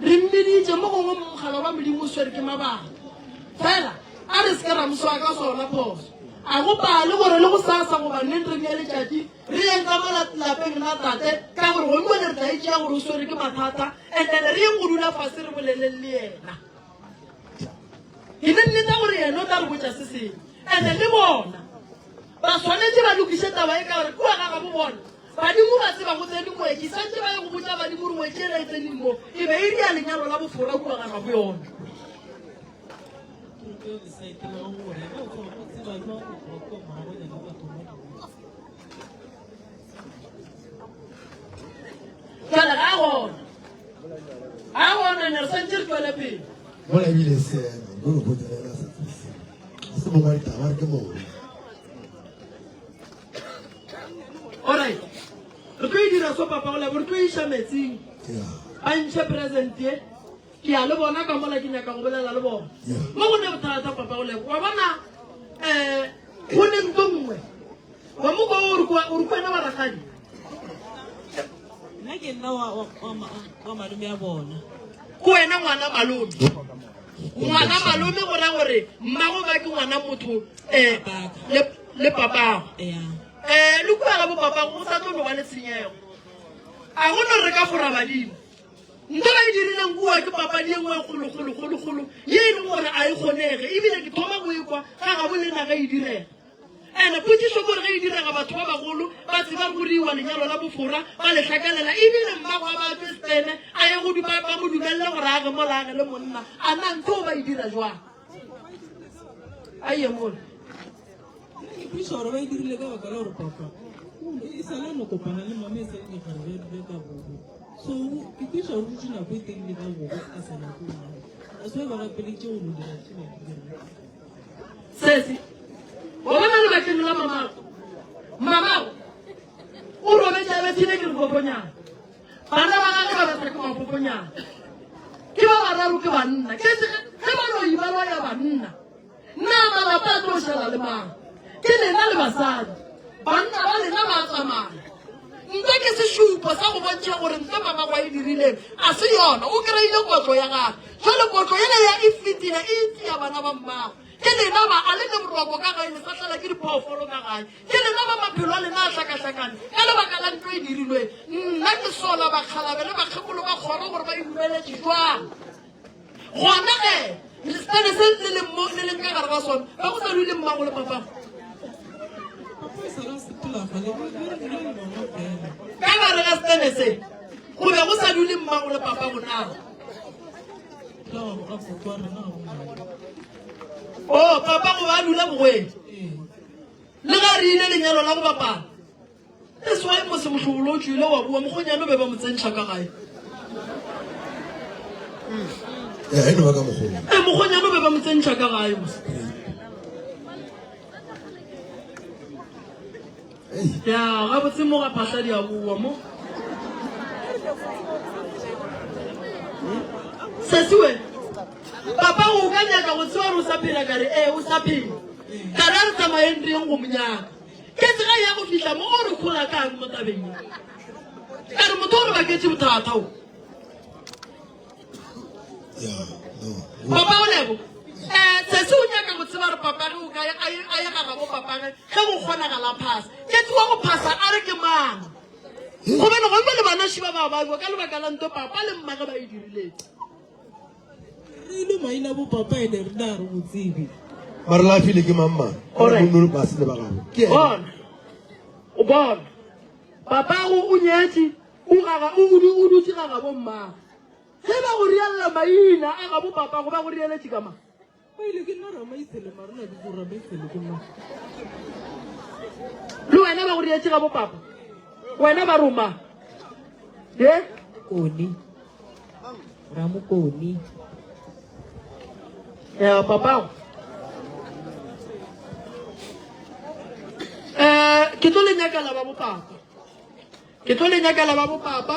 Re mmiditše, mo gongwe mogala wa Modimo o swere ke mabaka. Fela, a re se ke ra mo swaya ka sona phoso. A go pale gore le gosasa goba neng re bea letšatši, re yeng ka mo lapeng la tate, ka gore gongwe re tla e tšea gore o swere ke mathata, and then re yeng go dula fase re boleleng le yena. Ke ne nneta gore yena o tla re botša se sengwe. And le bona ba swanetše ba lokiše taba e ka gore kua ga gabo bona Badimo ba tseba go tsene ngwetši, santše ba ye go botša badimo gore ngwetši ela e tseneng mo e be e ria lenyalo la bofora kua ga gabo yona. Jale ga gona, ga gona ne re santše re tšwele pele. Mola ebile seeme, mo re botsa ena se se mongwe wa ditaba re ke mongwe. Alright. Re tlo e dira so papa go lebo re tlo e iša metsing. Ba ntšhe present ye. Ke a le bona ka mola ke nyaka go bolela le bona. Mo go ne bothata papa go lebo. Wa bona eh go ne ntlo nngwe. Wa mo kwa o re kwa o re kwa wa rakgadi. Nna ke nna wa wa wa malome ya bona. Ko wena ngwana malome. Ngwana malome go ra gore mmago ba ke ngwana motho eh le le papago eh le kua ga bo papago go sa tlo no ba le tshenyego a go no re ka fora badimo nto ba e dirileng kua ke papadi e nngwe kgolokgolokgolokgolo ye e leng gore a e kgonege ebile ke thoma go e kwa ga gabo le naga e direga. Ene potšišo ke gore ge e direga batho ba bagolo ba tseba go riwa lenyalo la bofora ba le hlakalela ebile mmago a ba tšwe stene a ye go ba, ba mo dumelele gore a ge mola a ge le monna a na ntho ba e dira jwang a ye mola. Nna ke kwešiša gore ba e dirile ka baka la gore papa e sa le a no kopana le mama e sa le dikgare bja dula ka bobo. So ke kwešiša gore o dutše nako e telele ka bobo a sa nyake go nyala. That's why ba gapeletše go no dira tše ba di dirang. Sesi, wa bona lebakeng la mamago, mamago o robetše a bethile ke dikokonyana. Bana ba gagwe ba betha ke mafokonyana. Ke ba bararo ke banna. Ke se ge baloi ba loya banna. Na malapa a tlo šala le mang? Ke lena le basadi. Banna ba lena ba tsamaya. Ntle ke sešupo sa go bontšha gore ntle mamago a e dirileng a se yona. O kry-ile kotlo ya gagwe. Jwale kotlo yela ya e fetile e itia bana ba mmago. Ke lena ba a le ne boroko ka gae le sa tlala ke diphoofolo ka gae. Ke lena ba maphelo a lena a hlakahlakane ka lebaka la ntlo e dirilweng. Nna ke sola bakgalabe le bakgekolo ba kgoro gore ba e dumeletše jwang. Gona ge sene se le leng mo le leng ka gare ga sona ba go sa dule mmago le papago. Ka gare ga sene se go be go sa dule mmago le papago na? Oh, papa go ba dula bogweng. Le ga re ile lenyalo la go bapala. That's why mose mohlobolo o tšwile wa boa mokgonyane o be ba mo tsentšha ka gae. Ya eno ba ka mogolo. Eh mokgonyane o be ba mo tsentšha ka gae mose. Ya gabotse mo ga phahla di a boa mo. Sesiwe papa o ka nyaka go tseba gore o sa phela ka re ee o sa phela. Ka re a re tsamayeng re yeng go mo nyaka. Ke tsega ya go fihla mo o re kgola kang mo tabeng ye. Ka re motho o re baketše bothata o. Papa o lebo. Eh, sesi o nyaka go tseba re papa ge o kae a ye a ye ga gabo papa ge ge go kgonagala phasa. Ke tsewa go phasa a re ke mang. Gobane gongwe le bana šiba ba ba ka lebaka la nto papa le mma ge ba e dirileng. Re ile maina bo papa ene re na re mo tsebe. Mara la file ke mang mang? Alright. Mo ba se le ba gago. Ke ena. Bona. O bona. Papago o nyetše, o gaga o o dutše ga gabo mmago. Ge ba go riella maina a gabo papago ba go rieletše ka mang? Ba ile ke nna Ramaisele mara na bitse Ramaisele ke mang? Le wena ba go rietše gabo papa. Wena ba roma. Ye? Koni. Ramokoni. Ya papago. Eh, ke tlo le nyakela ba bopapa. Ke tlo le nyakela ba bopapa.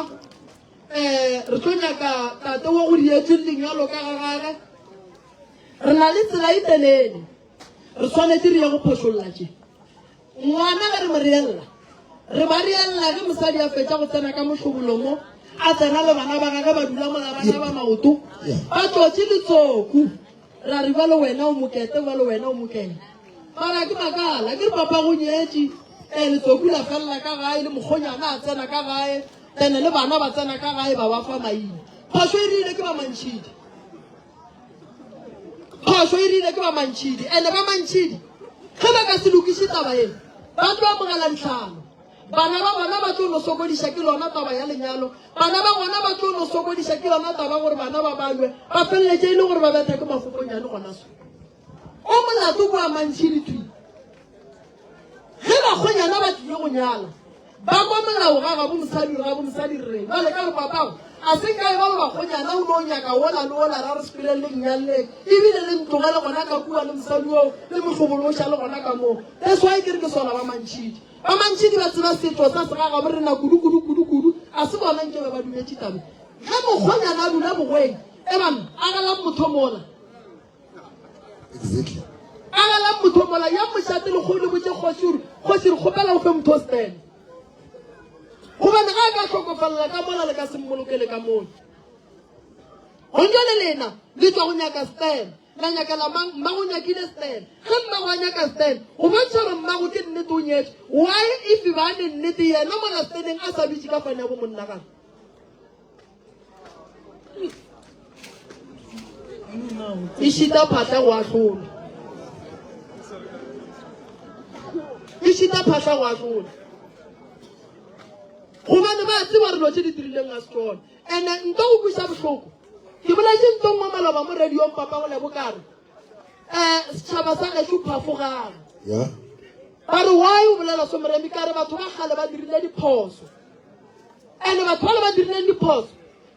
Eh, re tlo nyaka tate wa go dietše lenyalo ka ga gage. Re na le tsela e telele. Re swanetše re ye go phošolla tše. Ngwana ge re mo reella, re ba reella ge mosadi a fetša go tsena ka mohlobolong mo, a tsena le bana ba gage ba dula mola bana ba maoto, ba tlotše letsoku. Ra re bjalo wena o mokete, bjalo wena o mokete. Mara ke makala, ke re papa go nyetše, eh, letsoku la felela ka gae, le mokgonyana a tsena ka gae, ene le bana ba tsena ka gae ba ba fa maina. Phošo e rile ke ba mantšhidi. Phošo e rile ke ba mantšhidi, ene ba mantšhidi ge ba ka se lokiše taba ye, ba tlo amogela ntlhalo. Bana ba bona ba tlo no sokodiša ke lona taba ya lenyalo. Bana ba gona ba tlo no sokodiša ke yona taba gore bana ba balwe, ba feleletše e le gore ba betha ke mafokonyane gona so. O molato kwa mantšhidi thwi. Ge bakgonyana ba tlile go nyala, ba kwa molao ga gabo mosadi gore gabo mosadi re reng. Bjale ka re papago a se nka e ba le bakgonyana o no nyaka wola le wola ra re sepeleng le nnyalleng ebile le ntlogele gona ka kua le mosadi oo le mohlobolo o šale gona ka moo. That's why ke re ke sola ba mantšhidi. Ba mantšhidi ba tseba setšo sa segagabo rena kudu kudu kudu kudu a se bona nke be ba dumetše tabe. Ge mokgonyana a dula bogweng e banna agelang motho mola. Exactly. Agelang motho mola ya mošate le kgole botše kgoši gore kgoši re kgopela o fe motho stand. Gobane ga a ka hlokofalela ka mola le ka se mmolokele ka mola. Gong jwale lena le tšwa go nyaka stand. La nyakela mang? Mmago nyakile stand. Ge mmago a nyaka stand, go bontšha gore mmago ke nnete o nyetše. Why if ba ne nnete yena mola standeng a sa dutše ka fane ya bo monna gage? E šita phatla go ahlola. E šita phahla go ahlola. Gobane ba tseba gore dilo tše di dirileng ga se tšona. Ene nto go kweša bohloko. Ke boletše nto nngwe maloba mo radiong papa go lebo ka re, um setšhaba sa gešo phafogang. Yeah. Ba re why o bolela so Moremi ka re batho ba kgale ba dirile diphoso. Ene batho bale ba dirileng diphoso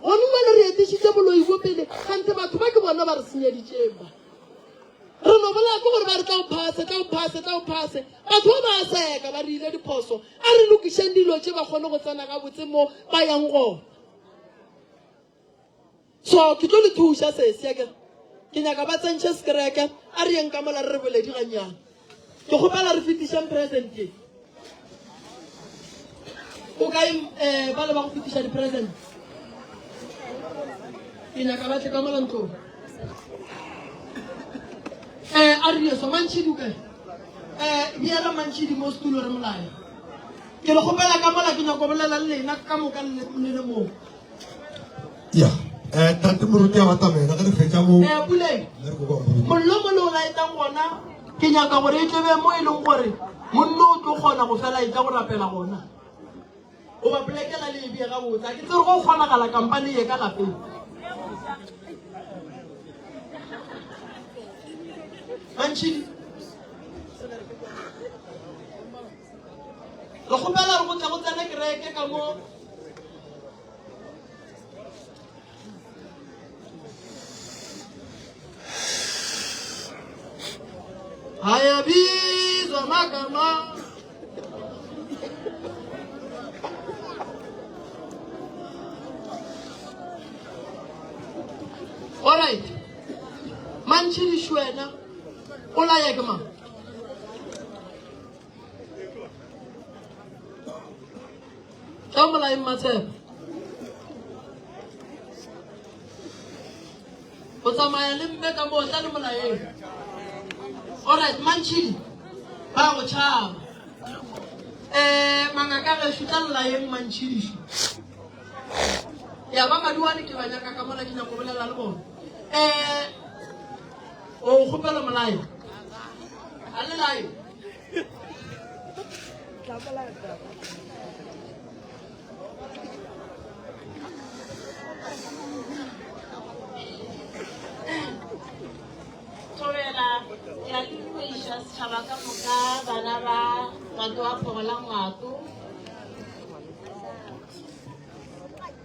gone jwale re etišitše boloi bo pele kganthe batho ba ke bona ba re senyeditšeng ba. Re no bolela ke gore ba re tla o phase, tla o phase, tla o phase. Batho ba ba a seka ba re ile diphoso. A re lokišeng dilo tše ba kgone go tsena gabotse mo ba yang gona. So ke tlo le thuša sesi akere. Ke nyaka ba tsentšhe sekereke a re yeng ka mola re re boledi gannyane. Ke kgopela re fetišeng present ye. O kae eh, ba le ba go fetiša di-present? Ke nyaka ba tle ka mola ntlong. Eh, a re yeso mantšhidi o kae? Eh, beela mantšhidi mo setulo re molae. Ke le kgopela ka mola ke nyako bolela le lena ka moka le le le moo. Ya, eh tate moruti a batamela ge re fetša mo. Eh, Puleng. Nna re kopa moruti. Mollo mo le o laetang gona ke nyaka gore e tlebe mo e leng gore monno o tlo kgona go fela e tla go rapela gona. Goba polekela le e bee gabotse. A ke tsere go kgonagala kampane ye ka lapeng. Mantšhidi. Re kgopela gore go tle go tsene kereke ka mo Hayabizwa magama Alright. Mantšhidi wena o laya ke mang? Tla molaeng Matshepo. O tsamaya le mme ka moo tla le molaeng. Alright, Mantšhidi ba go tšhaba. Eh, mangaka gešo tla lelaeng Mantšhidišo. Ya ba maduane ke ba nyaka ka mola ke nyako bolela le bona. Eh, o kgopela molae. A le lae. Thobela, ke a le dumediša setšhaba ka moka, bana ba Ngwato wa Phogola Ngwato.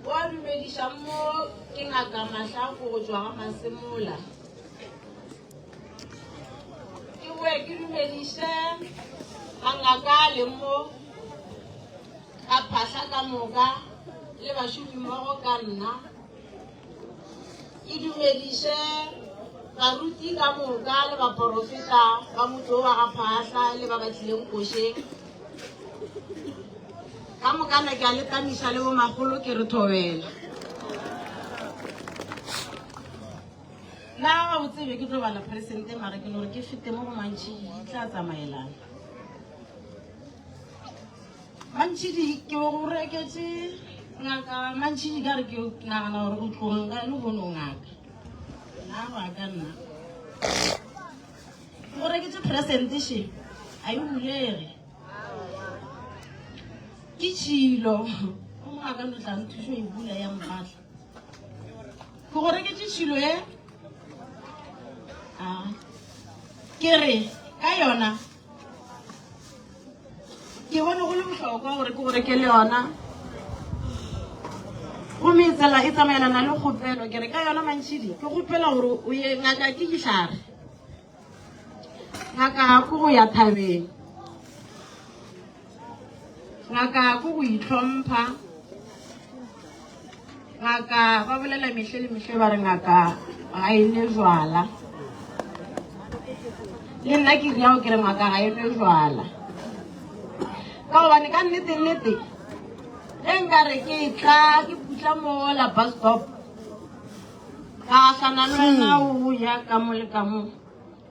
Wa dumediša mo ke ngaka Mahlako go tšwa ga Masemola. Ke boe ke dumediše mangaka a leng mo ka phahla ka moka le bašomimmogo ka nna. Ke dumediše baruti ka moka le baporofeta ba motse wa ga Phahla le ba ba tlileng košeng. Ka mokana ke a le tamiša le bomagolo ke re thobela. Nna gabotse be ke tlo bala presente mara ke no re ke fete mo go mantšhidi di tla tsamaelana. Mantšhidi ke go reketše ngaka mantšhidi ka re ke nagana gore o tlogeng ka le gono ngaka. Nna go ya ka nna. Ke go reketše presente še a e bulege. Ke tšhilo. O mongwe a ka no tla nthušo e bula ya mmatla. Ke go reketše tšhilo e a ke re ka yona ke bone go le bohlokwa gore ke go rekele yona gomme e tsela e tsamaelana le kgopelo ke re ka yona mantšhidi ke kgopela gore o ye ngaka ke dihlare ngaka ke go ya thabeng Ngaka ko go itlhompha. Ngaka ba bolela mehle le mehle ba re ngaka ga e nwe jwala. Le nna ke riago ke re ngaka ga e nwe jwala. Ka gobane ka nnete nnete ge nka re ke tla ke putla mola bus stop ka gahlana le wena o ya ka mo le ka mo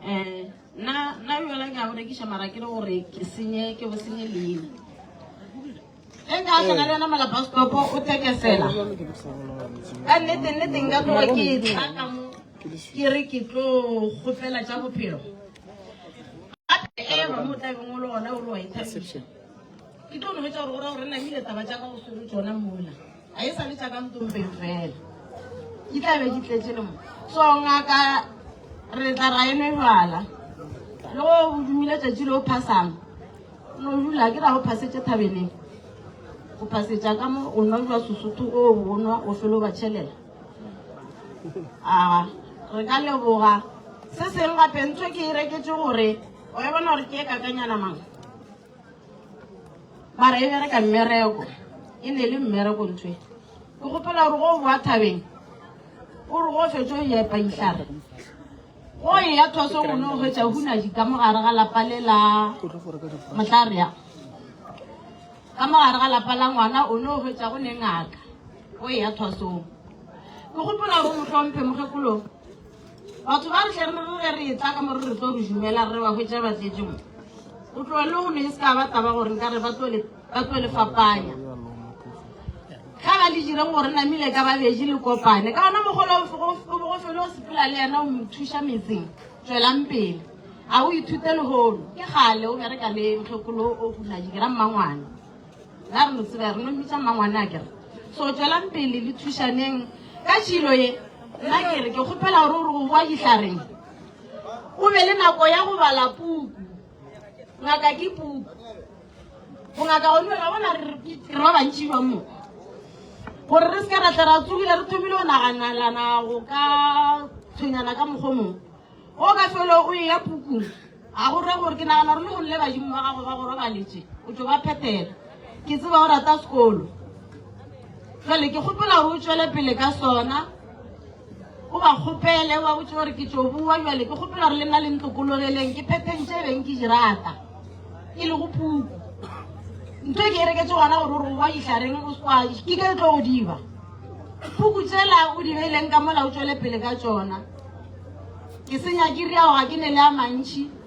um Nna nna bjala ke a go rekiša mara ke le gore ke senye ke bo senye leina. Ge nka hlana le yona malapa stopo o thekesela. Ka nnete nnete nka tloga ke tla ka mo ke re ke tlo kgopela tša bophelo. Gape eh. ema mo o tla beng o le gona o le wa ithabiša. Ke tlo no hwetša gore go ra gore namile taba tša ka go swere tšona mola. Ga e sa le tša ka ntompeng fela. Di tla be di tletše le mo. So ngaka re tla ra enwe jwala. Le go o dumile tšatši le o phasang. No dula ke ra go phasetše thabeneng. O phasetša ka mo o nwa jwa Sesotho o o nwa o fele o ba tšhelela. Aga re ka leboga. Se seng gape ntho ke e reketše gore o e bona gore ke e kakanyana mang. Mara e bereka mmereko. E ne le mmereko ntho e. Ke kgopela gore go o boa thabeng o re go fetše o epa dihlare go eya thoso o no hwetša hunadi ka mogare ga lapa le la motlarea ka mogare ga lapa la ngwana o no hwetša go ne ngaka go eya thwasong. Ke gopola gore mohlomphe mokgekolo batho ba re tle re re ge re etla ka mo re re tlo re dumela re ba hwetša ba tletše mo o tloa le go ne e se ka ba taba gore nka re ba tlo le fapanya ga ba le direng gore namile ka babedi le kopane ka gona mogolo o bo go fele o sepela le yena o mo thuša metseng tswelang pele a o ithute lehono ke gale o bereka le mokgekolo o hunadi ke ra mmangwana la re no tseba re no mmitša mmangwane a kere so tswelang pele le thušaneng ka tšhilo ye nna ke re ke kgopela gore o re go boa dihlareng o be le nako ya go bala puku ngaka ke puku bongaka gone ra bona re ba bantši jwang mo gore re se ka ra tla ra tsogile re thomile go naganalana go ka tshwenyana ka mokgwa mongwe o ka felo o eya pukung A go re gore ke nagana gore le go nle badimo ba gago ba go robaletše, o tšo ba phethela. Ke tseba o rata sekolo. Jwale ke kgopela gore o tšwele pele ka sona. O ba kgopele, o ba botše gore ke tšo boa jwale ke kgopela gore le nna le ntlokologeleng ke phetheng tše beng ke di rata. E lego puku. Ntho e ke e reketše gona gore o re go boa dihlareng o sekwa ke ke tlo go diba. Puku tšela o di beileng ka mola o tšwele pele ka tšona. Ke senya ke ria ga ke ne le a mantši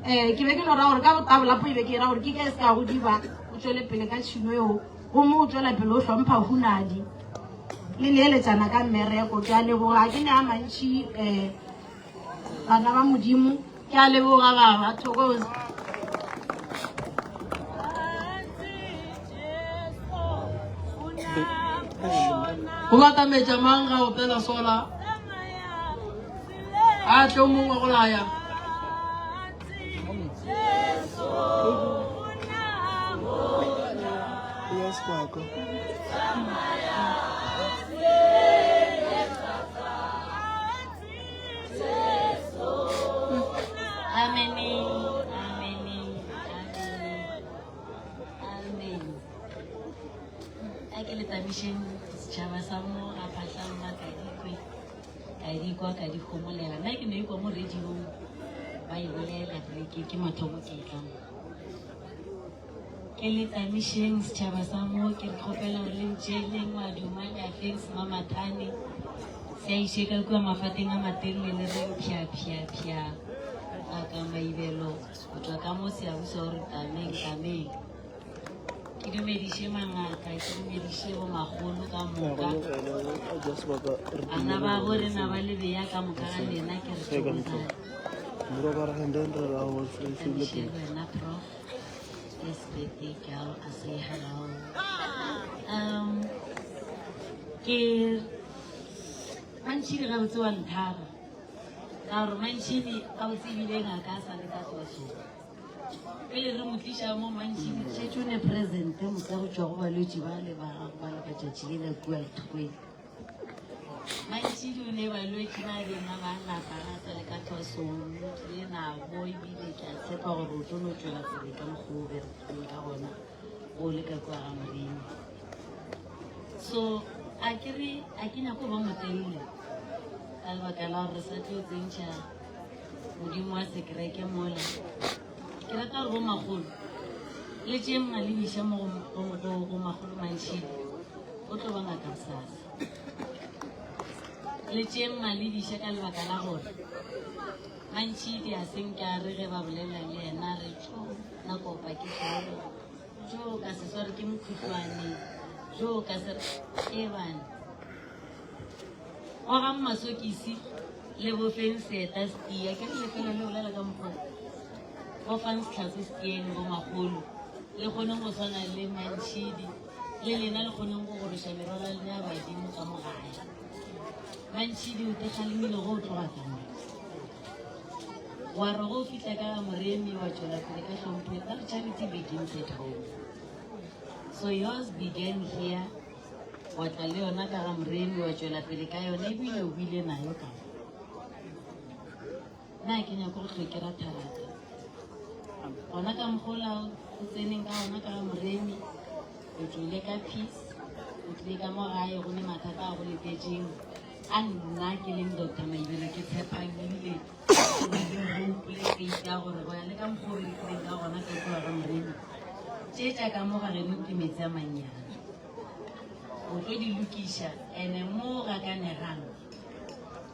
um ke be ke no ra gore ka botabolapo e be ke ra gore ke ka e se ka go diba o tšwele pele ka tšhino eo gomme o tšwela pele o hlompha hunadi le leeletšana ka mmereko. Ke a leboga ke ne a mantši um bana ba modimo ke a leboga baba thokoza. Go batametša mang ga opela sola? A tle o mongwe go laya. Yes, Marco. Amen. Amen. Amen. Amen. A ke le tamišeng setšhaba sa mo ga phatlamma ka dikwe ka di kwa ka di homolela nna ke no ikwa mo radiong ba e bolela ke ke mathomo ke tla mo ke le tamišeng setšhaba sa mo ke re kgopela gore le ntšeeleng maduma le afeng semamathane se a iše ka kua mafateng a matelele le reng phya phya phya ngaka maibelo go tšwa ka mo seabusa gore tameng tameng ke dumediše mangaka ke dumediše bomakgolo ka moka bana ba bo rena ba lebeya ka moka ga lena ke re thokozane wena prof yes birthday girl I say hello um ke mantšhidi gabotse wa nthara ka gore mantšhidi gabotse ebile ngaka a sa le ka tswasong Pele re mo tliša mo mantšing, šetše o ne presente mosa go tšwa go balwetši ba le ba gago ba le ka tšatši le la kua Lethokweni. Mantšidi o ne balwetši ba beng ba lapa ga sa le ka thwasong, o tlile nabo ebile ke a tshepa gore o tlo no tšwela pele ka mokgwa o berekileng ka gona o le ka kua ga Moremi. So a ke re a ke nyako ba motelele ka lebaka la gore re sa tlo tsentšha Modimo wa sekereke mola. Ke rata gore bomakgolo le tšeeng malebiša mo go makgolo mantšhidi o tlo ba ngaka bosasa. Le tšeeng malebiša ka lebaka la gore mantšhidi a se nke a re ge ba bolela le yena re tšo nako opa ke hlogo tšo ka se sware ke mokhutlwane tšo ka se e bane Gogang masokisi le bofeng seeta setia. Ke re lefelo le bolela ka mokgwa. Bofang setlhatse sekeeng bo makgolo, le kgoneng go swana le Mantšhidi, le lena le kgoneng go goroša merwalo ya lena ya badimo ka mo gae. Mantšhidi o te kgalemile go o tloga ka mo. Wa re go fihla ka ga Moremi wa tšwela pele ka hlompho, ba re charity begins at home. So yours began here, wa tla le yona ka ga Moremi wa tšwela pele ka yona ebile o bile nayo ka mo. Nna ke nyako go hlwe ke ratharatha gona ka mogola o tseneng ka gona ka ga Moremi, o tšwile ka peace, o tlile ka mo gae go ne mathata a go letetšeng a nna ke leng Doctor Maibelo ke tshepang ebile ke hope le faith ya gore go ya le ka mokgwa o re tlileng ka gona ka kua ga Moremi, tše tša ka mo ga geno ke metsi a mannyane o tlo di lokiša ene mo gakanegang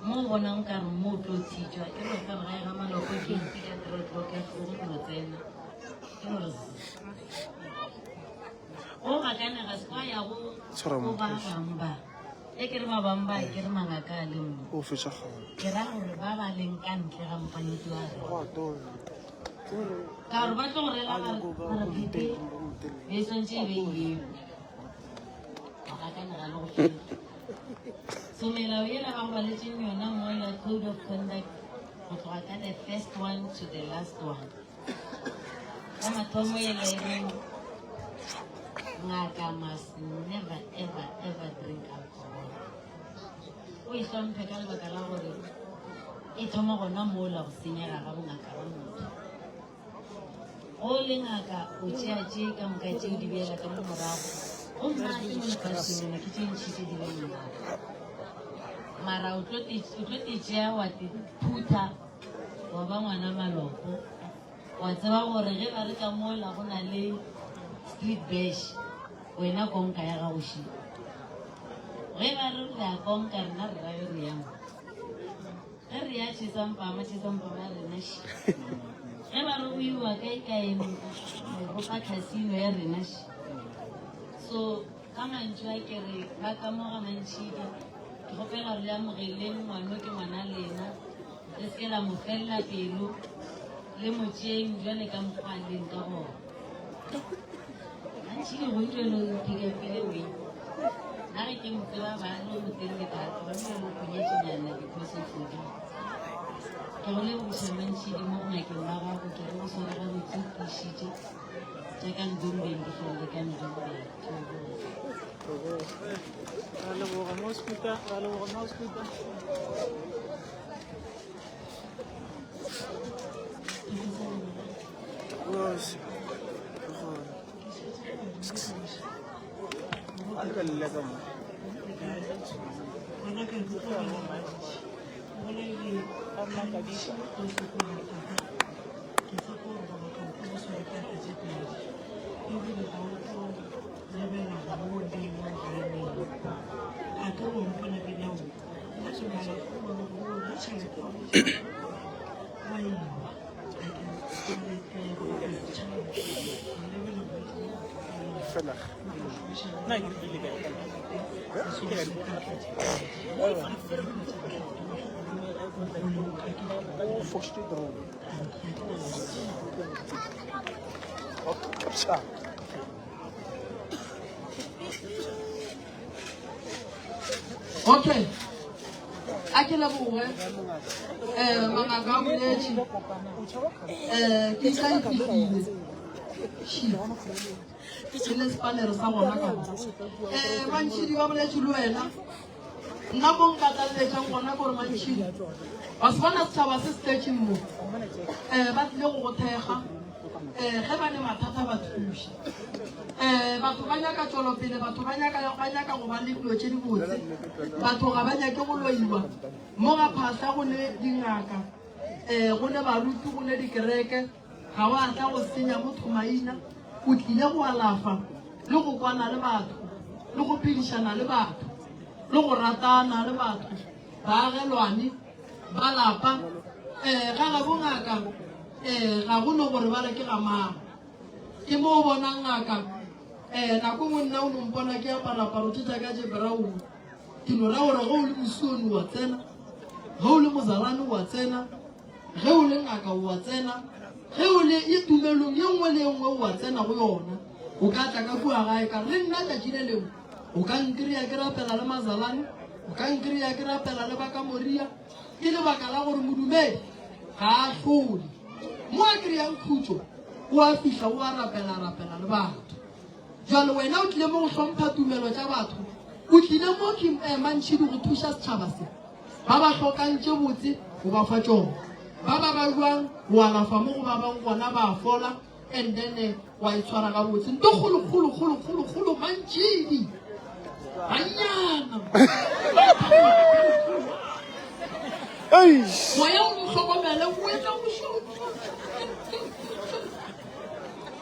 Mo o bonang o ka re mo o tlo tshitšwa, e no fela gae ga maloko gate ka 3 o'clock ya tlogo go no tsena. E no re zzz. Go gakanega se kwa ya go Tshwara go ba mokgoši. bangwe ba. E ke re ba bangwe ba ke re mangaka a le mo. O fetša kgale. Ke ra gore ba ba leng ka ntle ga mopaledi wa rena. Go a tonya. Ka gore ba tlo go rela ba re ba re phete be e swantše e be eo. Go gakanega le go feta. So melao yela ba go baletšeng yona mola code of conduct go tloga ka the first one to the last one. Ka mathomo yela e reng ngaka must never ever ever drink alcohol. O e hlomphe ka lebaka la gore e thoma gona mola go senyega ga bongaka ba motho. Go le ngaka o tšea tše ka moka tše o di beela ka mo morago. Gomme a se mo lefaseng lena ke tše ntši tše di leng morago. Mara o tlo te o tlo te tšea wa te phutha wa ba ngwana malopo. Wa tseba gore ge ba re ka mola go na le street bash wena konka ya gago še. Ge ba re re a konka rena re ra ge re yang. Ge re ya Chesampama, Chesampama ya rena še. Ge ba re o iwa kae kae Meropa casino ya rena še. So ka mantšu a ke re ba ka mo ga Mantšhidi, ke kgopela gore le amogeleng ngwano ke ngwana lena, le se ke la mo felela pelo, le mo tšeeng jwale ka mokgwa a leng ka gona. Mantšhidi go ntšwelo o pick-upile weight. Nna ge ke mo tseba ba le o motelele thata, ba bile o phunyetšenyana because o fodile. Ke go lebogiša Mantšhidi mo bongakeng ba gago, ke re go sware gabotse o tiišitše tša ka Ndombeng di felele ka Ndombeng. Ke a leboga. Ra leboga mo Speaker, ra leboga mo Speaker. Okay. A ke leboge um mangaka a boletše um ke tla e fihlile ke le sepanere sa gona ka mo um mantšhidi ba boletše le wena nna mo nka tlaleletšang gona kore mantšhidi wa se bona setšhaba se se tletšeng mo um ba tlile go go thekga um ge ba ne mathata ba thuša um batho ba nyaka tšwelopele batho ba nyaka ba nyaka go ba le dilo tše dibotse batho ga ba nyake go loiwa mo ga phahla go ne dingaka um go ne baruti go ne dikereke Ga wa tla go senya motho maina, o tlile go alafa le go kwana le batho le go phedišana le batho le go ratana le batho, baagelwane, ba lapa. Um ga gabo ngaka um ga go no gore ba re ke ga mang. Ke mo o bonang ngaka um nako nngwe nna o no mpona ke apara aparo tše tša ka tše brown. Ke no ra gore ge o le mosione wa tsena, ge o le mozalane wa tsena, Ge o le ngaka o a tsena, Ge o le ye tumelong ye nngwe le ye nngwe o a tsena go yona, o ka tla ka kua gae ka re, Le nna tšatši le lengwe o ka nkry-a ke rapela le mazalane, o ka nkry-a ke rapela le ba ka Moria. Ke lebaka la gore modumedi ga a hlole. Mo a kry-ang khutšo, o a fihla o a rapela rapela le batho. Jwale wena o tlile mo go hlompha tumelo tša batho, o tlile mo ke eh, Mantšhidi go thuša setšhaba se. Ba ba hlokang tše botse o ba fa tšona. Ba ba babjang o alafa mo go ba bang gona ba a fola and then eh, wa itshwara gabotse. Nto kgolo kgolo kgolo kgolo kgolo Mantšhidi. Bannyana. Moya o mo hlokomele o etsa go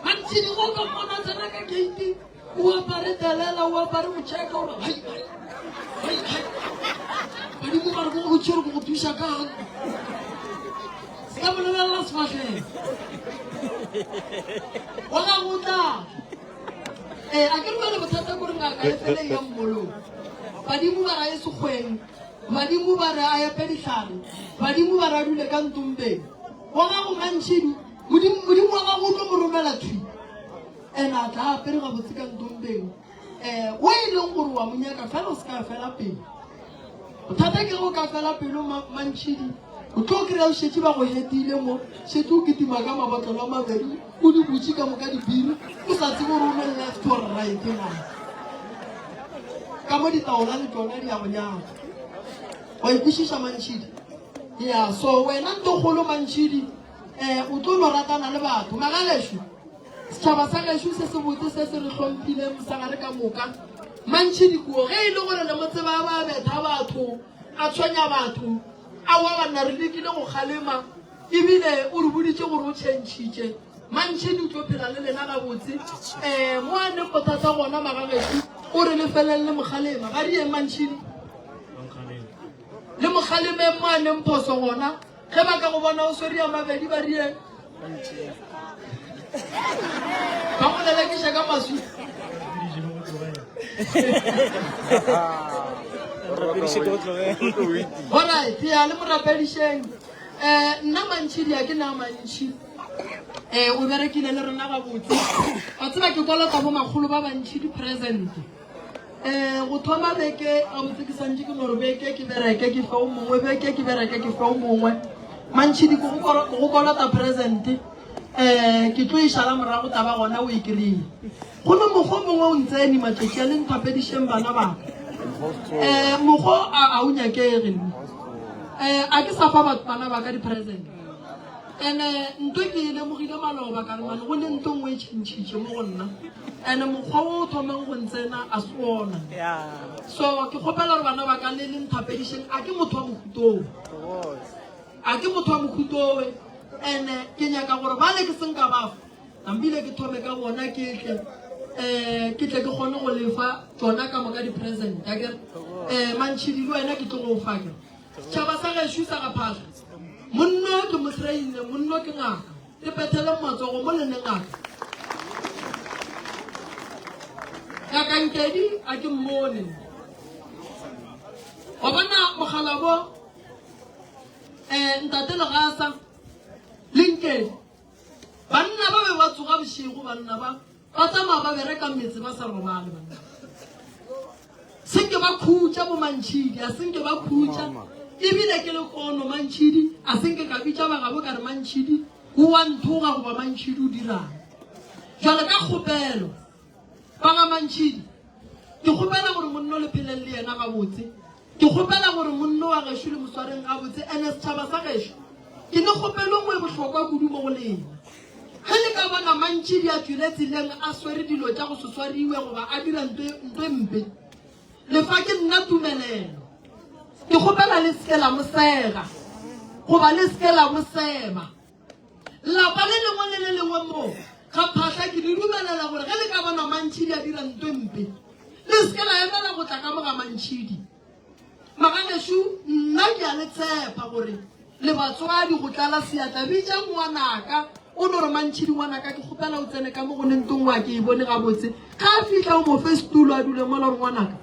Mantšhidi go ka mmona tsena ka gate o apare telela o apare motšheka ore hai hai hai hai badimo ba re ko go tšhere go go thuša kang se ka mo lebelela sefahlego wa gago o tla ee a ke re bjale bothata kore ngaka e fele ya mmolong badimo ba ra ye sekgweng badimo ba re a epe dihlare badimo ba re a dule ka ntombeng wa gago mantšhidu modimo modimo wa gago o tlo mo romela thwi And a tla apere gabotse ka ntombeng um o e leng gore wa mo nyaka fela o se ka fela pelo. Bothata ke ge o ka fela pelo mantšhidi o tlo kry-a o šetše ba go hetile mo šetše o kitima ka mabotlelo a mabedi o di butše ka moka dibiri o sa tsebe gore o ne left or right na ka mo ditaola le tšona di ya go nyaka wa ikwešiša mantšhidi ya so wena ntokgolo mantšhidi um o tlo no ratana le batho magagešo Setšhaba sa gešo se sebotse se se re hlomphileng mosegare ka moka. Mantši dikuo, ge e le gore le mo tseba a ba a betha batho, a tshwenya batho, aowa banna re lekile go kgalema ebile o re boditše gore o tšhentšhitše. Mantši di tlo phela le lena gabotse. Um mo a neng bothata gona magagešo o re le feleng le mo kgalema. Ba rieng Mantšhidi? Le mo kgalemeng mo a neng phoso gona. Ge ba ka go bona o swere ya mabedi ba rieng? Ba go lelekiša ka maswi. Alright, ya le mo rapedišeng. Eh nna mantšhidi a ke na mantšhi. Eh o berekile le rena gabotse. Wa tseba ke kolota bo makgolo ba bantšhi di present. Um go thoma beke gabotse ke santše ke no re beke ke bereke ke fe o mongwe beke ke bereke ke fe o mongwe mantšhidi ke go kolota present um ke tlo e šala morago taba gona o e kry-e gomme mokgwa o mongwe o ntsene matšatši a le nthapedišeng bana baka um mokgwa a o nyakege um a ke sa fa batho bana baka di-present Ene nto ke e lemogile maloba ka re mane go ne nto nngwe e tšhentšhitše mo go nna ene mokgwa o o thomang go ntsena a se ona so ke kgopela gore bana ba ka le le nthapedišeng a ke motho wa mohutowe a ke motho wa mohutowe ene ke nyaka gore bale ke seng ka bafa nampile ke thome ka bona ke tle um ke tle ke kgone go lefa tsona ka moka di-present akere um mantšhidi le wena ke tlo go fa ke Setšhaba sa gešo sa ga Phahla, monno ke motraine, monno ke ngaka. Re petheleng matsogo mo le ne ngaka. Ngaka Nkedi a ke mmone. Wa bona mogalabo eh ntate Legasa le Nkedi. Banna ba be ba tsoga bošego banna ba ba tsamaya ba bereka metse ba sa robale banna. Senke ba khutša bo Mantšhidi, a senke ba khutša. Ebile ke le kono Mantšhidi, a senke ka bitša ba gabo ka re Mantšhidi o wa nthoga goba Mantšhidi o dirang. Jwale ka kgopelo ba ga Mantšhidi, ke kgopela gore monno le pheleng le yena gabotse. Ke kgopela gore monno wa gešo le mo swareng gabotse, ene setšhaba sa gešo. Ke ne kgopelo nngwe e bohlokwa kudu mo go lena. Ge le ka bona Mantšhidi a tšwele tseleng a swere dilo tša go se swariwe goba a dira nto e mpe, le fa ke nna tumelelo. Ke kgopela le se ke la mo sega goba le se ke la mo seba. Lapa le lengwe le le lengwe mo ga Phahla ke le dumelela gore ge le ka bona Mantšhidi a dira nto e mpe, le se ke la emela go tla ka mo ga Mantšhidi. Magagešu, nna ke a le tshepa gore le batswadi go tlala seatla. Bitša ngwanaka, o no re Mantšhidi ngwanaka ke kgopela o tsene ka mo go ne nto nngwe a ke e bone gabotse. Ga a fihla o mo fe setulo a dule mola o re ngwanaka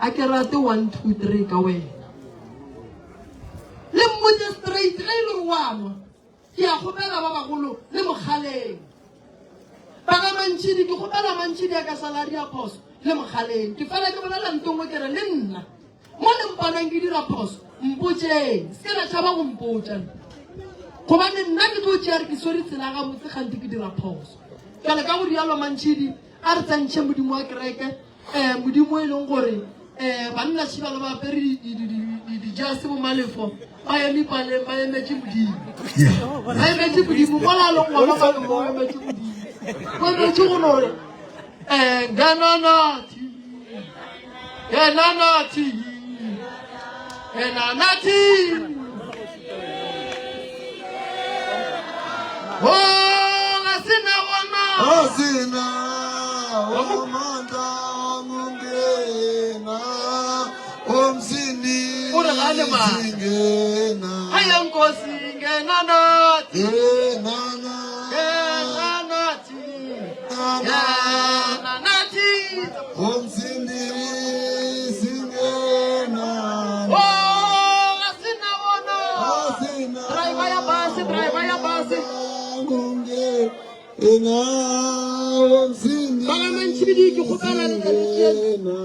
a ke rate 1 2 3 ka wena. Le mmotse straight ge e le gore wa nwa. Ke a kgopela ba bagolo le mokgaleng. Ba ga Mantšhidi, ke kgopela Mantšhidi a ka šala a dira phoso le mokgaleng. Ke fela ke bolela nto nngwe ke re le nna mo le mponang ke dira phoso, mpotšeng. Se ke la tšhaba go mpotša. Gobane nna ke tlo tšea re ke swere tsela gabotse kgante ke dira phoso. Bjale ka go rialo Mantšhidi a re tsentšhe Modimo wa kereke um Modimo e leng gore um banna šibalo ba apere dijase bo malefo ba eme paleng ba emetše Modimo. Ba emetše Modimo mola a leng gona ba mo emetše Modimo. O emetše go no re um ngena nathi ngena nathi ngena nathi Oh, ga se na gona. Ga se na wa maatla ngena omsini O re ga le maatla. ngena Haya nkosi ngena nathi. ngena na Ngena nathi. Ngena nathi. omsini singena Oh, ga se na gona. Ga se na Driver ya base, driver ya base. ngena omsini Ba ga Mantšhibidi ke kgopela le tle le tšee. ngena.